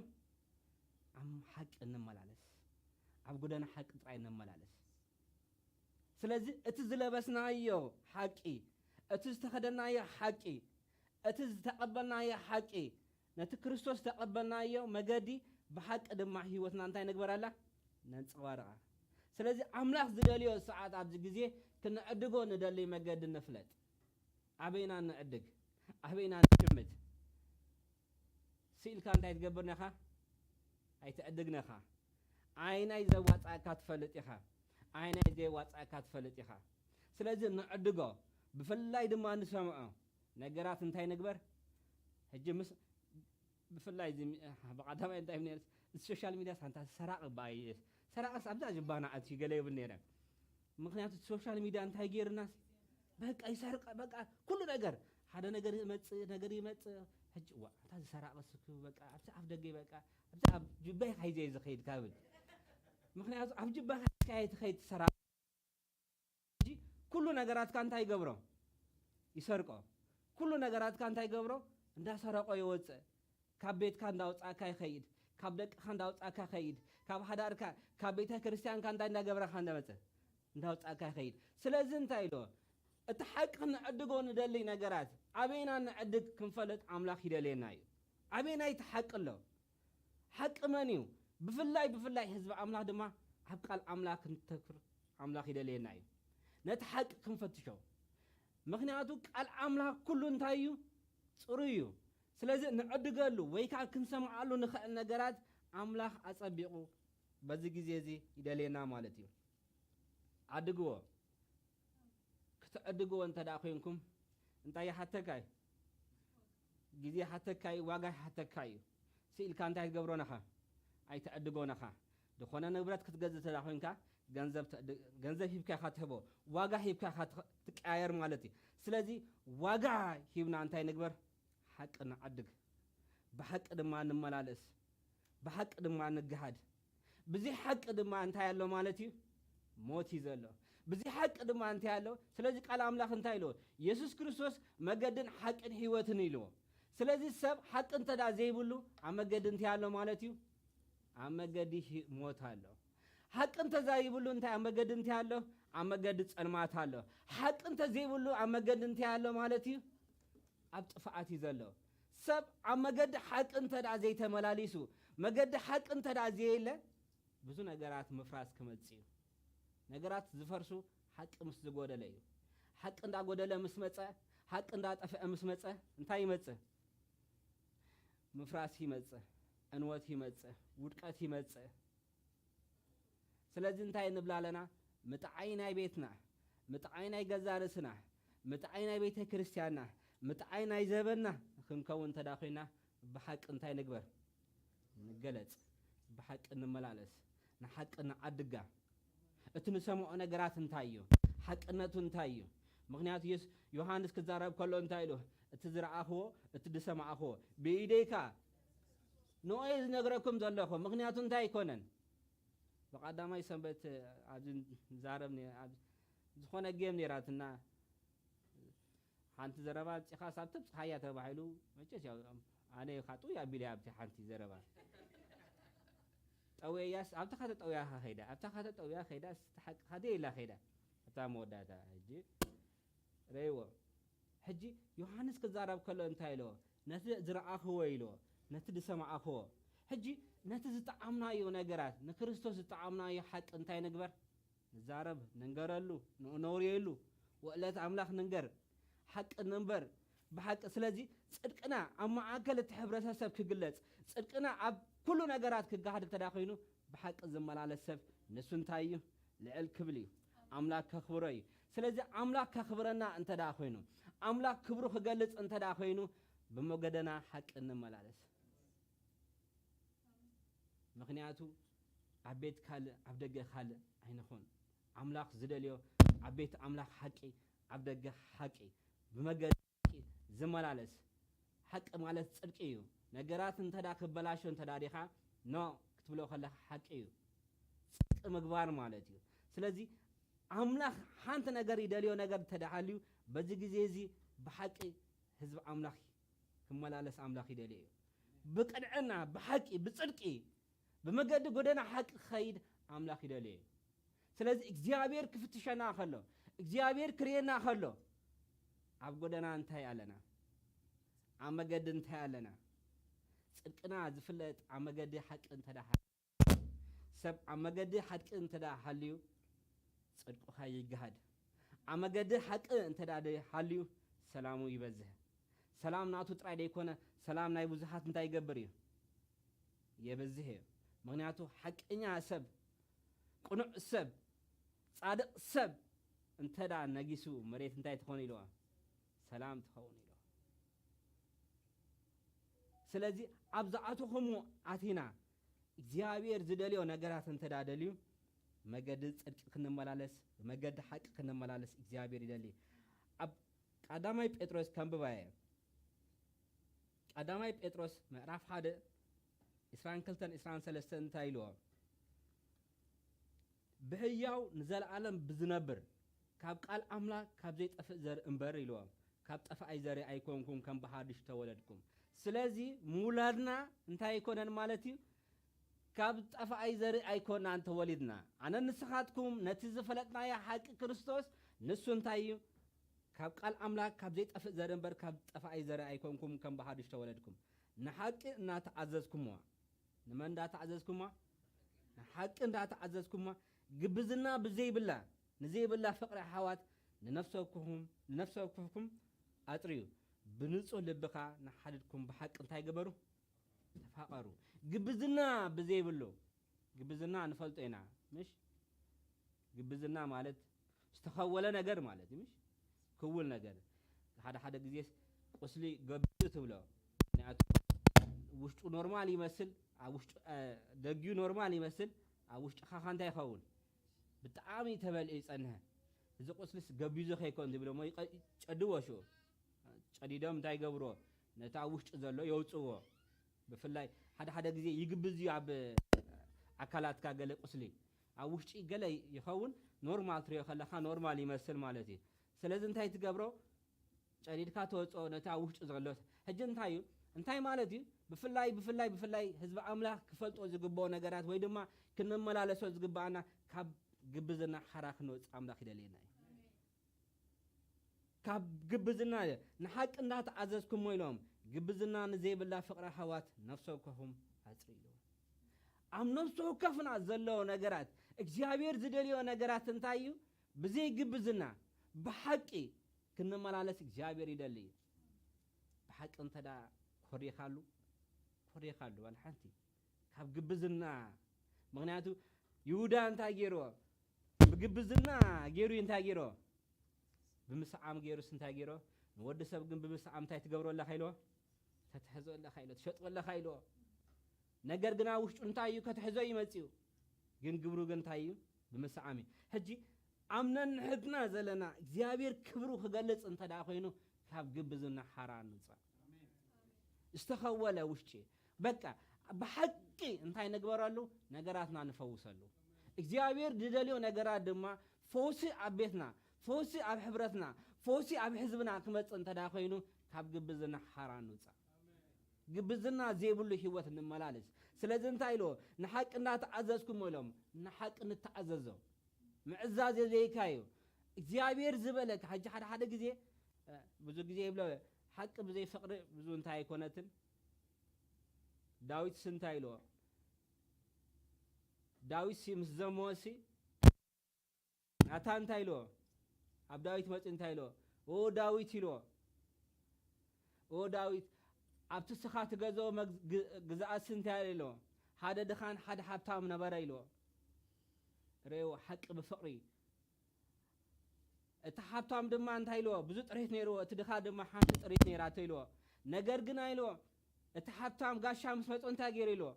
ኣብ ሓቂ እንመላለስ። ኣብ ጎደና ሓቂ ጥራይ እንመላለስ። ስለዚ እቲ ዝለበስናዮ ሓቂ፣ እቲ ዝተኸደናዮ ሓቂ፣ እቲ ዝተቐበልናዮ ሓቂ፣ ነቲ ክርስቶስ ዝተቐበልናዮ መገዲ ብሓቂ ድማ ህይወትና እንታይ ንግበረላ? ነንጸባርቓ። ስለዚ ኣምላኽ ዝደልዮ ሰዓት ኣብዚ ግዜ ክንዕድጎ ንደሊ መገዲ ንፍለጥ። ኣበይና ንዕድግ? ኣበይና ንሽምት? ስኢልካ እንታይ ትገብር ነኻ? ኣይትዕድግን ኢኻ። ኣየናይ ዘዋጽኣካ ትፈልጥ ኢኻ። ኣየናይ ዘየዋጽኣካ ትፈልጥ ኢኻ። ስለዚ ንዕድጎ፣ ብፍላይ ድማ ንሰምዖ ነገራት እንታይ ንግበር? ሕጂ ምስ፣ ብፍላይ እዚ ሚ-፣ ብቐዳማይ እንታይ ነይሩ? እዚ ሶሻል ሚድያስ ሓንታ ሰራቒ በኣይ፣ ሰራቕስ ኣብዛ ጅባና ኣትዩ ገለ ይብል ነይረ። ምኽንያቱ እቲ ሶሻል ሚድያ እንታይ ገይሩናስ? በቃ ይሰርቕ፣ በቃ ኩሉ ነገር። ሓደ ነገር ይመጽእ፣ ነገር ይመጽእ። ሕጂ፣ "እዋ፣ ኣንታ እዚ ሰራቕስ እኮ በቃ ኣብዚ ኣፍ ደገ በቃ፣ ኣብዚ ኣብ ጅባይ ሒዘ እየ ዝኸይድ" ካብ ብል። ምኽንያቱ ኣብ ጅባኻ ሒዝካ እየ ትኸይድ ትሰራቕ። ሕጂ ኩሉ ነገራትካ እንታይ ይገብሮ? ይሰርቆ። ኩሉ ነገራትካ እንታይ ይገብሮ? እንዳሰረቆ ይወጽእ። ካብ ቤትካ እንዳውጻእካ ይኸይድ። ካብ ደቅኻ እንዳውጻእካ ይኸይድ። ካብ ሓዳርካ፣ ካብ ቤተ ክርስቲያንካ እንታይ እንዳገበረኻ እንዳመጸ? እንዳውጻእካ ይኸይድ። ስለዚ እንታይ ኢልዎ? እቲ ሓቂ ክንዕድጎ ንደሊ ነገራት ኣበይና ንዕድግ ክንፈልጥ ኣምላኽ ይደልየና እዩ። ኣበይና እቲ ሓቂ ኣሎ? ሓቂ መን እዩ? ብፍላይ፣ ብፍላይ ህዝቢ ኣምላኽ ድማ ኣብ ቃል ኣምላኽ ክንተክር ኣምላኽ ይደልየና እዩ። ነቲ ሓቂ ክንፈትሾ። ምኽንያቱ ቃል ኣምላኽ ኩሉ እንታይ እዩ? ጽሩይ እዩ። ስለዚ ንዕድገሉ ወይ ከኣ ክንሰምዓሉ ንኽእል ነገራት ኣምላኽ ኣጸቢቑ በዚ ግዜ እዚ ይደልየና ማለት እዩ። ዓድግዎ። ክትዕድግዎ እንተ ደኣ ኮይንኩም እንታይ ይሓተካ እዩ? ግዜ ይሓተካ እዩ፣ ዋጋ ይሓተካ እዩ። ስኢልካ እንታይ ትገብሮ ነኻ? ኣይትዕድጎ ነኻ። ዝኾነ ንብረት ክትገዝእ እንተ ደኣ ኮይንካ ገንዘብ ትዕድ-፣ ገንዘብ ሂብካ ኢኻ ትህቦ፣ ዋጋ ሂብካ ኢኻ ትኸ-፣ ትቀያየር ማለት እዩ። ስለዚ ዋጋ ሂብና እንታይ ንግበር? ሓቂ ንዓድግ፣ ብሓቂ ድማ ንመላለስ፣ ብሓቂ ድማ ንግሃድ። ብዘይ ሓቂ ድማ እንታይ ኣሎ ማለት እዩ? ሞት እዩ ዘሎ። ብዘይ ሓቂ ድማ እንታይ ኣሎ? ስለዚ ቃል ኣምላኽ እንታይ ኢልዎ? የሱስ ክርስቶስ መገድን ሓቅን ህይወትን ኢልዎ። ስለዚ ሰብ ሓቂ እንተ ደኣ ዘይብሉ ኣብ መገዲ እንታይ ኣሎ ማለት እዩ? ኣብ መገዲ ሂ-፣ ሞት ኣሎ። ሓቂ እንተ ዘይብሉ እንታይ ኣብ መገዲ እንታይ ኣሎ? ኣብ መገዲ ጸልማት ኣሎ። ሓቂ እንተ ዘይብሉ ኣብ መገዲ እንታይ ኣሎ ማለት እዩ? ኣብ ጥፍኣት እዩ ዘሎ። ሰብ ኣብ መገዲ ሓቂ እንተ ደኣ ዘይተመላሊሱ፣ መገዲ ሓቂ እንተ ደኣ ዘየለ፣ ብዙ ነገራት ምፍራስ ክመጽእ እዩ። ነገራት ዝፈርሱ ሓቂ ምስ ዝጎደለ እዩ። ሓቂ እንዳጎደለ ምስ መጸ፣ ሓቂ እንዳጠፍአ ምስ መጸ፣ እንታይ ይመጽእ? ምፍራስ ይመጽእ፣ ዕንወት ይመጽእ፣ ውድቀት ይመጽእ። ስለዚ እንታይ ንብል ኣለና? ምጥዓይ ናይ ቤትና፣ ምጥዓይ ናይ ገዛ ርእስና፣ ምጥዓይ ናይ ቤተ ክርስቲያንና፣ ምጥዓይ ናይ ዘበንና ክንከውን እንተ ደኣ ኮይና፣ ብሓቂ እንታይ ንግበር? ንገለጽ። ብሓቂ ንመላለስ። ንሓቂ ንዓድጋ። እቲ ንሰምዖ ነገራት እንታይ እዩ? ሓቅነቱ እንታይ እዩ? ምኽንያቱ የስ-፣ ዮሃንስ ክዛረብ ከሎ እንታይ ኢሉ? "እቲ ዝረኣኽዎ፣ እቲ ዝሰማዕኽዎ፣ ብኢደይካ ንኦ እየ ዝነግረኩም ዘለኹ፣ ምኽንያቱ እንታይ ኣይኮነን?" ብቐዳማይ ሰንበት ኣብዚ ንዛረብ ነ-፣ ኣብ ዝኾነ ጌም ነይራትና፣ ሓንቲ ዘረባ ኣምጺኻስ ኣብ ተብጽሓያ ተባሂሉ፣ መቸስ ያው ኣነ ኢኻ ጥውይ ኣቢለ ኣብቲ ሓንቲ ዘረባ። ጠውያስ፣ ኣብታ ኸተጠውያ ኸይዳ፣ ኣብታ ኸተጠውያ ኸይዳ፣ ስተ ሓቂ ኸደ ኢላ ኸይዳ። ኣብታ መወዳእታ፣ ሕጂ ረይዎ። ሕጂ ዮሃንስ ክዛረብ ከሎ እንታይ ኢልዎ? "ነቲ ዝረኣኽዎ" ኢልዎ፣ "ነቲ ዝሰማዕኽዎ።" ሕጂ ነቲ ዝጠዓምናዮ ነገራት፣ ንክርስቶስ ዝጠዓምናዮ ሓቂ እንታይ ንግበር? ንዛረብ፣ ንንገረሉ፣ ንነውርየሉ፣ ውዕለት ኣምላኽ ንንገር፣ ሓቂ ንንበር ብሓቂ። ስለዚ ጽድቅና ኣብ ማእከል እቲ ሕብረተሰብ ክግለጽ፣ ጽድቅና ኣብ ኩሉ ነገራት ክገሃድ እንተ ደኣ ኮይኑ፣ ብሓቂ ዝመላለስ ሰብ ንሱ እንታይ እዩ? ልዕል ክብል እዩ። ኣምላኽ ከኽብሮ እዩ። ስለዚ ኣምላኽ ከኽብረና እንተ ደኣ ኮይኑ፣ ኣምላኽ ክብሩ ክገልጽ እንተ ደኣ ኮይኑ፣ ብመገደና ሓቂ ንመላለስ። ምኽንያቱ ኣብ ቤት ካልእ ኣብ ደገ ካልእ ኣይንኹን። ኣምላኽ ዝደልዮ ኣብ ቤት ኣምላኽ ሓቂ፣ ኣብ ደገ ሓቂ፣ ብመገዲ ሓቂ ዝመላለስ። ሓቂ ማለት ጽድቂ እዩ። ነገራት እንተ ደኣ ክበላሾ እንተ ደኣ ዲኻ፣ ኖ ክትብሎ ከለኻ ሓቂ እዩ። ጽድቂ ምግባር ማለት እዩ። ስለዚ ኣምላኽ ሓንቲ ነገር ይደልዮ ነገር እንተ ደኣ ሃልዩ፣ በዚ ግዜ እዚ ብሓቂ ህዝቢ ኣምላኽ ክመላለስ ኣምላኽ ይደልዮ እዩ። ብቅንዕና፣ ብሓቂ፣ ብጽድቂ፣ ብመገዲ ጎደና ሓቂ ክኸይድ ኣምላኽ ይደልዮ እዩ። ስለዚ እግዚኣብሔር ክፍትሸና ከሎ፣ እግዚኣብሔር ክርእየና ከሎ፣ ኣብ ጎደና እንታይ ኣለና? ኣብ መገዲ እንታይ ኣለና? ጽድቅና ዝፍለጥ ኣብ መገዲ ሓቂ እንተ ደኣ ሰብ ኣብ መገዲ ሓቂ እንተ ደኣ ሃልዩ፣ ጽድቁ ኸኣ ይገሃድ። ኣብ መገዲ ሓቂ እንተ ደኣ ሃልዩ፣ ሰላሙ ይበዝህ። ሰላም ናቱ ጥራይ ደይኮነ፣ ሰላም ናይ ብዙሓት እንታይ ይገብር እዩ? የብዝህ እዩ። ምኽንያቱ ሓቀኛ ሰብ፣ ቅኑዕ ሰብ፣ ጻድቕ ሰብ እንተ ደኣ ነጊሱ፣ መሬት እንታይ ትኸውን ኢልዋ? ሰላም ትኸውን ኢልዋ። ስለዚ ኣብ ዝኣተኹምዎ ኣቲና እግዚኣብሔር ዝደልዮ ነገራት እንተ ደኣ ደልዩ፣ መገዲ ጽድቂ ክንመላለስ፣ መገዲ ሓቂ ክንመላለስ እግዚኣብሔር ይደሊ። ኣብ ቀዳማይ ጴጥሮስ ከንብባ እየ። ቀዳማይ ጴጥሮስ ምዕራፍ ሓደ ዕስራን ክልተን ዕስራን ሰለስተን እንታይ ኢልዎ? ብህያው ንዘለኣለም ብዝነብር ካብ ቃል ኣምላኽ ካብ ዘይጠፍእ ዘርኢ እምበር ኢልዎም፣ ካብ ጠፋኣይ ዘርኢ ኣይኮንኩም፣ ከም ብሓድሽ ተወለድኩም። ስለዚ ምውላድና እንታይ ኣይኮነን ማለት እዩ? ካብ ጠፋኣይ ዘርኢ ኣይኮናን ተወሊድና። ኣነ ንስኻትኩም ነቲ ዝፈለጥናዮ ሓቂ ክርስቶስ ንሱ እንታይ እዩ? ካብ ቃል ኣምላኽ ካብ ዘይጠፍእ ዘርኢ እምበር ካብ ጠፋኣይ ዘርኢ ኣይኮንኩም፣ ከም ብሓድሽ ተወለድኩም። ንሓቂ እናተኣዘዝኩምዋ። ንመን እንዳተኣዘዝኩማ? ንሓቂ እንዳተኣዘዝኩማ። ግብዝና ብዘይብላ፣ ንዘይብላ ፍቕሪ ኣሓዋት ንነፍሰ ወከፍኩም፣ ንነፍሰ ወከፍኩም ኣጽርዩ። ብንጹህ ልብኻ ንሓድድኩም ብሓቂ እንታይ ግበሩ? ተፋቐሩ። ግብዝና ብዘይብሉ፣ ግብዝና ንፈልጦ ኢና፣ ምሽ? ግብዝና ማለት ዝተኸወለ ነገር ማለት እዩ፣ ምሽ? ክውል ነገር። ሓደ ሓደ ግዜ ቁስሊ ገቢዙ ትብሎ። ምኽንያቱ ውሽጡ ኖርማል ይመስል፣ ኣብ ውሽጡ፣ እ፣ ደጊኡ ኖርማል ይመስል፣ ኣብ ውሽጥኻ ኸ እንታይ ይኸውን? ብጣዕሚ ተበልዑ ይጸንሐ። እዚ ቁስሊስ ገቢዙ ከይኮን ዝብል እሞ ይቀ-፣ ጨድዎ ሽኡ። ጨዲዶም እንታይ ይገብርዎ? ነቲ ኣብ ውሽጡ ዘሎ የውጽእዎ። ብፍላይ ሓደ ሓደ ግዜ ይግብዝ እዩ ኣብ ኣካላትካ ገለ ቁስሊ። ኣብ ውሽጢ ገለ ይኸውን፣ ኖርማል ትሪኦ ከለኻ ኖርማል ይመስል ማለት እዩ። ስለዚ እንታይ ትገብሮ? ጨዲድካ ተወፅኦ ነቲ ኣብ ውሽጢ ዘሎ። ሕጂ እንታይ እዩ? እንታይ ማለት እዩ? ብፍላይ፣ ብፍላይ፣ ብፍላይ ህዝቢ ኣምላኽ ክፈልጦ ዝግብኦ ነገራት ወይ ድማ ክንመላለሶ ዝግብኣና ካብ ግብዝና ሓራ ክንወፅእ ኣምላኽ ይደልየና እዩ። ካብ ግብዝና ንሓቂ እንዳተኣዘዝኩሞ ኢሎም ግብዝና ንዘይብላ ፍቕሪ ኣሕዋት ነፍሲ ወከኹም ኣጽርዩ። ኣብ ነፍሲ ወከፍና ዘሎ ነገራት እግዚኣብሔር ዝደልዮ ነገራት እንታይ እዩ? ብዘይ ግብዝና ብሓቂ ክንመላለስ እግዚኣብሔር ይደሊ እዩ። ብሓቂ እንተ ደኣ ኮሪኻሉ፣ ኮሪኻሉ ዋላ ሓንቲ ካብ ግብዝና። ምኽንያቱ ይሁዳ እንታይ ገይርዎ? ብግብዝና ገይሩ እዩ እንታይ ገይርዎ? ብምስዓም ገይሩስ እንታይ ገይርዎ? ንወዲ ሰብ ግን ብምስዓም እንታይ ትገብሮ ኣለኻ ኢልዎ? ተትሕዞ ኣለኻ ኢልዎ፣ ትሸጦ ኣለኻ ኢልዎ። ነገር ግና ውሽጡ እንታይ እዩ? ከትሕዞ እዩ መጺኡ። ግን ግብሩ ግን እንታይ እዩ? ብምስዓም እዩ። ሕጂ ኣብ ነንሕድና ዘለና እግዚኣብሔር ክብሩ ክገልጽ እንተ ደኣ ኮይኑ ካብ ግብዝና ሓራ ንውጻእ። ዝተኸወለ ውሽጢ በቃ ብሓቂ እንታይ ንግበረሉ? ነገራትና ንፈውሰሉ። እግዚኣብሔር ዝደልዮ ነገራት ድማ ፈውሲ ኣብ ቤትና፣ ፈውሲ ኣብ ሕብረትና፣ ፈውሲ ኣብ ህዝብና ክመጽእ እንተ ደኣ ኮይኑ ካብ ግብዝና ሓራ ንውጻእ። ግብዝና ዘይብሉ ህይወት ንመላለስ። ስለዚ እንታይ ኢልዎ? ንሓቂ እንዳተኣዘዝኩም ኢሎም፣ ንሓቂ ንተኣዘዞ። ምዕዛዝ የድልየካ እዩ። እግዚኣብሔር ዝበለካ፣ ሕጂ ሓደ ሓደ ግዜ፣ እ፣ ብዙ ግዜ ይብሎ፣ ሓቂ ብዘይ ፍቕሪ ብዙ እንታይ ኣይኮነትን። ዳዊትስ እንታይ ኢልዎ? ዳዊትሲ ምስ ዘመወሲ ናታን እንታይ ኢልዎ? ኣብ ዳዊት መጺኡ እንታይ ኢልዎ? "ኦ ዳዊት" ኢልዎ። "ኦ ዳዊት፣ ኣብቲ ስኻ ትገዝኦ መግ-፣ ግ-፣ ግዝኣትሲ እንታይ ኢልዎ? ሓደ ድኻን ሓደ ሃብታም ነበረ" ኢልዎ። ርእይዎ፣ ሓቂ ብፍቕሪ። እቲ ሃብታም ድማ እንታይ ኢልዎ? ብዙ ጥሪት ነይርዎ፣ እቲ ድኻ ድማ ሓንቲ ጥሪት ነይራቶ ኢልዎ። ነገር ግን ኢልዎ፣ እቲ ሃብታም ጋሻ ምስ መጹ እንታይ ገይሩ ኢልዎ?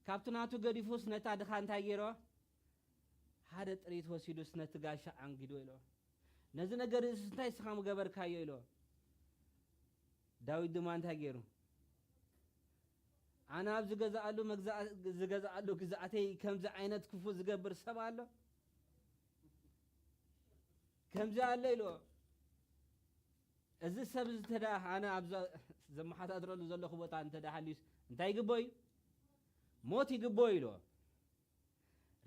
ካብቲ ናቱ ገዲፉስ ነታ ድኻ እንታይ ገይሮ? ሓደ ጥሪት ወሲዱስ ነቲ ጋሻ ዓንጊዶ ኢልዎ። "ነዚ ነገር እዚ እንታይ ስኻ ምገበርካዮ?" ኢልዎ። ዳዊት ድማ እንታይ ገይሩ? "ኣነ ኣብ ዝገዝኣሉ መግዛእ-፣ ዝገዝኣሉ ግዝኣተይ ከምዚ ዓይነት ክፉእ ዝገብር ሰብ ኣሎ? ከምዚ ኣሎ?" ኢልዎ። "እዚ ሰብ እዚ እንተ ደኣ ኣነ ኣብ ዘ-፣ ዘመሓዳድረሉ ዘለኹ ቦታ እንተ ደኣ ሃልዩስ እንታይ ይግብኦ እዩ? ሞት ይግብኦ" ኢልዎ።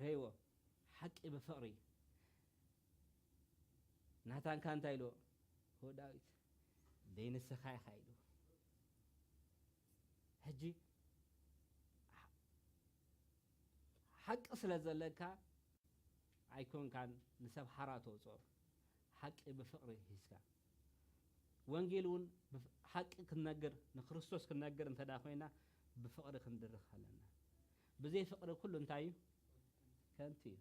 ርእይዎ፣ ሓቂ ብፍቕሪ። ናታን ከኣ እንታይ ኢልዎ? "ኦ ዳዊት፣ ደይ ንስኻ ኢኻ" ኢልዎ። ሕጂ ሓቂ ስለ ዘለካ ኣይኮንካን ንሰብ ሓራ ተውፅኦ፣ ሓቂ ብፍቕሪ ሒዝካ። ወንጌል እውን ብፍ-፣ ሓቂ ክንነግር፣ ንክርስቶስ ክንነግር እንተ ደኣ ኮይና፣ ብፍቕሪ ክንድርኽ ኣለና። ብዘይ ፍቕሪ ኩሉ እንታይ እዩ? ከንቱ እዩ።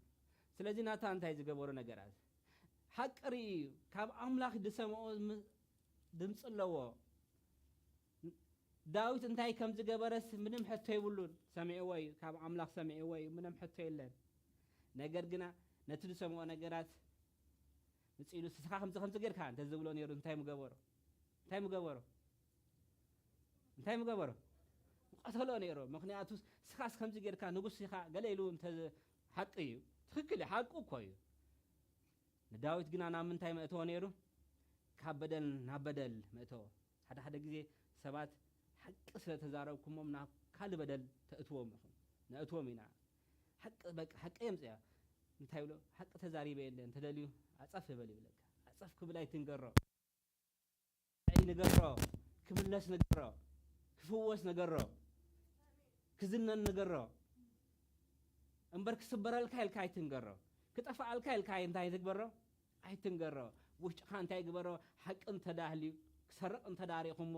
ስለዚ ናታን እንታይ ዝገበሮ ነገራት? ሓቂ ርእዩ እዩ። ካብ ኣምላኽ ዝሰምዖ ም-፣ ድምፂ ኣለዎ። ዳዊት እንታይ ከም ዝገበረስ ምንም ሕቶ የብሉን። ሰሚዕዎ እዩ፣ ካብ ኣምላኽ ሰሚዕዎ እዩ፣ ምንም ሕቶ የለን። ነገር ግና ነቲ ዝሰምዖ ነገራት መጺኡ ኢሉ፣ "ንስኻ ከምዚ ከምዚ ጌርካ" እንተ ዝብሎ ነይሩ፣ እንታይ ምገበሮ? እንታይ ምገበሮ? እንታይ ምገበሮ? ምቐተሎ ነይሩ። ምኽንያቱ፣ "ንስኻስ ከምዚ ጌርካ፣ ንጉስ ኢኻ" ገለ ኢሉ እንተ ዝ-፣ ሓቂ እዩ። ትኽክል እዩ፣ ሓቁ እኮ እዩ። ንዳዊት ግና ናብ ምንታይ መእተዎ ነይሩ? ካብ በደል ናብ በደል መእተዎ። ሓደ ሓደ ግዜ ሰባት ሓቂ ስለ ተዛረብኩሞም ናብ ካልእ በደል ተእትዎም ኢኹም። ነእትዎም ኢና። ሓቂ በቃ ሓቂ የምጽያ። እንታይ ብሎ? "ሓቂ ተዛሪበ የለ፣ እንተደልዩ ኣጸፍ በል" ይብለካ። ኣጸፍ ክብል ኣይትንገሮ። ንገሮ፣ ክምለስ ንገሮ፣ ክፍወስ ንገሮ፣ ክዝነን ንገሮ። እምበር ክስበረልካ ኢልካ ኣይትንገሮ። ክጠፍኣልካ ኢልካ እንታይ ትግበሮ? ኣይትንገሮ። ውሽጥኻ እንታይ ግበሮ? ሓቂ እንተ ደኣ ሃልዩ፣ ክሰርቕ እንተ ደኣ ሪእኹሞ፣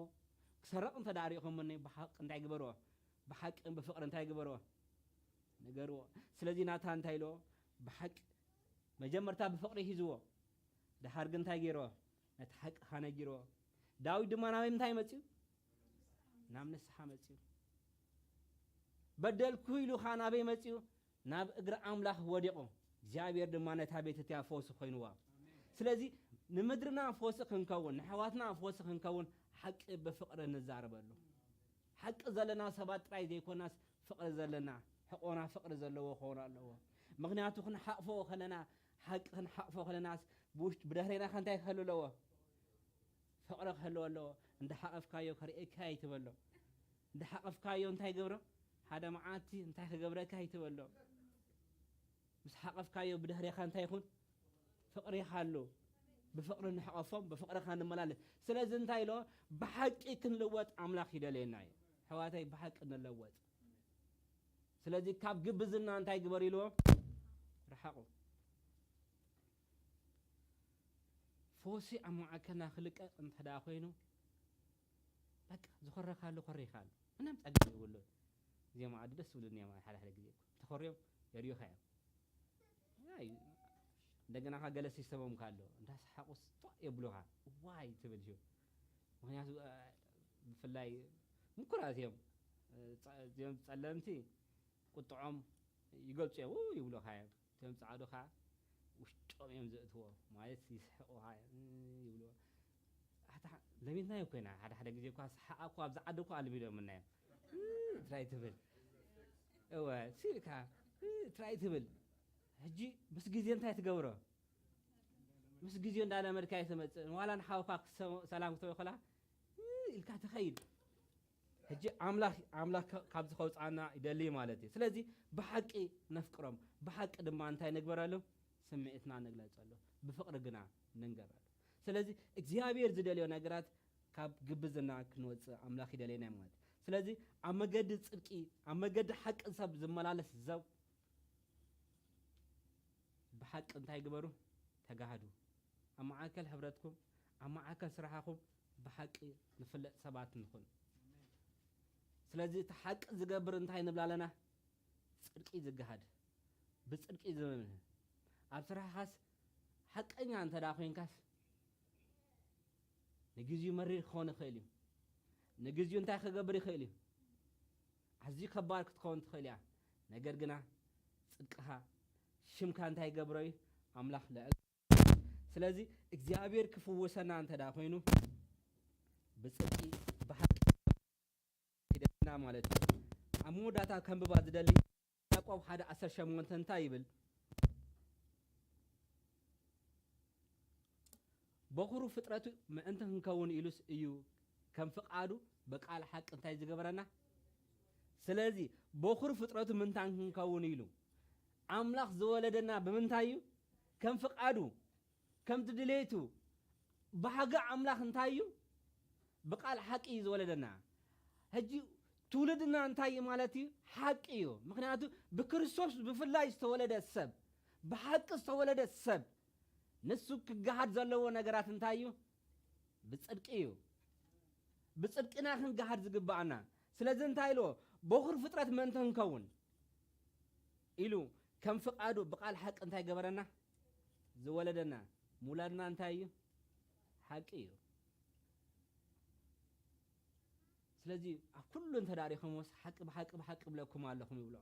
ክሰርቕ እንተ ደኣ ሪእኹምኒ፣ ብሓቂ እንታይ ግበርዎ? ብሓቅን ብፍቕሪ እንታይ ግበርዎ? ንገርዎ። ስለዚ ናታን እንታይ ኢልዎ? ብሓቂ መጀመርታ ብፍቕሪ ሒዝዎ። ደሓር ግን እንታይ ገይርዎ? ነቲ ሓቂ ኸኣ ነጊርዎ። ዳዊት ድማ ናበይ ምንታይ መጺኡ? ናብ ንስሓ መጺኡ። በደልኩ ኢሉ ኸኣ ናበይ መጺኡ? ናብ እግሪ ኣምላኽ ወዲቑ። እግዚኣብሔር ድማ ነታ ቤት እቲኣ ፈውሲ ኮይንዋ። ስለዚ ንምድርና ፈውሲ ክንከውን፣ ንኣሕዋትና ፈውሲ ክንከውን ሓቂ ብፍቕሪ ንዛረበሉ። ሓቂ ዘለና ሰባት ጥራይ ዘይኮናስ ፍቕሪ ዘለና፣ ሕቖና ፍቕሪ ዘለዎ ክኸውን ኣለዎ። ምኽንያቱ ክንሓቕፎ ከለና፣ ሓቂ ክንሓቕፎ ከለናስ ብውሽጢ፣ ብድሕሬና ከ እንታይ ክህሉ ኣለዎ? ፍቕሪ ክህልዎ ኣለዎ። እንዳ ሓቐፍካዮ ከርእየካ ኣይትበሎ። እንዳ ሓቐፍካዮ እንታይ ገብሮ? ሓደ መዓልቲ እንታይ ክገብረካ ኣይትበሎ። ምስ ሓቐፍካዮ ብድሕሬኻ እንታይ ይኹን? ፍቕሪ ይሃሉ። ብፍቕሪ ንሕቐፎም፣ ብፍቕሪ ኸኣ ንመላለስ። ስለዚ እንታይ ኢሎ? ብሓቂ ክንልወጥ ኣምላኽ ይደልየና እዩ። ኣሕዋተይ፣ ብሓቂ ንለወጥ። ስለዚ ካብ ግብዝና እንታይ ግበር ኢልዎ? ርሓቑ። ፈውሲ ኣብ መዓከና ክልቀቕ እንተ ደኣ ኮይኑ፣ በቃ፣ ዝኾረኻሉ ኮሪኻሉ። ምንም ጸገም የብሉን። እዚኦም ዓዲ ደስ ዝብሉኒ እዮም፣ ሓደ ሓደ ግዜ እኮ። እንተኾርዮም የርእዩኻ እዮም። ኣይ፣ እንደገና ኸኣ ገለ ሲስተሞም ከ ኣሎ። እንዳሰሓቑ ስጧእ የብሉኻ። ዋይ ትብል ሽው። ምኽንያቱ፣ እ፣ ብፍላይ ምኩራት እዮም። እ፣ ጸ-፣ እዚኦም ጸለምቲ ቁጥዖም ይገልጹ እዮም። ው ይብሉኻ እዮም። እቶም ጻዕዱ ኸኣ ውሽጦም እዮም ዘእትዎ። ማለት ይስሕቑኻ እዮም። እ፣ ይብልዎ። ኣታ ለሚድናዮ እኮ ኢና። ሓደ ሓደ ግዜ እኳ ሰሓቓ እኮ ኣብዚ ዓዲ እኮ ኣልሚዶምና እዮም። እ፣ ትራይ ትብል። እወ፣ ሲልካ፣ እ፣ ትራይ ትብል። ሕጂ ምስ ግዜ እንታይ ትገብሮ? ምስ ግዜ እንዳለመድካዮ ትመጽእ። ዋላ ንሓውካ ክሰ-፣ ሰላም ክትብል ከላ፣ እ፣ ኢልካ ትኸይድ። ሕጂ ኣምላኽ፣ ኣምላኽ ከ-፣ ካብዚ ከውጽኣና ይደሊ ማለት እዩ። ስለዚ ብሓቂ ነፍቅሮም፣ ብሓቂ ድማ እንታይ ንግበረሉ? ስምዒትና ንግለጸሉ፣ ብፍቕሪ ግና ንንገረሉ። ስለዚ እግዚኣብሔር ዝደልዮ ነገራት ካብ ግብዝና ክንወጽእ ኣምላኽ ይደልየና ማለት እዩ። ስለዚ ኣብ መገዲ ጽድቂ፣ ኣብ መገዲ ሓቂ ሰብ ዝመላለስ ሰብ፣ ብሓ-፣ ሓቂ እንታይ ግበሩ? ተጋሃዱ። ኣብ ማዕከል ሕብረትኩም፣ ኣብ ማዕከል ስራሕኹም ብሓቂ ንፍለጥ ሰባት ንኹን። ስለዚ እቲ ሓቂ ዝገብር እንታይ ንብል ኣለና? ጽድቂ ዝገሃድ፣ ብጽድቂ ዝመምህ። ኣብ ስራሕኻስ ሓቀኛ እንተ ደኣ ኮይንካስ፣ ንግዜኡ መሪር ክኸውን ይኽእል እዩ። ንግዜኡ እንታይ ክገብር ይኽእል እዩ? ኣዝዩ ከባድ ክትከውን ትኽእል እያ። ነገር ግና ጽድቅኻ፣ ሽምካ እንታይ ይገብሮ እዩ? ኣምላኽ ልዕል። ስለዚ እግዚኣብሔር ክፍውሰና እንተ ደኣ ኮይኑ፣ ብጽድቂ፣ ብሓቂ ሂደና ማለት እዩ። ኣብ መወዳእታ ከንብባ ዝደሊ ያዕቆብ ሓደ ዓሰርተ ሸሞንተ እንታይ ይብል? በኹሩ ፍጥረቱ ምእንቲ ክንከውን ኢሉስ እዩ ከም ፍቓዱ ብቃል ሓቂ እንታይ ዝገበረና? ስለዚ በኹሩ ፍጥረቱ ምንታን ክንከውን ኢሉ ኣምላኽ ዝወለደና ብምንታይ እዩ? ከም ፍቓዱ፣ ከምቲ ድሌቱ፣ ባህጊ ኣምላኽ እንታይ እዩ? ብቃል ሓቂ እዩ ዝወለደና። ሕጂ ትውልድና እንታይ እዩ ማለት እዩ? ሓቂ እዩ። ምኽንያቱ ብክርስቶስ ብፍላይ ዝተወለደ ሰብ፣ ብሓቂ ዝተወለደ ሰብ፣ ንሱ ክገሃድ ዘለዎ ነገራት እንታይ እዩ? ብጽድቂ እዩ። ብጽድቅና ክንገሃድ ዝግብኣና። ስለዚ እንታይ ኢልዎ? በኹር ፍጥረት ምእንቲ ክንከውን ኢሉ ከም ፍቓዱ ብቃል ሓቂ እንታይ ገበረና? ዝወለደና። ምውላድና እንታይ እዩ? ሓቂ እዩ። ስለዚ ኣብ ኩሉ እንተ ደኣ ርኢኹምዎስ፣ ሓቂ ብሓቂ ብሓቂ እብለኩም ኣለኹም ይብሎ።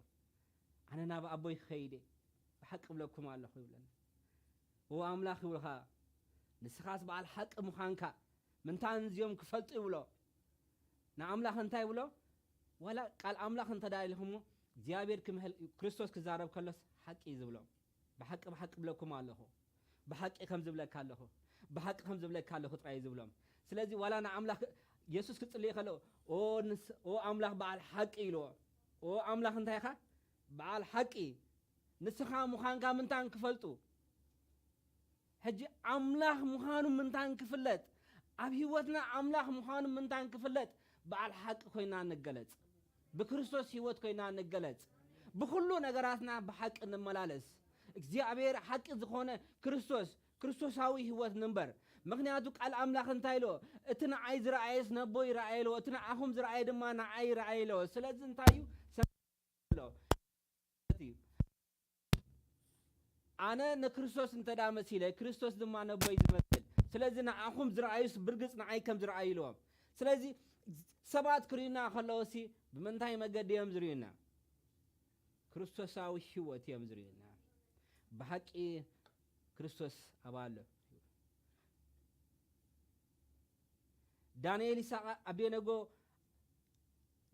ኣነ ናብ ኣቦይ ክኸይድ እየ፣ ብሓቂ እብለኩም ኣለኹ ይብለና። እወ ኣምላኽ ይብልኻ፣ ንስኻስ በዓል ሓቂ ምዃንካ ምንታን እዚኦም ክፈልጡ ይብሎ። ንኣምላኽ እንታይ ይብሎ? ዋላ ቃል ኣምላኽ እንተ ደኣ ኢልኹምዎ፣ እግዚኣብሔር ክምህል፣ ክርስቶስ ክዛረብ ከሎስ ሓቂ እዩ ዝብሎ። ብሓቂ ብሓቂ እብለኩም ኣለኹ፣ ብሓቂ ከም ዝብለካ ኣለኹ፣ ብሓቂ ከም ዝብለካ ኣለኹ ጥራይ እዩ ዝብሎም። ስለዚ ዋላ ንኣምላኽ የሱስ ክጽልይ ከሎ፣ "ኦ ንስ-፣ ኦ ኣምላኽ በዓል ሓቂ" ኢልዎ። ኦ ኣምላኽ እንታይ ኢኻ? በዓል ሓቂ። ንስኻ ምዃንካ ምንታን ክፈልጡ። ሕጂ ኣምላኽ ምዃኑ ምንታን ክፍለጥ፣ ኣብ ህይወትና ኣምላኽ ምዃኑ ምንታን ክፍለጥ፣ በዓል ሓቂ ኮይና ንገለጽ። ብክርስቶስ ህይወት ኮይና ንገለጽ። ብኹሉ ነገራትና ብሓቂ ንመላለስ። እግዚኣብሔር ሓቂ ዝኾነ ክርስቶስ፣ ክርስቶሳዊ ህይወት ንንበር። ምኽንያቱ ቃል ኣምላኽ እንታይ ኢሎ? "እቲ ንዓይ ዝረኣየስ ነቦይ ረኣየ" ኢሎ፣ "እቲ ንዓኹም ዝረኣየ ድማ ንዓይ ረኣየ" ኢሎ። ስለዚ እንታይ እዩ? ሰብ ኣሎ። ኣነ ንክርስቶስ እንተ ደኣ መሲለ፣ ክርስቶስ ድማ ነቦይ ዝመስል። ስለዚ ንዓኹም ዝረኣዩስ ብርግጽ ንዓይ ከም ዝረኣዩ ኢልዎም። ስለዚ ሰባት ክርእዩና ከለዉሲ ብምንታይ መገዲ እዮም ዝርእዩና? ክርስቶሳዊ ህይወት እዮም ዝርእዩና። ብሓቂ ክርስቶስ ኣብኣ ኣሎ። ዳንኤል፣ ይሳቕ፣ ኣቤነጎ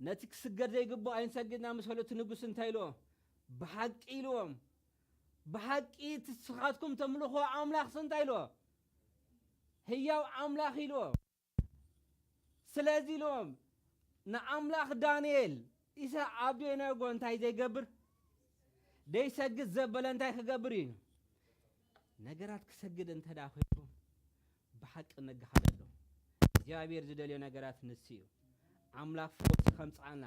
ነቲ ክስገድ ዘይግብኦ ኣይንሰግድና ምስ በሉ፣ እቲ ንጉስ እንታይ ኢልዎ? ብሓቂ ኢልዎም። ብሓቂ እቲ ንስኻትኩም ተምልኽዎ ኣምላኽስ እንታይ ኢልዎ? ህያው ኣምላኽ ኢልዎ። ስለዚ ኢልዎም፣ ንኣምላኽ ዳንኤል፣ ይሳቕ፣ ኣቤነጎ እንታይ ዘይገብር? ዘይሰግድ ዘበለ እንታይ ክገብር እዩ? ነገራት ክሰግድ እንተ ደኣ ኮይኑ፣ ብሓቂ ነግሃደሉ። እግዚኣብሔር ዝደልዮ ነገራት ንሱ እዩ። ኣምላኽ ፈውሲ ከምጽኣልና።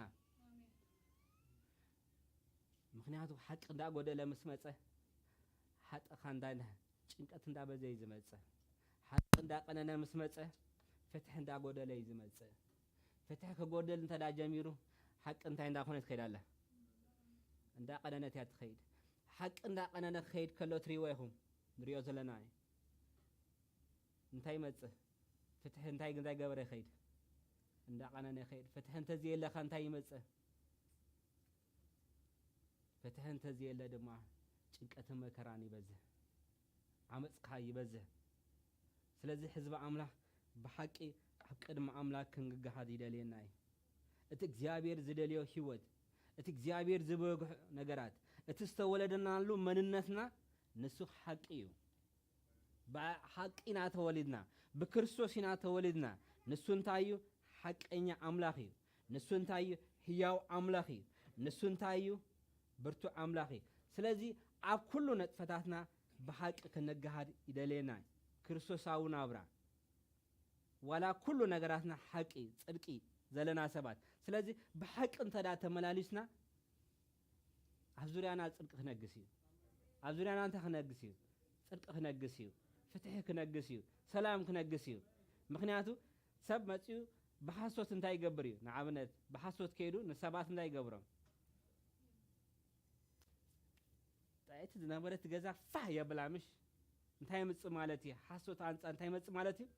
ምኽንያቱ ሓቂ እንዳጎደለ ምስ መጸ፣ ሓጥኻ እንዳ-፣ ጭንቀት እንዳበዘ እዩ ዝመጽእ። ሓቂ እንዳቀነነ ምስ መጸ፣ ፍትሒ እንዳጎደለ እዩ ዝመጽእ። ፍትሒ ክጎደል እንተ ደኣ ጀሚሩ፣ ሓቂ እንታይ እንዳኾነት ትኸይድ ኣላ? እንዳቀነነት እያ ትኸይድ። ሓቂ እንዳቀነነ ክኸይድ ከሎ ትሪእዎ ኢኹም። ንሪኦ ዘለና እዩ። እንታይ ይመጽእ? ፍትሒ እንታይ፣ እንታይ ገበረ ይኸይድ? እንዳቀነነ ይኸይድ። ፍትሒ እንተዘየለኻ እንታይ ይመጽእ? ፍትሒ እንተዘየለ ድማ ጭንቀትን መከራን ይበዝሕ። ዓመጽ ከኣ ይበዝሕ። ስለዚ ህዝቢ ኣምላኽ ብሓቂ ኣብ ቅድሚ ኣምላኽ ክንግሃድ ይደልየና እዩ። እቲ እግዚኣብሔር ዝደልዮ ህይወት፣ እቲ እግዚኣብሔር ዝበግሖ ነገራት፣ እቲ ዝተወለደናሉ መንነትና ንሱ ሓቂ እዩ። ብሓቂ ኢና ተወሊድና፣ ብክርስቶስ ኢና ተወሊድና። ንሱ እንታይ እዩ? ሓቀኛ ኣምላኽ እዩ። ንሱ እንታይ እዩ? ህያው ኣምላኽ እዩ። ንሱ እንታይ እዩ? ብርቱዕ ኣምላኽ እዩ። ስለዚ ኣብ ኩሉ ነጥፈታትና ብሓቂ ክንገሃድ ይደልየና። ክርስቶሳዊ ናብራ፣ ዋላ ኩሉ ነገራትና ሓቂ፣ ጽድቂ ዘለና ሰባት። ስለዚ ብሓቂ እንተ ደኣ ተመላሊስና፣ ኣብ ዙርያና ጽድቂ ክነግስ እዩ። ኣብ ዙርያና እንታይ ክነግስ እዩ? ጽድቂ ክነግስ እዩ። ፍትሒ ክነግስ እዩ። ሰላም ክነግስ እዩ። ምኽንያቱ ሰብ መጺኡ ብሓሶት እንታይ ይገብር እዩ? ንኣብነት ብሓሶት ከይዱ ንሰባት እንታይ ይገብሮም? ጥዕይቲ ዝነበረት ገዛ ፋህ የብላ ምሽ? እንታይ የምጽእ ማለት እዩ? ሓሶት ኣንጻ እንታይ ይመጽእ ማለት እዩ?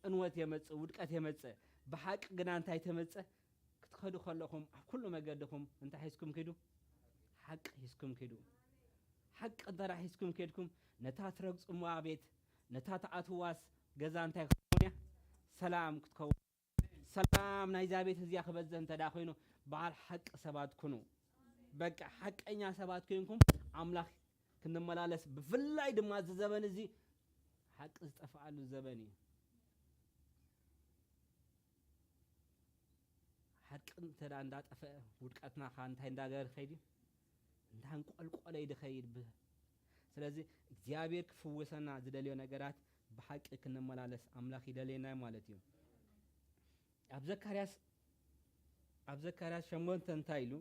እንወት የመጽእ፣ ውድቀት የመጽእ። ብሓቂ ግና እንታይ ተመጸ? ክትኸዱ ከለኹም ኣብ ኩሉ መገድኹም እንታይ ሒዝኩም ኪዱ? ሓቂ ሒዝኩም ኪዱ። ሓቂ እንተ ደኣ ሒዝኩም ኬድኩም፣ ነታ ትረግጽዋ ቤት፣ ነታ ትኣትዋስ ገዛ እንታይ ክትከውን እያ? ሰላም ክትከውን። ሰላም ናይዛ ቤት እዚኣ ክበዝሕ እንተ ደኣ ኮይኑ፣ በዓል ሓቂ ሰባት ኩኑ። በቃ ሓቀኛ ሰባት ኮይንኩም ኣምላኽ ክንመላለስ፣ ብፍላይ ድማ እዚ ዘበን እዚ ሓቂ ዝጠፍኣሉ ዘበን እዩ። ሓቂ እንተ ደኣ እንዳጠፍአ፣ ውድቀትና ኸኣ እንታይ እንዳገበረ ይኸይድ እዩ? እንዳንቆልቆለ እዩ ዝኸይድ ብ-፣ ስለዚ እግዚኣብሔር ክፍውሰና ዝደልዮ ነገራት ብሓቂ ክንመላለስ ኣምላኽ ይደልየና ማለት እዩ። ኣብ ዘካርያስ፣ ኣብ ዘካርያስ ሸሞንተ እንታይ ኢሉ?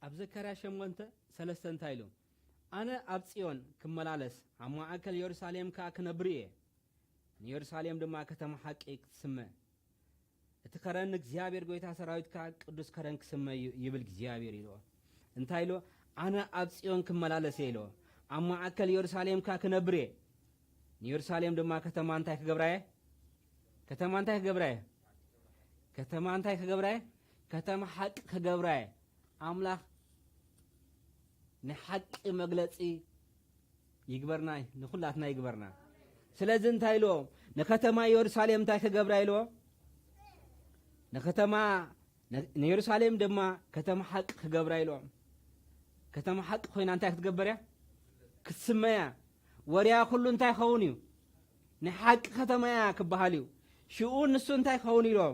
ኣብ ዘካርያስ ሸሞንተ ሰለስተ እንታይ ኢሉ? ኣነ ኣብ ጽዮን ክመላለስ፣ ኣብ ማእከል የሩሳሌም ከኣ ክነብር እየ። ንየሩሳሌም ድማ ከተማ ሓቂ ክትስመ፣ እቲ ከረን ንእግዚኣብሔር ጐይታ ሰራዊት ከኣ ቅዱስ ከረን ክስመ እዩ ይብል እግዚኣብሔር ኢልዎ። እንታይ ኢልዎ? ኣነ ኣብ ጽዮን ክመላለስ እየ ኢልዎ። ኣብ ማእከል የሩሳሌም ከኣ ክነብር እየ። ንየሩሳሌም ድማ ከተማ እንታይ ክገብራ እየ? ከተማ እንታይ ክገብራ እየ? ከተማ እንታይ ክገብራ እየ? ከተማ ሓቂ ክገብራ እየ። ኣምላኽ ናይ ሓቂ መግለጺ ይግበርና፣ ንኹላትና ይግበርና። ስለዚ እንታይ ኢልዎ? ንከተማ የሩሳሌም እንታይ ክገብራ ኢልዎ? ንከተማ፣ ን-፣ ንየሩሳሌም ድማ ከተማ ሓቂ ክገብራ ኢልዎ። ከተማ ሓቂ ኮይና እንታይ ክትገበር እያ? ክትስመ እያ። ወርያ ኩሉ እንታይ ክኸውን እዩ? ናይ ሓቂ ከተማ እያ ክበሃል እዩ። ሽኡ ንሱ እንታይ ክኸውን ኢልዎ?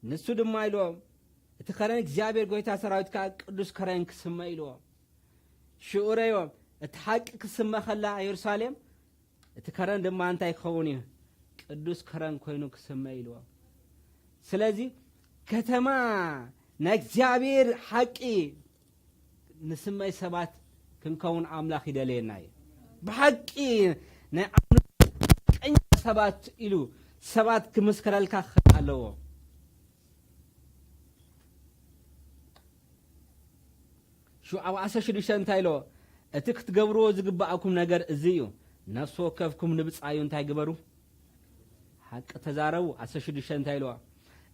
ንሱ ድማ ኢልዎ፣ እቲ ከረን እግዚኣብሔር ጐይታ ሰራዊት ከኣ ቅዱስ ከረን ክስመ ኢልዎ። ሽኡ ረዮ፣ እቲ ሓቂ ክስመ ከላ የሩሳሌም፣ እቲ ከረን ድማ እንታይ ክኸውን እዩ? ቅዱስ ከረን ኮይኑ ክስመ ኢልዎ። ስለዚ ከተማ ናይ እግዚኣብሔር ሓቂ ንስመይ ሰባት ክንከውን ኣምላኽ ይደልየና እዩ። ብሓቂ ናይ ኣምላኽ ሓቀኛ ሰባት ኢሉ ሰባት ክምስክረልካ ክኽእል ኣለዎ። ሽዑ ኣብ ዓሰርተ ሽዱሽተ እንታይ ኢሎ? እቲ ክትገብርዎ ዝግባኣኩም ነገር እዚ እዩ። ነፍሲ ወከፍኩም ንብጻዩ እንታይ ግበሩ? ሓቂ ተዛረቡ። ዓሰርተ ሽዱሽተ እንታይ ኢልዎ?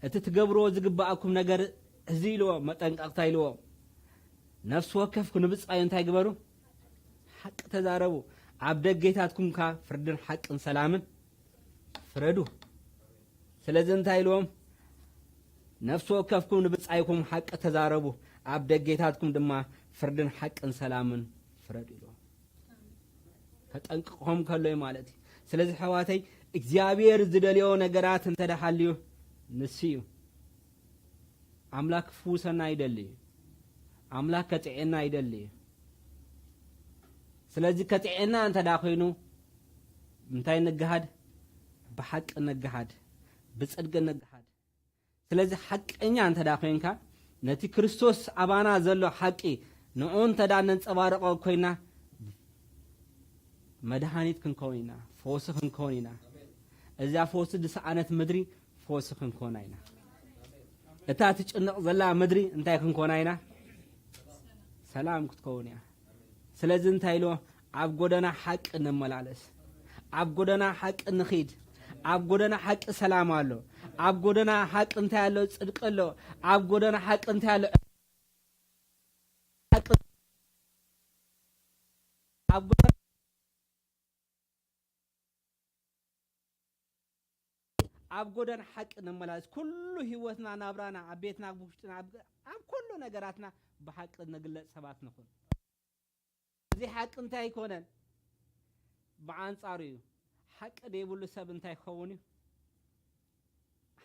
እቲ ትገብርዎ ዝግባኣኩም ነገር እዚ ኢልዎ፣ መጠንቀቕታ ኢልዎ። ነፍሲ ወከፍኩም ንብጻዩ እንታይ ግበሩ? ሓቂ ተዛረቡ። ኣብ ደጌታትኩም ከኣ ፍርድን ሓቅን ሰላምን ፍረዱ። ስለዚ እንታይ ኢልዎም? ነፍሲ ወከፍኩም ንብጻይኩም ሓቂ ተዛረቡ፣ ኣብ ደጌታትኩም ድማ ፍርድን ሓቅን ሰላምን ፍረዱ ኢልዎም። ከጠንቅቖም ከሎ እዩ ማለት እዩ። ስለዚ ኣሕዋተይ እግዚኣብሔር ዝደልዮ ነገራት እንተ ደኣ ሃልዩ ንሱ እዩ። ኣምላኽ ክፍውሰና ይደሊ እዩ። ኣምላኽ ከጥዕየና ይደሊ እዩ። ስለዚ ከጥዕየና እንተ ደኣ ኮይኑ እንታይ ንግሃድ? ብሓቂ ንግሃድ፣ ብጽድቂ ንግሃድ። ስለዚ ሓቀኛ እንተ ደኣ ኮይንካ ነቲ ክርስቶስ ኣባና ዘሎ ሓቂ ንኡ እንተ ደኣ ነንጸባርቖ ኮይና መድሃኒት ክንከውን ኢና፣ ፈውሲ ክንከውን ኢና። እዛ ፈውሲ ዝሰኣነት ምድሪ ፈውሲ ክንኮና ኢና። እታ ትጭነቕ ዘላ ምድሪ እንታይ ክንኮና ኢና? ሰላም ክትከውን እያ። ስለዚ እንታይ ኢልዎ? ኣብ ጎደና ሓቂ ንመላለስ፣ ኣብ ጎደና ሓቂ ንኺድ። ኣብ ጎደና ሓቂ ሰላም ኣሎ። ኣብ ጎደና ሓቂ እንታይ ኣሎ? ጽድቂ ኣሎ። ኣብ ጎደና ሓቂ እንታይ ኣሎ? ሓቂ ኣብ ጎደና ኣብ ጎደና ሓቂ ንመላለስ። ኩሉ ህይወትና፣ ናብራና፣ ኣብ ቤትና፣ ኣብ ውሽጥና፣ ኣብ፣ ኣብ ኩሉ ነገራትና ብሓቂ ንግለጽ ሰባት ንኹን። እዚ ሓቂ እንታይ ኣይኮነን? ብኣንጻሩ እዩ። ሓቂ ዘይብሉ ሰብ እንታይ ክኸውን እዩ?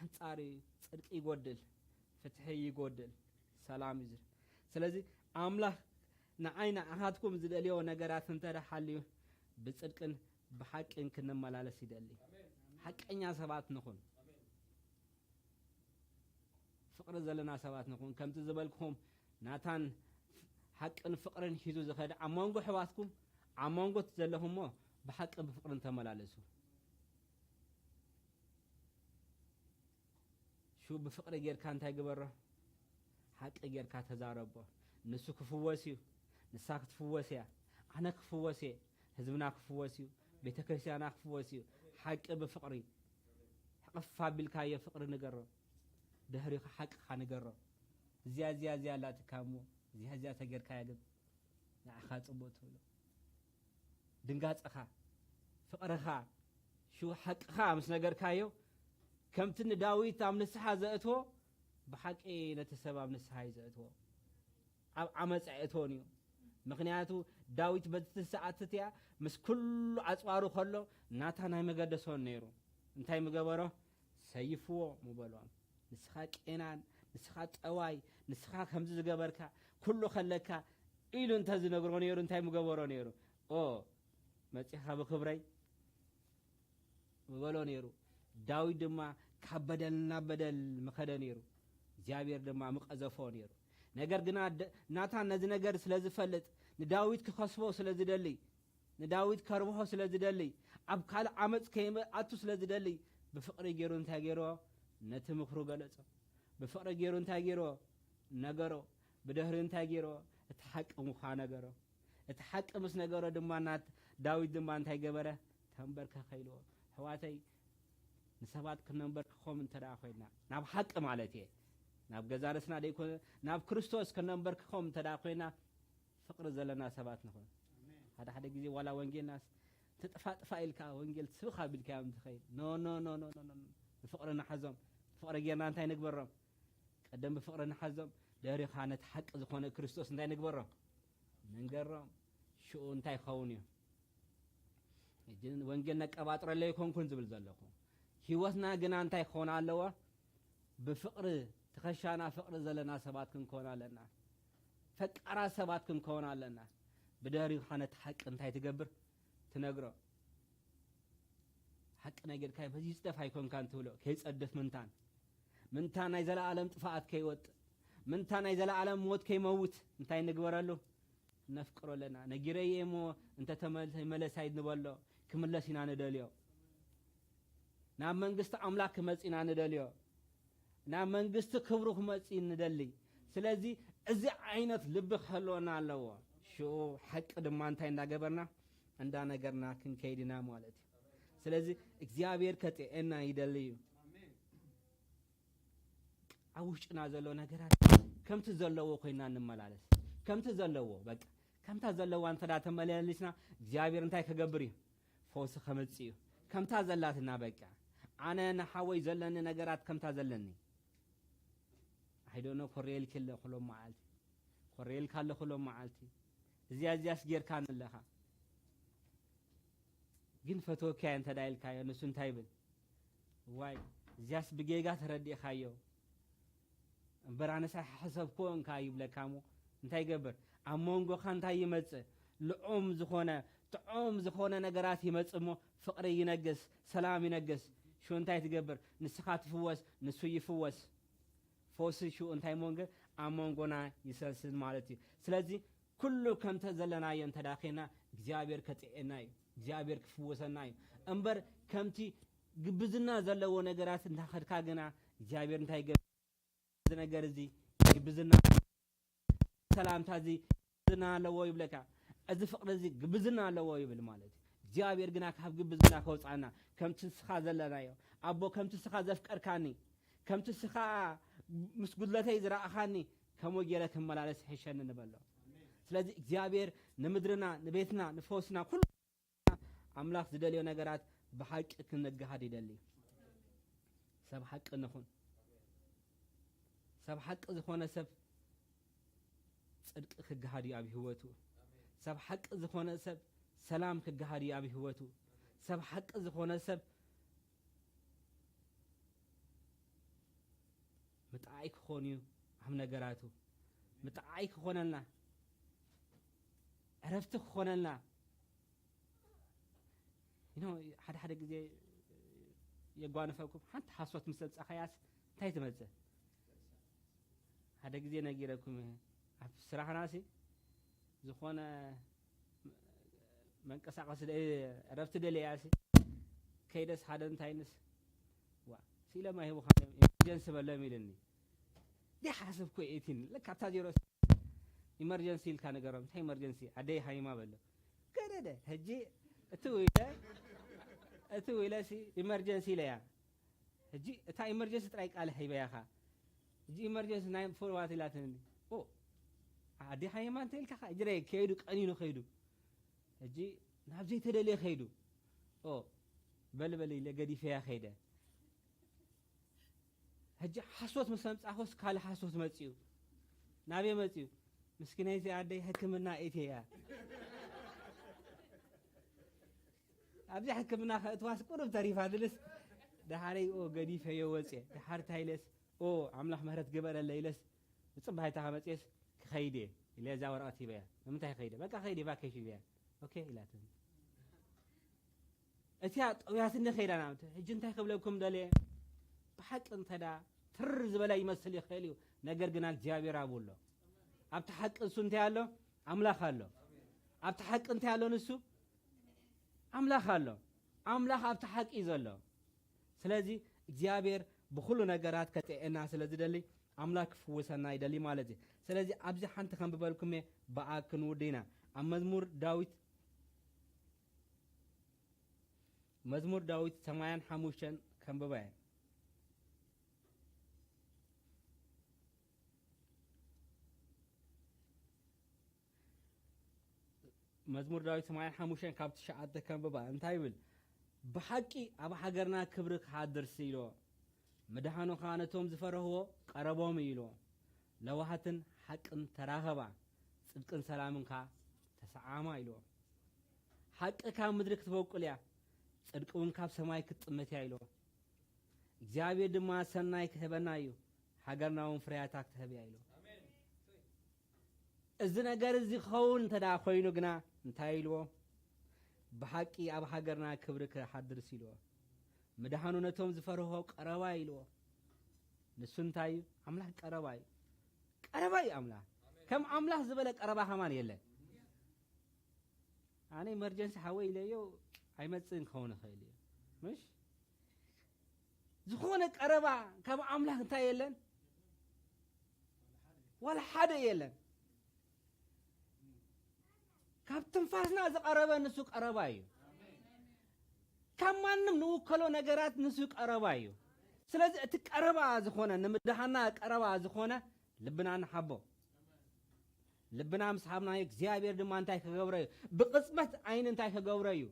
ኣንጻሩ እዩ። ጽድቂ ይጎድል፣ ፍትሒ ይጎድል፣ ሰላም እዩ ዝብል። ስለዚ ኣምላኽ ንዓይ ንኣኻትኩም ዝደልዮ ነገራት እንተ ደኣ ሓልዩ ብጽድቅን ብሓቂ ክንመላለስ ይደሊ። ሓቀኛ ሰባት ንኹን። ፍቕሪ ዘለና ሰባት ንኹን። ከምቲ ዝበልኩኹም ናታን ሓቅን ፍቕርን ሒዙ ዝኸደ ኣብ መንጎ ኣሕዋትኩም፣ ኣብ መንጎ ዘለኹምሞ ብሓቂ ብፍቕርን ተመላለሱ። ሽው ብፍቕሪ ጌርካ እንታይ ግበሮ? ሓቂ ጌርካ ተዛረቦ። ንሱ ክፍወስ እዩ፣ ንሳ ክትፍወስ እያ፣ ኣነ ክፍወስ እየ፣ ህዝብና ክፍወስ እዩ፣ ቤተ ክርስቲያና ክፍወስ እዩ። ሓቂ ብፍቕሪ ሕቕፍ ኣቢልካዮ ፍቕሪ ንገሮ። ድሕሪኻ ሓቅኻ ንገሮ። እዚኣ እዚኣ እዚኣ ኣላትካ እሞ እዚኣ እዚኣ ተጌርካያ ግን ንዓኻ ጽቡቕ ትብሎ። ድንጋጸኻ፣ ፍቕርኻ፣ ሽው ሓቅኻ ምስ ነገርካዮ ከምቲ ንዳዊት ኣብ ንስሓ ዘእትዎ ብሓቂ ነቲ ሰብ ኣብ ንስሓ እዩ ዘእትዎ። ኣብ ዓመጻ የእትዎን እዩ። ምኽንያቱ ዳዊት በቲ ሰዓት እቲኣ ምስ ኩሉ ኣጽዋሩ ከሎ ናታን ኣይመገደሶን ነይሩ። እንታይ ምገበሮ? ሰይፍዎ ምበሎም። ንስኻ ቄናን፣ ንስኻ ጠዋይ፣ ንስኻ ከምዚ ዝገበርካ፣ ኩሉ ከለካ ኢሉ እንተ ዝነግሮ ነይሩ እንታይ ምገበሮ ነይሩ? ኦ መጺኻ ብክብረይ ምበሎ ነይሩ። ዳዊት ድማ ካብ በደል ናብ በደል ምኸደ ነይሩ። እግዚኣብሔር ድማ ምቐዘፎ ነይሩ። ነገር ግና ደ- ናታን ነዚ ነገር ስለ ዝፈልጥ ንዳዊት ክኸስቦ ስለ ዝደሊ ንዳዊት ከርብሖ ስለ ዝደሊ ኣብ ካልእ ዓመፅ ከይኣቱ ስለ ዝደሊ ብፍቕሪ ገይሩ እንታይ ገይርዎ? ነቲ ምኽሩ ገለጾ። ብፍቕሪ ገይሩ እንታይ ገይርዎ? ነገሮ። ብድሕሪ እንታይ ገይርዎ? እቲ ሓቂ ምዃ ነገሮ። እቲ ሓቂ ምስ ነገሮ ድማ ናት ዳዊት ድማ እንታይ ገበረ? ተንበርከኸ ኢልዎ። ኣሕዋተይ ንሰባት ክነንበርክኾም እንተ ደኣ ኮይና ናብ ሓቂ ማለት እየ ናብ ገዛ ርእስና ደይኮነ ናብ ክርስቶስ ክነንበርክኾም እንተ ደኣ ኮይና ፍቕሪ ዘለና ሰባት ንኹን። ሓደ ሓደ ግዜ ዋላ ወንጌልናስ ትጥፋ ጥፋ ኢልካ ወንጌል ትስብኽ ኣቢልካዮም ትኸይድ። ኖ ኖ ኖ ኖ ኖ ኖ። ብፍቕሪ ንሓዞም። ብፍቕሪ ጌርና እንታይ ንግበሮም? ቀደም ብፍቕሪ ንሓዞም። ድሕሪኻ ነቲ ሓቂ ዝኾነ ክርስቶስ እንታይ ንግበሮም? ንንገሮም። ሽኡ እንታይ ይኸውን እዩ? ሕጂ ወንጌል ነቀባጥረለይ ኮንኩን ዝብል ዘለኹ። ህይወትና ግና እንታይ ክኾን ኣለዎ? ብፍቕሪ ትኸሻና ፍቕሪ ዘለና ሰባት ክንከውን ኣለና። ፈቃራት ሰባት ክንከውን ኣለና። ብድሕሪኻ ነቲ ሓቂ እንታይ ትገብር? ትነግሮ። ሓቂ ነገርካ በዚ ይጽደፍ ኣይኮንካን ትብሎ። ከይጸድፍ ምንታን። ምንታን ናይ ዘለኣለም ጥፍኣት ከይወጥእ። ምንታን ናይ ዘለኣለም ሞት ከይመውት እንታይ ንግበረሉ? ነፍቅሮ ኣለና። ነጊረየ እሞ እንተ ተመልሰ ይመለስ ኣይንበሎ። ክምለስ ኢና ንደልዮ። ናብ መንግስቲ ኣምላኽ ክመጽእ ኢና ንደልዮ። ናብ መንግስቲ ክብሩ ክመጽእ ንደሊ። ስለዚ እዚ ዓይነት ልቢ ክህልወና ኣለዎ። ሽኡ ሓቂ ድማ እንታይ እንዳገበርና እንዳነገርና ክንከይድ ኢና ማለት እዩ። ስለዚ እግዚኣብሔር ከጥዕና ይደሊ እዩ። ኣብ ውሽጥና ዘሎ ነገራት ከምቲ ዘለዎ ኮይና እንመላለስ። ከምቲ ዘለዎ በቃ ከምታ ዘለዋ እንተ ደኣ ተመላለስና እግዚኣብሔር እንታይ ክገብር እዩ? ፈውሲ ከመጽእ እዩ። ከምታ ዘላትና በቃ ኣነ ንሓወይ ዘለኒ ነገራት ከምታ ዘለኒ ኣይዶኖ ኮርየልኪ ኣለኹ ሎም መዓልቲ ኮርየልካ ኣለኹ ሎም መዓልቲ እዚያ እዚያስ ጌርካ ኣለኻ ግን ፈትወካዮ እንተ ደኣ ኢልካዮ ንሱ እንታይ ይብል? ዋይ እዚያስ ብጌጋ ተረዲእኻዮ እምበር ኣነስ ኣይሓሰብክዎ እንካ ይብለካ እሞ እንታይ ይገብር? ኣብ መንጎኻ እንታይ ይመጽእ? ልዑም ዝኾነ ጥዑም ዝኾነ ነገራት ይመጽእ እሞ ፍቕሪ ይነግስ፣ ሰላም ይነግስ። ሽኡ እንታይ ትገብር? ንስኻ ትፍወስ፣ ንሱ ይፍወስ። ፈውሲ ሽኡ እንታይ መንገ ኣብ መንጎና ይሰስን ማለት እዩ። ስለዚ ኩሉ ከምተ ዘለናዮ እንተ ደኣ ኬና እግዚኣብሔር ከጥዕና እዩ፣ እግዚኣብሔር ክፍውሰና እዩ። እምበር ከምቲ ግብዝና ዘለዎ ነገራት እንተ ኸድካ ግና እግዚኣብሔር እንታይ ይገብር? እዚ ነገር እዚ ግብዝና ሰላምታ እዚ ግብዝና ኣለዎ ይብለካ። እዚ ፍቕሪ እዚ ግብዝና ኣለዎ ይብል ማለት እዩ። እግዚኣብሔር ግና ካብ ግብዝና ከውፅኣና ከምቲ ንስኻ ዘለናዮ ኣቦ ከምቲ ንስኻ ዘፍቀርካኒ ከምቲ ንስኻ ምስ ጉድለተይ ዝረኣኻኒ ከምኡ ገይረ ክመላለስ ይሕሸኒ ንበሎ። ስለዚ እግዚኣብሔር ንምድርና ንቤትና ንፈውስና ኩሉ ኣምላኽ ዝደልዮ ነገራት ብሓቂ ክንገሃድ ይደሊ። ሰብ ሓቂ ንኹን። ሰብ ሓቂ ዝኾነ ሰብ ጽድቂ ክገሃድ እዩ ኣብ ህይወቱ። ሰብ ሓቂ ዝኾነ ሰብ ሰላም ክገሃድ እዩ ኣብ ህይወቱ። ሰብ ሓቂ ዝኾነ ሰብ ምጥዓይ ክኾን እዩ ኣብ ነገራቱ። ምጥዓይ ክኾነልና፣ ዕረፍቲ ክኾነልና፣ you know፣ ሓደ ሓደ ግዜ የጓንፈኩም። ሓንቲ ሓሶት ምስ ኣምጻኻያስ እንታይ ትመጽእ? ሓደ ግዜ ነጊረኩም፣ ኣብ ስራሕናሲ ዝኾነ መንቀሳቐሲ ደ-፣ ዕረፍቲ ደለያሲ ከይደስ ሓደ እንታይ ንስ ዋ፣ ሲለማ ሂቡኻ ኢመርጀንሲ በሎም ኢልኒ። ዲሓስብ ኮ ኤቲን ለካ ኣብታ ዜሮ ኢመርጀንሲ ኢልካ ነገሮም። እንታይ ኢመርጀንሲ? ኣደይ ሃይማ በሎ። ገደደ። ሕጂ እቲ ውይለ፣ እቲ ውይለሲ ኢመርጀንሲ ኢለያ። ሕጂ እታ ኢመርጀንሲ ጥራይ ቃል ሂበያኻ። ሕጂ ኢመርጀንሲ ናይ ፎርዋት ኢላትኒ። ኦ፣ ኣዲ ሃይማኖት ኢልካ ኸ እጅረ ከይዱ ቀኒኑ ከይዱ። ሕጂ ናብ ዘይተደልየ ከይዱ። ኦ፣ በል በል ኢለ ገዲፈያ ከይደ። ሕጂ ሓሶት ምስ ኣምጻኹስ ካልእ ሓሶት መጽዩ። ናበይ መጽዩ? ምስኪነይቲ ኣደይ ሕክምና እትያ። ኣብዚ ሕክምና ከእትዋስ ቁሩብ ተሪፋ ድልስ፣ ደሓረይ ኦ ገዲፈዮ ወፅየ። ደሓር ታይለስ ኦ ኣምላኽ ምህረት ግበረለ ኢለስ፣ ብፅባይታ ከመፅየስ ክኸይድ እየ ኢለ እዛ ወረቐት ሂበያ። ንምንታይ ከይደ? በቃ ከይደ ቫኬሽን ኢለያ። ኦኬ ኢላትኒ። እቲያ ጠውያትኒ ከይዳ ናብቲ። ሕጂ እንታይ ክብለኩም ደልየ? ብሓቂ እንተዳ ትር ዝበለ ይመስል ይኽእል እዩ፣ ነገር ግና እግዚኣብሔር ኣብኡ ኣሎ። ኣብቲ ሓቂ እሱ እንታይ ኣሎ? ኣምላኽ ኣሎ። ኣብቲ ሓቂ እንታይ ኣሎ ንሱ? ኣምላኽ ኣሎ። ኣምላኽ ኣብቲ ሓቂ እዩ ዘሎ። ስለዚ እግዚኣብሔር ብኹሉ ነገራት ከጥዕና ስለ ዝደሊ ኣምላኽ ክፍውሰና ይደሊ ማለት እዩ። ስለዚ ኣብዚ ሓንቲ ከንብበልኩም እየ፣ ብኣ ክንውድ ኢና። ኣብ መዝሙር ዳዊት፣ መዝሙር ዳዊት ሰማንያን ሓሙሽተን ከንብባ እየ። መዝሙር ዳዊት ሰማንያን ሓሙሽተን ካብ ትሽዓተ ከንብባ። እንታይ ይብል? ብሓቂ ኣብ ሃገርና ክብሪ ክሓድርሲ ኢሎ፣ ምድሓኑ ኸኣ ነቶም ዝፈርህዎ ቀረቦም እዩ ኢሎ። ለዋሃትን ሓቅን ተራኸባ፣ ጽድቅን ሰላምን ከኣ ተሰዓማ ኢሎ። ሓቂ ካብ ምድሪ ክትበቁል እያ፣ ጽድቂ እውን ካብ ሰማይ ክትጥምት እያ ኢሎ። እግዚኣብሔር ድማ ሰናይ ክህበና እዩ፣ ሃገርና እውን ፍርያታ ክትህብ እያ ኢሎ። እዚ ነገር እዚ ክኸውን እንተ ደኣ ኮይኑ ግና እንታይ ኢልዎ? ብሓቂ ኣብ ሃገርና ክብሪ ክሓድርስ ኢልዎ። ምድሓኑ ነቶም ዝፈርሆ ቀረባ ኢልዎ። ንሱ እንታይ እዩ? ኣምላኽ ቀረባ እዩ። ቀረባ እዩ ኣምላኽ። ከም ኣምላኽ ዝበለ ቀረባ ከማን የለን። ኣነ ኢመርጀንሲ ሓወይ ኢለዮ ኣይመጽእን ክኸውን ይኽእል እዩ። ምሽ? ዝኾነ ቀረባ ካብ ኣምላኽ እንታይ የለን? ዋላ ሓደ የለን። ካብ ትንፋስና ዝቐረበ ንሱ ቀረባ እዩ። ካብ ማንም ንውከሎ ነገራት ንሱ ቀረባ እዩ። ስለዚ እቲ ቀረባ ዝኾነ፣ ንምድሓና ቀረባ ዝኾነ ልብና ንሓቦ። ልብና ምስ ሃብናዮ እግዚኣብሔር ድማ እንታይ ክገብሮ እዩ? ብቕጽበት ዓይኒ እንታይ ክገብሮ እዩ?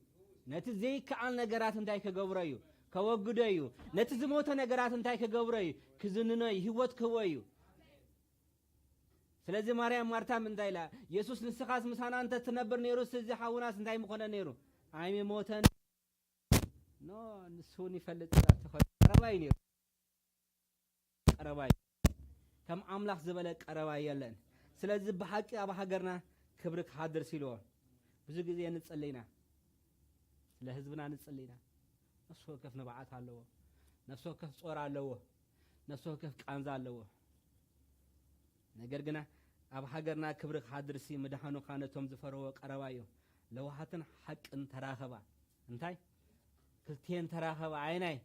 ነቲ ዘይከኣል ነገራት እንታይ ክገብሮ እዩ? ከወግዶ እዩ። ነቲ ዝሞተ ነገራት እንታይ ክገብሮ እዩ? ክዝንኖ እዩ። ህይወት ክህቦ እዩ። ስለዚ ማርያም ማርታ እንታይ ኢላ? የሱስ ንስኻስ ምሳና እንተ ትነብር ነይሩስ እዚ ሓውናስ እንታይ ምኾነ ነይሩ? ኣይምሞተን። ኖ፣ ንሱ እውን ይፈልጥ። ተኾ-፣ ቀረባ እዩ ነይሩ። ቀረባ እዩ። ከም ኣምላኽ ዝበለ ቀረባ የለን። ስለዚ ብሓቂ ኣብ ሃገርና ክብሪ ክሓድር ሲልዎ። ብዙ ግዜ ንጽሊ ኢና። ስለ ህዝብና ንጽሊ ኢና። ነፍሲ ወከፍ ንብዓት ኣለዎ። ነፍሲ ወከፍ ጾር ኣለዎ። ነፍሲ ወከፍ ቃንዛ ኣለዎ። ነገር ግና ኣብ ሃገርና ክብሪ ክሓድርሲ ምድሓኑ ኸኣ ነቶም ዝፈርህዎ ቀረባ እዩ። ለዋሃትን ሓቅን ተራኸባ። እንታይ? ክልቲኤን ተራኸባ። ኣይናይ?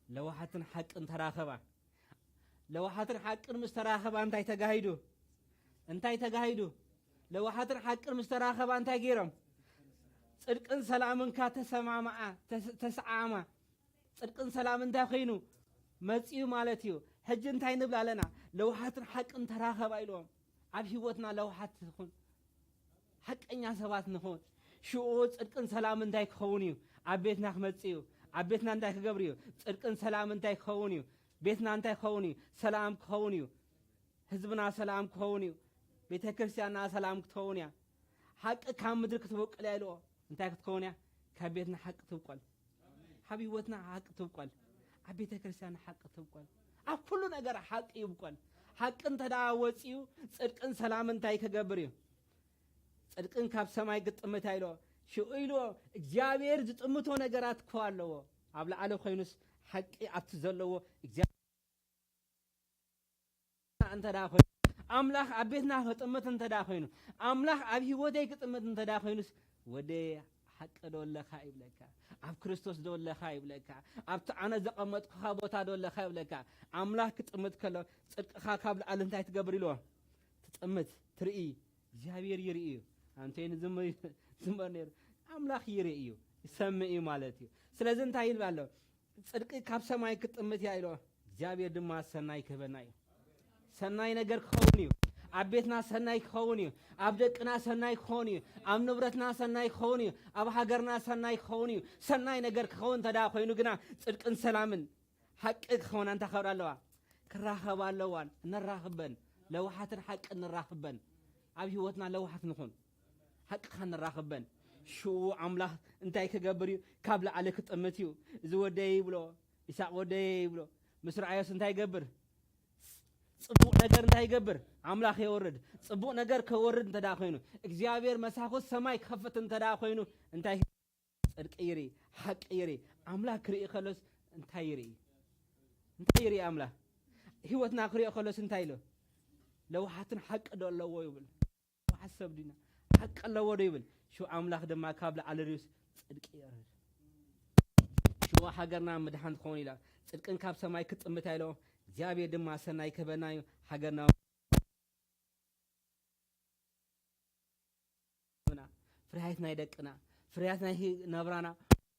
ለዋሃትን ሓቅን ተራኸባ። ለዋሃትን ሓቅን ምስ ተራኸባ እንታይ ተጋሂዱ? እንታይ ተጋሂዱ? ለዋሃትን ሓቅን ምስ ተራኸባ እንታይ ገይሮም? ጽድቅን ሰላምን ከኣ ተሰማምዓ፣ ተስ-፣ ተሰዓማ። ጽድቅን ሰላም እንታይ ኾይኑ? መጺኡ ማለት እዩ። ሕጂ እንታይ ንብል ኣለና? ለውሃትን ሓቅን ተራኸባ ኢልዎም። ኣብ ህይወትና ለውሃት ትኹን። ሓቀኛ ሰባት ንኹን። ሽዑ ጽድቅን ሰላም እንታይ ክኸውን እዩ? ኣብ ቤትና ክመጽእ እዩ። ኣብ ቤትና እንታይ ክገብር እዩ? ጽድቅን ሰላም እንታይ ክኸውን እዩ? ቤትና እንታይ ክኸውን እዩ? ሰላም ክኸውን እዩ። ህዝብና ሰላም ክኸውን እዩ። ቤተ ክርስቲያንና ሰላም ክትኸውን እያ። ሓቂ ካብ ምድሪ ክትበቁል እያ ኢልዎ። እንታይ ክትከውን እያ? ካብ ቤትና ሓቂ ትብቆል። ካብ ህይወትና ሓቂ ትብቆል። ኣብ ቤተ ክርስቲያን ሓቂ ትብቆል። ኣብ ኩሉ ነገር ሓቂ ይብቆል። ሓቂ እንተ ደኣ ወጺኡ፣ ጽድቅን ሰላምን እንታይ ክገብር እዩ? ጽድቅን ካብ ሰማይ ግጥምት እያ ኢልዎ። ሽኡ ኢልዎ እግዚኣብሔር ዝጥምቶ ነገራት እኮ ኣለዎ። ኣብ ላዕሊ ኮይኑስ ሓቂ ኣብቲ ዘለዎ እግዚኣብሔር እንተ ደኣ ኮይኑ፣ ኣምላኽ ኣብ ቤትና ክጥምት እንተ ደኣ ኮይኑ፣ ኣምላኽ ኣብ ህይወተይ ክጥምት እንተ ደኣ ኮይኑስ፣ ወደየ ሓቂ ዶ ኣለኻ ይብለካ፣ ኣብ ክርስቶስ ዶ ኣለኻ ይብለካ፣ ኣብቲ ኣነ ዘቐመጥኩኻ ቦታ ዶ ኣለኻ ይብለካ። ኣምላኽ ክጥምት ከሎ፣ ጽድቅኻ ካብ ላዕሊ እንታይ ትገብር ኢልዎ? ትጥምት፣ ትርኢ፣ እግዚኣብሔር ይርኢ እዩ። ኣንተ ንዝም-፣ ዝምበር ነይሩ። ኣምላኽ ይርኢ እዩ፣ ይሰምዕ እዩ ማለት እዩ። ስለዚ እንታይ ይብል ኣሎ? ጽድቂ ካብ ሰማይ ክትጥምት እያ ኢሎ፣ እግዚኣብሔር ድማ ሰናይ ክህበና እዩ። ሰናይ ነገር ክኸውን እዩ። ኣብ ቤትና ሰናይ ክኸውን እዩ። ኣብ ደቅና ሰናይ ክኸውን እዩ። ኣብ ንብረትና ሰናይ ክኸውን እዩ። ኣብ ሃገርና ሰናይ ክኸውን እዩ። ሰናይ ነገር ክኸውን እንተ ደኣ ኮይኑ ግና ጽድቅን ሰላምን ሓቂ ክኸውን እንታይ ክኸውን ኣለዋ? ክራኸባ ኣለዋን። ነራኽበን። ለዋሓትን ሓቅን ንራኽበን። ኣብ ህይወትና ለዋሓት ንኹን። ሓቅኻ ንራኽበን። ሽኡ ኣምላኽ እንታይ ክገብር እዩ? ካብ ላዕሊ ክጥምት እዩ። እዚ ወደይ ይብሎ፣ ይስሐቅ ወደይ ይብሎ። ምስ ረኣዮስ እንታይ ይገብር? ጽቡቕ ነገር እንታይ ይገብር? ኣምላኽ የወርድ። ጽቡቕ ነገር ከወርድ እንተ ደኣ ኮይኑ፣ እግዚኣብሔር መሳኹት ሰማይ ክኸፍት እንተ ደኣ ኮይኑ፣ እንታይ? ጽድቂ ይርኢ፣ ሓቂ ይርኢ። ኣምላኽ ክርኢ ከሎስ እንታይ ይርኢ? እንታይ ይርኢ ኣምላኽ? ህይወትና ክሪኦ ከሎስ እንታይ ኢሉ? ለውሓትን ሓቂ ዶ ኣለዎ ይብል። ለውሓት ሰብ ዲና? ሓቂ ኣለዎ ዶ ይብል? ሽዑ ኣምላኽ ድማ ካብ ላዕሊ ርእዩስ ጽድቂ የርድ። ሽዑ ሃገርና ምድሓን ትኸውን ኢላ። ጽድቅን ካብ ሰማይ ክትጥምት ኢሎ። እግዚኣብሔር ድማ ሰናይ ክህበና እዩ። ሃገርና ፍርያት ናይ ደቅና፣ ፍርያት ናይ ሂ-፣ ናብራና፣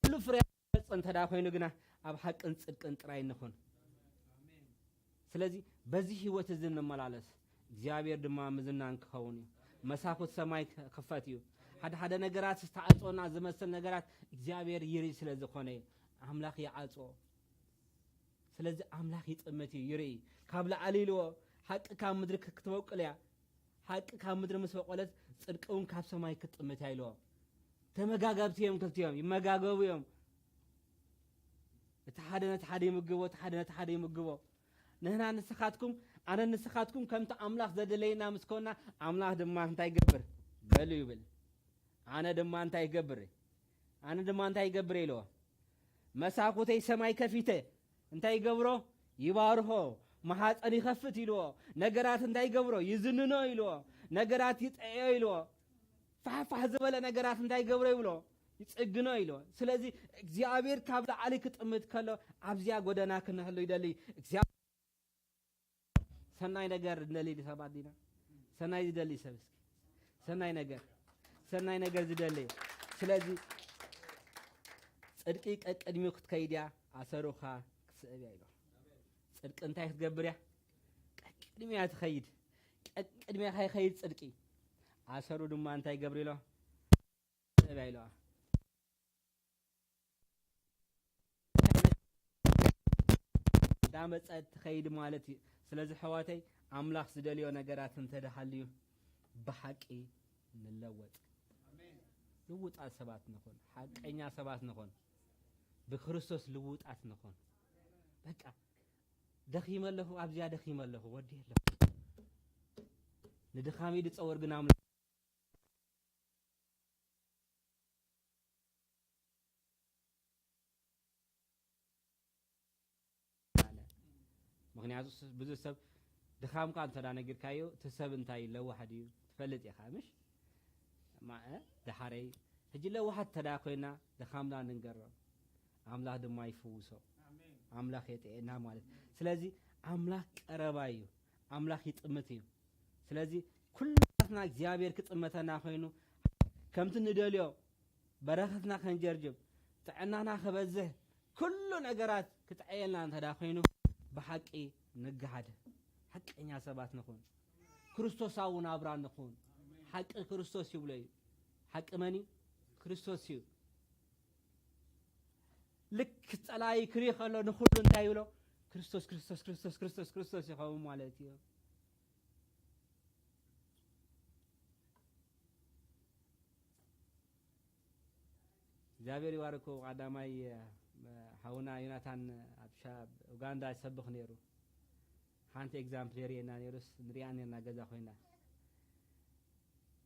ኩሉ ፍርያት ዝገልጽ እንተ ደኣ ኮይኑ ግና ኣብ ሓቅን ጽድቅን ጥራይ ንኹን። ስለዚ በዚ ህይወት እዚ እንመላለስ፣ እግዚኣብሔር ድማ ምዝናን ክኸውን እዩ። መሳኹት ሰማይ ክኸፈት እዩ። ሓደ ሓደ ነገራት ዝተዓጽወና ዝመስል ነገራት እግዚኣብሔር ይርኢ ስለ ዝኾነ እዩ። ኣምላኽ ይዓጽዎ። ስለዚ ኣምላኽ ይጥምት እዩ፣ ይርኢ። ካብ ላዕሊ ኢልዎ፣ ሓቂ ካብ ምድሪ ክትበቁል እያ። ሓቂ ካብ ምድሪ ምስ በቆለት፣ ጽድቂ እውን ካብ ሰማይ ክትጥምት እያ ኢልዎ። ተመጋገብቲ እዮም ክልቲኦም፣ ይመጋገቡ እዮም። እቲ ሓደ ነቲ ሓደ ይምግቦ፣ እቲ ሓደ ነቲ ሓደ ይምግቦ። ንሕና ንስኻትኩም፣ ኣነ ንስኻትኩም ከምቲ ኣምላኽ ዘደለየና ምስ ኮና፣ ኣምላኽ ድማ እንታይ ይገብር? በሉ ይብል። ኣነ ድማ እንታይ ይገብር? ኣነ ድማ እንታይ ይገብር ኢልዎ? መሳኹተይ ሰማይ ከፊተ እንታይ ይገብሮ? ይባርኾ። ማሓፀን ይኸፍት ኢልዎ። ነገራት እንታይ ይገብሮ? ይዝንኖ ኢልዎ። ነገራት ይጠዕዮ ኢልዎ። ፋሕፋሕ ዝበለ ነገራት እንታይ ይገብሮ ይብሎ? ይጽግኖ ኢልዎ። ስለዚ እግዚኣብሔር ካብ ላዕሊ ክጥምት ከሎ ኣብዚኣ ጎደና ክንህሉ ይደሊ። እግዚኣብሔር ሰናይ ነገር እንደሊ ሰባት ዲና? ሰናይ ዝደሊ ሰብ እስኪ። ሰናይ ነገር። ሰናይ ነገር ዝደሊ። ስለዚ ጽድቂ ቀቅድሚኡ ክትከይድ እያ፣ ኣሰሩኻ ክትስዕብ እያ ኢልዎ። ጽድቂ እንታይ ክትገብር እያ? ቀቅድሚያ ትኸይድ። ቀቅድሚያ ከይኸይድ ጽድቂ። ኣሰሩ ድማ እንታይ ይገብር ኢሎ? ስዕብ እያ ኢልዋ። እንዳመጸት ትኸይድ ማለት እዩ። ስለዚ ኣሕዋተይ ኣምላኽ ዝደልዮ ነገራት እንተ ደሃልዩ ብሓቂ ንለወጥ። ልውጣት ሰባት ንኹን፣ ሓቀኛ ሰባት ንኹን፣ ብክርስቶስ ልውጣት ንኹን። በቃ ደኺመ ኣለኹ፣ ኣብዚኣ ደኺመ ኣለኹ፣ ወዲየ ኣለኹ። ንድኻመይ ዝጸወር ግን ኣምላኽ ኣለ። ምኽንያቱ ስ-፣ ብዙሕ ሰብ ድኻምካ እንተ ደኣ ነጊርካዮ፣ እቲ ሰብ እንታይ ለዋህ ድዩ ትፈልጥ ኢኻ፣ ምሽ? ማ-፣ እ፣ ደሓረይ፣ ሕጂ ለዋሃት እንተ ደኣ ኮይና፣ ድኻምና ንንገሮ። ኣምላኽ ድማ ይፍውሶ። ኣምላኽ የጥዕና ማለት። ስለዚ ኣምላኽ ቀረባ እዩ። ኣምላኽ ይጥምት እዩ። ስለዚ ኩላትና እግዚኣብሔር ክጥመተና ኮይኑ፣ ከምቲ ንደልዮ በረኸትና ከንጀርጅብ፣ ጥዕናና ክበዝሕ፣ ኩሉ ነገራት ክጥዕየልና እንተ ደኣ ኮይኑ፣ ብሓቂ ንገሃድ። ሓቀኛ ሰባት ንኹን። ክርስቶሳዊ ናብራ ንኹን። ሓቂ ክርስቶስ ይብሎ እዩ። ሓቂ መን እዩ? ክርስቶስ እዩ። ልክ ጸላኢ ክርኢ ከሎ ንኹሉ እንታይ ይብሎ? ክርስቶስ፣ ክርስቶስ፣ ክርስቶስ፣ ክርስቶስ፣ ክርስቶስ ይኸውን ማለት እዩ። እግዚኣብሔር ይባርኮ። ቀዳማይ፣ እ፣ ሓውና ዮናታን ኣብ ሻ-፣ ኡጋንዳ ይሰብኽ ነይሩ። ሓንቲ ኤግዛምፕል የርእየና ነይሩስ ንሪኣ ነርና ገዛ ኮይና።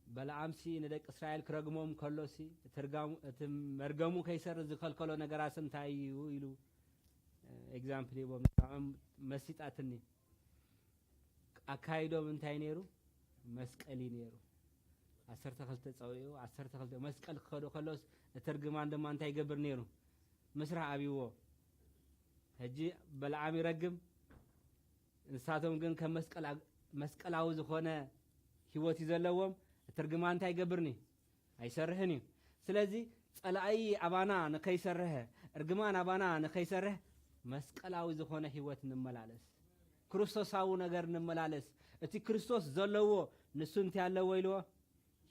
በለዓምሲ ንደቂ እስራኤል ክረግሞም ከሎሲ፣ እቲ ርጋሙ-፣ እቲ መርገሙ ከይሰርዝ ዝኸልከሎ ነገራት እንታይ እዩ ኢሉ፣ እ፣ ኤግዛምፕል ሂቦም። ንዕኦም መሲጣትኒ። ኣካይዶም እንታይ ነይሩ? መስቀል እዩ ነይሩ። ዓሰርተ ክልተ ጸዊዑ፣ ዓሰርተ ክልተ መስቀል ክኸዱ ከሎስ፣ እቲ ርግማን ድማ እንታይ ይገብር ነይሩ? ምስራሕ ኣብይዎ። ሕጂ በለዓም ይረግም፣ ንሳቶም ግን ከም መስቀል-፣ መስቀላዊ ዝኾነ ህይወት እዩ ዘለዎም። እቲ ርግማን እንታይ ይገብርኒ? ኣይሰርሕን እዩ። ስለዚ ጸላኢ ኣባና ንኸይሰርሕ፣ እርግማን ኣባና ንኸይሰርሕ መስቀላዊ ዝኾነ ህይወት ንመላለስ። ክርስቶሳዊ ነገር ንመላለስ። እቲ ክርስቶስ ዘለዎ ንሱ እንታይ ኣለዎ ኢልዎ?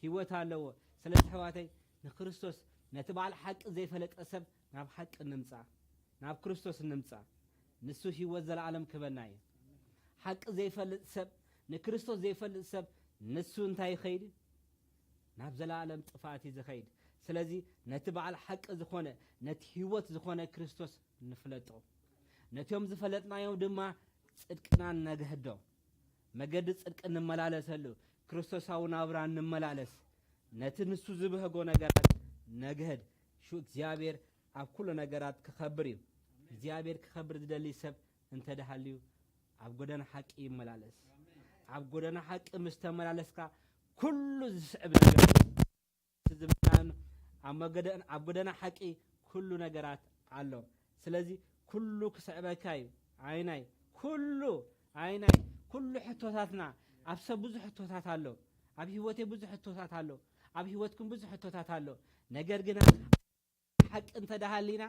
ህይወት ኣለዎ። ስለዚ ኣሕዋተይ ንክርስቶስ ነቲ በዓል ሓቂ ዘይፈለጠ ሰብ ናብ ሓቂ ንምጻእ፣ ናብ ክርስቶስ ንምጻእ። ንሱ ህይወት ዘለዓለም ክህበና እዩ። ሓቂ ዘይፈልጥ ሰብ፣ ንክርስቶስ ዘይፈልጥ ሰብ ንሱ እንታይ ይኸይድ? ናብ ዘለዓለም ጥፍኣት እዩ ዝኸይድ። ስለዚ ነቲ በዓል ሓቂ ዝኾነ፣ ነቲ ህይወት ዝኾነ ክርስቶስ ንፍለጦ። ነቲኦም ዝፈለጥናዮም ድማ ጽድቅና ነግህዶ። መገዲ ጽድቂ እንመላለሰሉ፣ ክርስቶሳዊ ናብራ እንመላለስ። ነቲ ንሱ ዝበህጎ ነገራት ነግህድ። ሹ እግዚኣብሔር ኣብ ኩሉ ነገራት ክኸብር እዩ። እግዚኣብሔር ክኸብር ዝደሊ ሰብ እንተ ደሃልዩ፣ ኣብ ጎደና ሓቂ ይመላለስ። ኣብ ጎደና ሓቂ ምስ ተመላለስካ፣ ኩሉ ዝስዕብ ነገር ዝብላን ኣብ መገደ-፣ ኣብ ጎደና ሓቂ ኩሉ ነገራት ኣሎ። ስለዚ ኩሉ ክስዕበካ እዩ። ዓይናይ ኩሉ፣ ዓይናይ ኩሉ ሕቶታትና፣ ኣብ ሰብ ብዙሕ ሕቶታት ኣሎ። ኣብ ህይወተይ ብዙሕ ሕቶታት ኣሎ። ኣብ ህይወትኩም ብዙሕ ሕቶታት ኣሎ። ነገር ግን ሓቂ እንተ ደሃሊና፣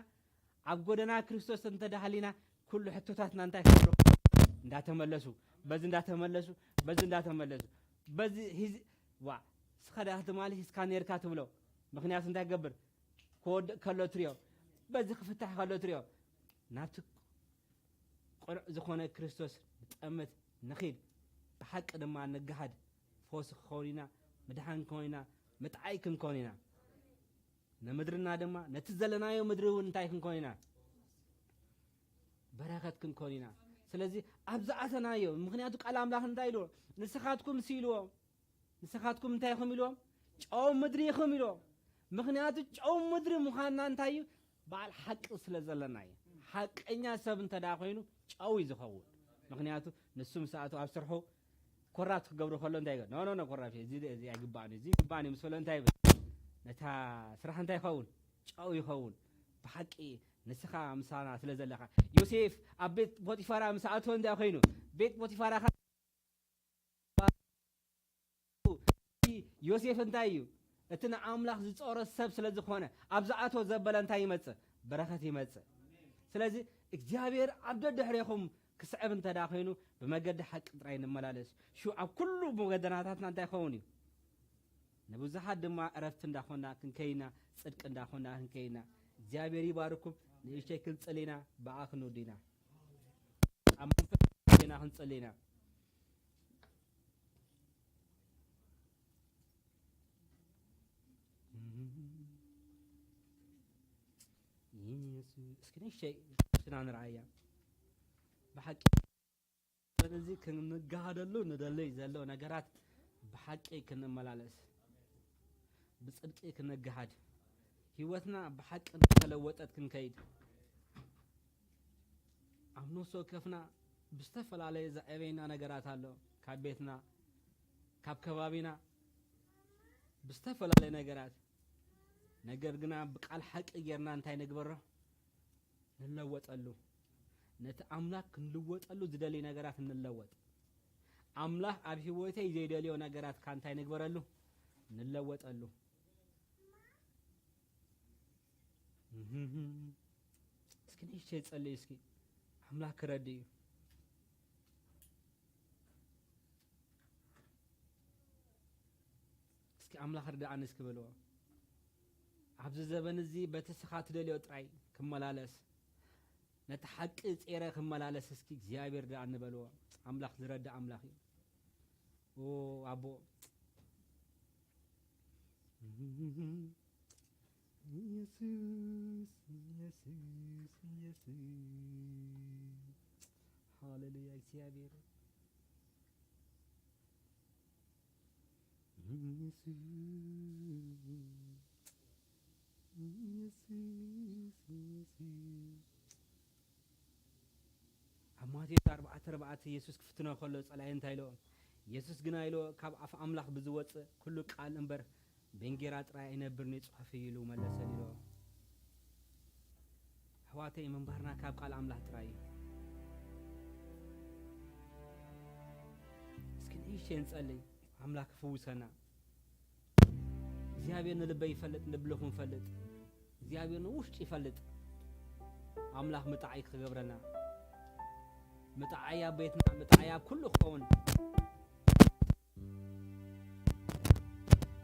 ኣብ ጎደና ክርስቶስ እንተ ደሃሊና፣ ኩሉ ሕቶታትና እንታይ ክብሉ? እንዳተመለሱ፣ በዚ እንዳተመለሱ፣ በዚ እንዳተመለሱ፣ በዚ ሂዚ-፣ ዋ፣ ስኻ ደኣ ትማሊ ሂዝካ ነርካ ትብሎ። ምኽንያቱ እንታይ ክገብር? ክወድቕ ከሎ ትሪኦ። በዚ ክፍታሕ ከሎ ትሪኦ። ናብቲ ቅኑዕ ዝኾነ ክርስቶስ ንጠምት ንኺድ፣ ብሓቂ ድማ ንገሃድ። ፈውሲ ክኸውን ኢና፣ ምድሓን ክኸውን ኢና፣ ምጥዓይ ክንከውን ኢና። ንምድርና ድማ፣ ነቲ ዘለናዮ ምድሪ እውን እንታይ ክንኮን ኢና? በረኸት ክንኮን ኢና። ስለዚ ኣብ ዝኣተናዮ፣ ምኽንያቱ ቃል ኣምላኽ እንታይ ኢልዎ? ንስኻትኩም ሲ ኢልዎ። ንስኻትኩም እንታይ ኢኹም ኢልዎም? ጨው ምድሪ ኢኹም ኢልዎም። ምኽንያቱ ጨው ምድሪ ምዃንና እንታይ እዩ? በዓል ሓቂ ስለ ዘለና እዩ። ሓቀኛ ሰብ እንተ ደኣ ኮይኑ ጨው እዩ ዝኸውን። ምኽንያቱ ንሱ ምስ ኣተወ ኣብ ስርሑ ኮራፕት ክገብሮ ከሎ እንታይ ይብል? ኖ፣ ኖ፣ ኖ፣ ኮራፕት እዚ፣ እዚ ኣይግባእን እዩ፣ እዚ ይግባእን እዩ ምስ በሎ እንታይ ይብል? ነታ ስራሕ እንታይ ይኸውን? ጨው ይኸውን። ብሓቂ ንስኻ ምሳና ስለ ዘለኻ። ዮሴፍ ኣብ ቤት ፖቲፋራ ምስ ኣተወ እንታይ ኮይኑ? ቤት ፖቲፋራ ኸ-፣ ዮሴፍ እንታይ እዩ? እቲ ንኣምላኽ ዝጾረ ሰብ ስለ ዝኾነ፣ ኣብ ዝኣተወ ዘበለ እንታይ ይመጽእ? በረኸት ይመጽእ። ስለዚ እግዚኣብሔር ኣብ ደድሕሬኹም ክስዕብ እንተ ደኣ ኮይኑ፣ ብመገዲ ሓቂ ጥራይ ንመላለስ። ሽዑ ኣብ ኩሉ መገደናታትና እንታይ ይኸውን እዩ? ንብዙሓት ድማ ዕረፍቲ እንዳኾና ክንከይና፣ ጽድቂ እንዳኾና ክንከይና፣ እግዚኣብሔር ይባርኩም። ንእሽተይ ክንጽል ኢና፣ ብኣ ክንውድ ኢና። ኣብ መንፈስ ኢና ክንጽል ኢና። ኢየሱስ፣ እስኪ ንእሽተይ ስና ንርኣያ። ብሓቂ እዚ ክንጋሃደሉ ንደልይ ዘሎ ነገራት ብሓቂ ክንመላለስ፣ ብጽድቂ ክንጋሃድ፣ ህይወትና ብሓቂ እናተለወጠት ክንከይድ። ኣብ ነፍሲ ወከፍና ብዝተፈላለየ ዘዕበየና ነገራት ኣሎ። ካብ ቤትና፣ ካብ ከባቢና ብዝተፈላለየ ነገራት። ነገር ግና ብቃል ሓቂ ጌርና እንታይ ንግበሮ? ንለወጠሉ። ነቲ ኣምላኽ ክንልወጠሉ ዝደሊ ነገራት ንለወጥ። ኣምላኽ ኣብ ህይወተይ ዘይደልዮ ነገራት ካንታይ ንግበረሉ? ንለወጠሉ። እስኪ ንእሽተይ ጸልዩ እስኪ። ኣምላኽ ክረድእ እዩ። እስኪ ኣምላኽ ርድኣኒ እስኪ በልዎ። ኣብዚ ዘበን እዚ በቲ ስኻ ትደልዮ ጥራይ ክመላለስ፣ ነቲ ሓቂ ጼረ ክመላለስ እስኪ እግዚኣብሔር ርድኣኒ በልዎ። ኣምላኽ ዝረድእ ኣምላኽ እዩ። ኦ ኣቦ። ኢየሱስ፣ ኢየሱስ፣ ኢየሱስ። ሃሌሉያ እግዚኣብሔር። ኢየሱስ፣ ኢየሱስ፣ ኢየሱስ። ኣብ ማቴዎስ ኣርባዕተ ኣርባዕተ ኢየሱስ ክፍትኖ ከሎ ጸላኢ እንታይ ኢሎ? ኢየሱስ ግና ኢሎ፣ ካብ ኣፍ ኣምላኽ ብዝወጽእ ኩሉ ቃል እምበር ብእንጌራ ጥራይ ኣይነብርን እዩ ጽሑፍ እዩ ኢሉ መለሰሉ ኢሎ። ኣሕዋተይ፣ ምንባርና ካብ ቃል ኣምላኽ ጥራይ እዩ። እስኪ ንእሽተይ ንጸልይ፣ ኣምላኽ ክፍውሰና። እግዚኣብሔር ንልበይ ይፈልጥ፣ ንልብኹም ይፈልጥ። እግዚኣብሔር ንውሽጢ ይፈልጥ። ኣምላኽ ምጥዓይ ክገብረና፣ ምጥዓይ ኣብ ቤትና፣ ምጥዓይ ኣብ ኩሉ ክኸውን።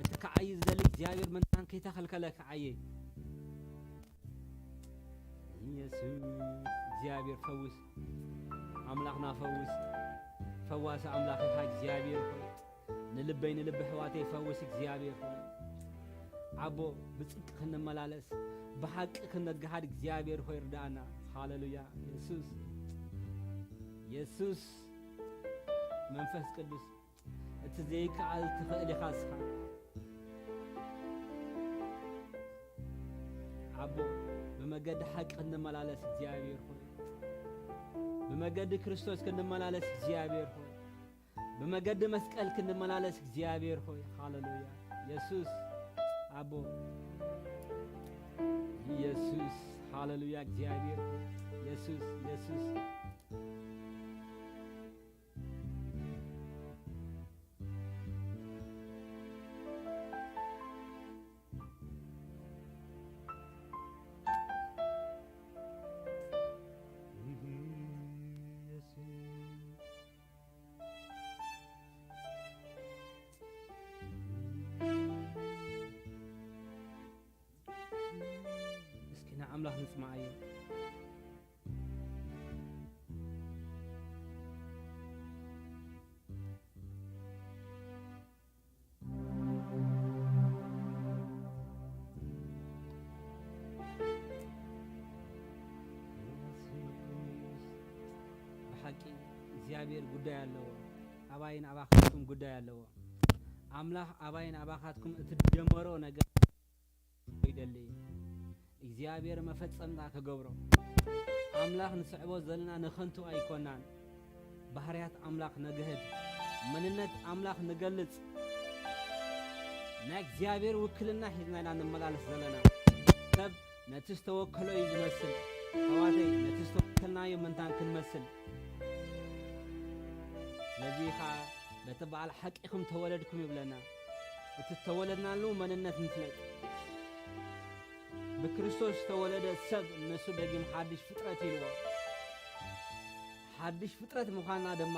እቲ ክዓይ ዝደሊ እግዚኣብሔር ምንታን ከይተኸልከለ ክዓየ። ኢየሱስ፣ እግዚኣብሔር ፈውስ፣ ኣምላኽና ፈውስ። ፈዋሲ ኣምላኽ ኢኻ እግዚኣብሔር ሆይ። ንልበይ፣ ንልቢ ኣሕዋተይ ፈውስ እግዚኣብሔር ሆይ። ኣቦ፣ ብጽድቂ ክንመላለስ፣ ብሓቂ ክንገሃድ እግዚኣብሔር ሆይ ርዳእና። ሃሌሉያ። ኢየሱስ፣ ኢየሱስ፣ መንፈስ ቅዱስ፣ እቲ ዘይከኣል ትኽእል ኢኻ እስኻ። ኣቦ፣ ብመገዲ ሓቂ ክንመላለስ እግዚኣብሔር ሆይ፣ ብመገዲ ክርስቶስ ክንመላለስ እግዚኣብሔር ሆይ፣ ብመገዲ መስቀል ክንመላለስ እግዚኣብሔር ሆይ። ሃሌሉያ። ኢየሱስ፣ ኣቦ፣ ኢየሱስ፣ ሃሌሉያ። እግዚኣብሔር ሆይ፣ ኢየሱስ፣ ኢየሱስ። እስኪ ንኣምላኽ ንጽምዓዮ። ብሓቂ እግዚኣብሔር ጉዳይ ኣለዎ። ኣባይን ኣባኻትኩም ጉዳይ ኣለዎ። ኣምላኽ ኣባይን ኣባኻትኩም እቲ ዝጀመሮ ነገር ይደሊ። እግዚኣብሔር መፈጸምታ ክገብሮ። ኣምላኽ ንስዕቦ ዘለና ንኸንቱ ኣይኮናን። ባህርያት ኣምላኽ ነግህድ፣ መንነት ኣምላኽ ንገልጽ። ናይ እግዚኣብሔር ውክልና ሒዝና ኢና ንመላለስ ዘለና። ሰብ ነቲ ዝተወከሎ እዩ ዝመስል። ኣሕዋተይ፣ ነቲ ዝተወከልናዮ ምንታን ክንመስል። ስለዚ ኸዓ በቲ በዓል ሓቂኹም ተወለድኩም ይብለና። እቲ ዝተወለድናሉ መንነት ንፍለጥ። ብክርስቶስ ዝተወለደ ሰብ ንሱ ደጊም ሓድሽ ፍጥረት ኢልዎ። ሓድሽ ፍጥረት ምዃንና ድማ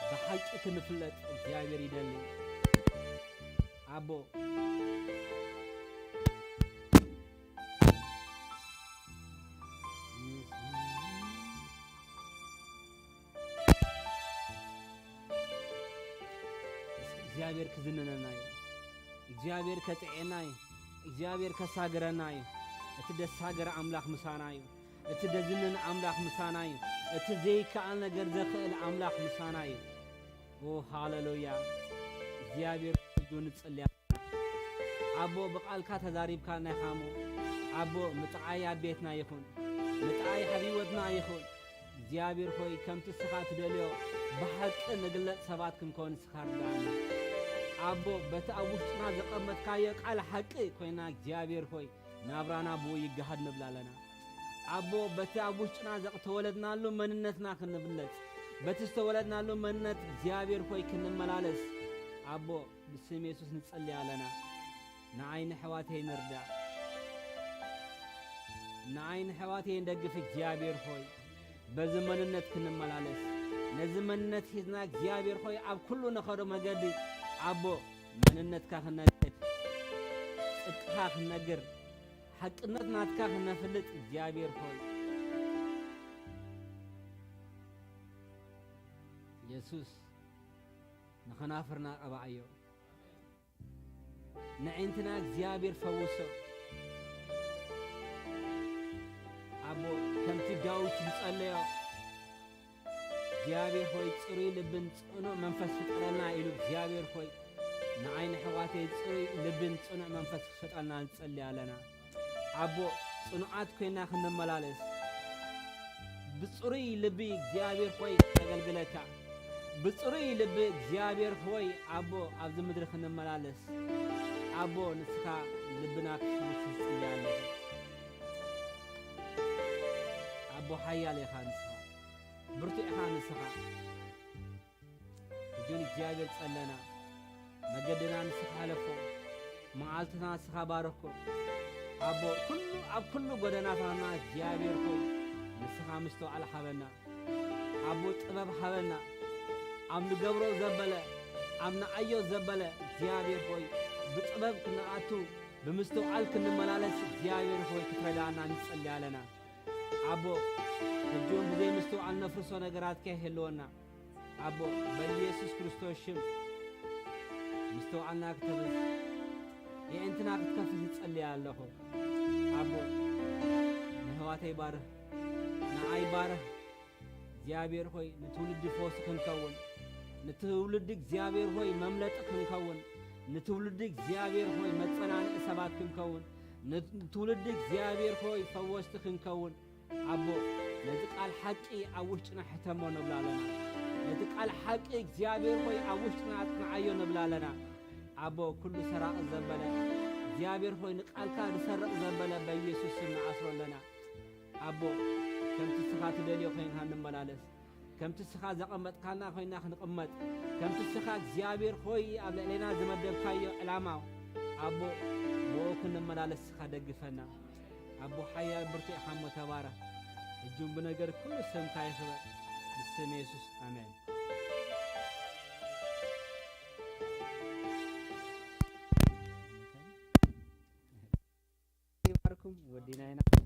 ብሓቂ ክንፍለጥ እግዚኣብሔር ይደሊ። ኣቦ፣ እግዚኣብሔር ክዝንነና እዩ። እግዚኣብሔር ከጥዕየና እዩ። እግዚኣብሔር ከሳግረና እዩ። እቲ ደሳገረ ኣምላኽ ምሳና እዩ። እቲ ደዝንን ኣምላኽ ምሳና እዩ። እቲ ዘይከኣል ነገር ዘኽእል ኣምላኽ ምሳና እዩ። ኦ፣ ሃሌሉያ። እግዚኣብሔር ንጽልያ። ኣቦ፣ ብቓልካ ተዛሪብካና ኢኻ እሞ፣ ኣቦ፣ ምጥዓይ ኣብ ቤትና ይኹን፣ ምጥዓይ ኣብ ህይወትና ይኹን። እግዚኣብሔር ሆይ፣ ከምቲ ንስኻ ትደልዮ ብሓቂ ንግለጽ ሰባት ክንከውን ንስኻ ርዳእና። ኣቦ፣ በቲ ኣብ ውሽጥና ዘቐመጥካዮ ቃል ሓቂ ኮይና፣ እግዚኣብሔር ሆይ፣ ናብራና ብኡ ይገሃድ ንብል ኣለና። ኣቦ፣ በቲ ኣብ ውሽጥና ዘተወለድናሉ መንነትና ክንብለጽ፣ በቲ ዝተወለድናሉ መንነት እግዚኣብሔር ሆይ ክንመላለስ፣ ኣቦ፣ ብስም የሱስ ንጸሊ ኣለና። ንዓይ ንሕዋተይ ንርዳእ። ንዓይ ንሕዋተይ ንደግፍ እግዚኣብሔር ሆይ። በዚ መንነት ክንመላለስ፣ ነዚ መንነት ሒዝና እግዚኣብሔር ሆይ ኣብ ኩሉ ንኸዶ መገዲ ኣቦ መንነትካ ክነግር፣ ጽድቅኻ ክነግር፣ ሓቅነት ናትካ ክነፍልጥ እግዚኣብሔር ሆይ። የሱስ ንኸናፍርና ቀባኣዮ። ንዕንትና እግዚኣብሔር ፈውሶ። ኣቦ ከምቲ ዳዊት ዝጸለዮ እግዚኣብሔር ሆይ ጽሩይ ልብን ጽኑዕ መንፈስ ፍጠረልና ኢሉ እግዚኣብሔር ሆይ ንዓይ ንሕዋተይ ጽሩይ ልብን ጽኑዕ መንፈስ ክሰጠና ንጸሊ ኣለና። ኣቦ፣ ጽኑዓት ኮይና ክንመላለስ፣ ብጽሩይ ልቢ እግዚኣብሔር ሆይ ከገልግለካ፣ ብጽሩይ ልቢ እግዚኣብሔር ሆይ ኣቦ ኣብዚ ምድሪ ክንመላለስ፣ ኣቦ ንስኻ ልብና ክትፍውስ ይጽሊ ኣለኹ። ኣቦ ሓያል ኢኻ ንስኻ፣ ብርቱዕ ኢኻ ንስኻ። ሕጂ እውን እግዚኣብሔር ጸለና፣ መገድና ንስኻ ሓለፎ፣ መዓልትና ንስኻ ባረኮ። ኣቦ ኩሉ፣ ኣብ ኩሉ ጎደናታትና እግዚኣብሔር ሆይ ንስኻ ምስተውዓል ሓበና። ኣቦ ጥበብ ሓበና። ኣብ ንገብሮ ዘበለ፣ ኣብ ንዓዮ ዘበለ እግዚኣብሔር ሆይ ብጥበብ ክንኣቱ፣ ብምስትውዓል ክንመላለስ እግዚኣብሔር ሆይ ክትረዳና ንጸሊ ኣለና። ኣቦ፣ ሕጂ እውን ብዘይ ምስትውዓል ነፍርሶ ነገራት ከይህልወና፣ ኣቦ፣ በኢየሱስ ክርስቶስ ሽም ምስትውዓልና ክተብዝ፣ የዕንትና ክትከፍት እጸልይ ኣለኹ። ኣቦ፣ ንኣሕዋተይ ባርኽ፣ ንዓይ ባርኽ። እግዚኣብሔር ሆይ፣ ንትውልዲ ፈውሲ ክንከውን፣ ንትውልዲ እግዚኣብሔር ሆይ መምለጢ ክንከውን፣ ንትውልዲ እግዚኣብሔር ሆይ መጸናንዒ ሰባት ክንከውን፣ ንትውልዲ እግዚኣብሔር ሆይ ፈወስቲ ክንከውን፣ ኣቦ፣ ነዚ ቃል ሓቂ ኣብ ውሽጥና ሕተሞ ንብላ ኣለና። ነዚ ቃል ሓቂ እግዚኣብሔር ሆይ ኣብ ውሽጥና ኣጽንዓዮ ንብላ ኣለና። ኣቦ፣ ኩሉ ሰራቒ ዘበለ እግዚኣብሔር ሆይ ንቃልካ ዝሰርቕ ዘበለ በኢየሱስ ስም ንኣስሮ ኣለና። ኣቦ፣ ከምቲ ንስኻ ትደልዮ ኮይንካ ንመላለስ። ከምቲ ንስኻ ዘቐመጥካና ኮይና ክንቕመጥ። ከምቲ ንስኻ እግዚኣብሔር ሆይ ኣብ ልዕሌና ዝመደብካዮ ዕላማ ኣቦ፣ ብኡ ክንመላለስ ንስኻ ደግፈና። ኣቦ ሓያል ብርቱዕ ኢኻ እሞ ተባረኽ። ሕጂ እውን ብነገር ኩሉ ስምካ ይኽበር። ብስም የሱስ ኣሜን። ይባርኩም ወዲና ኢና።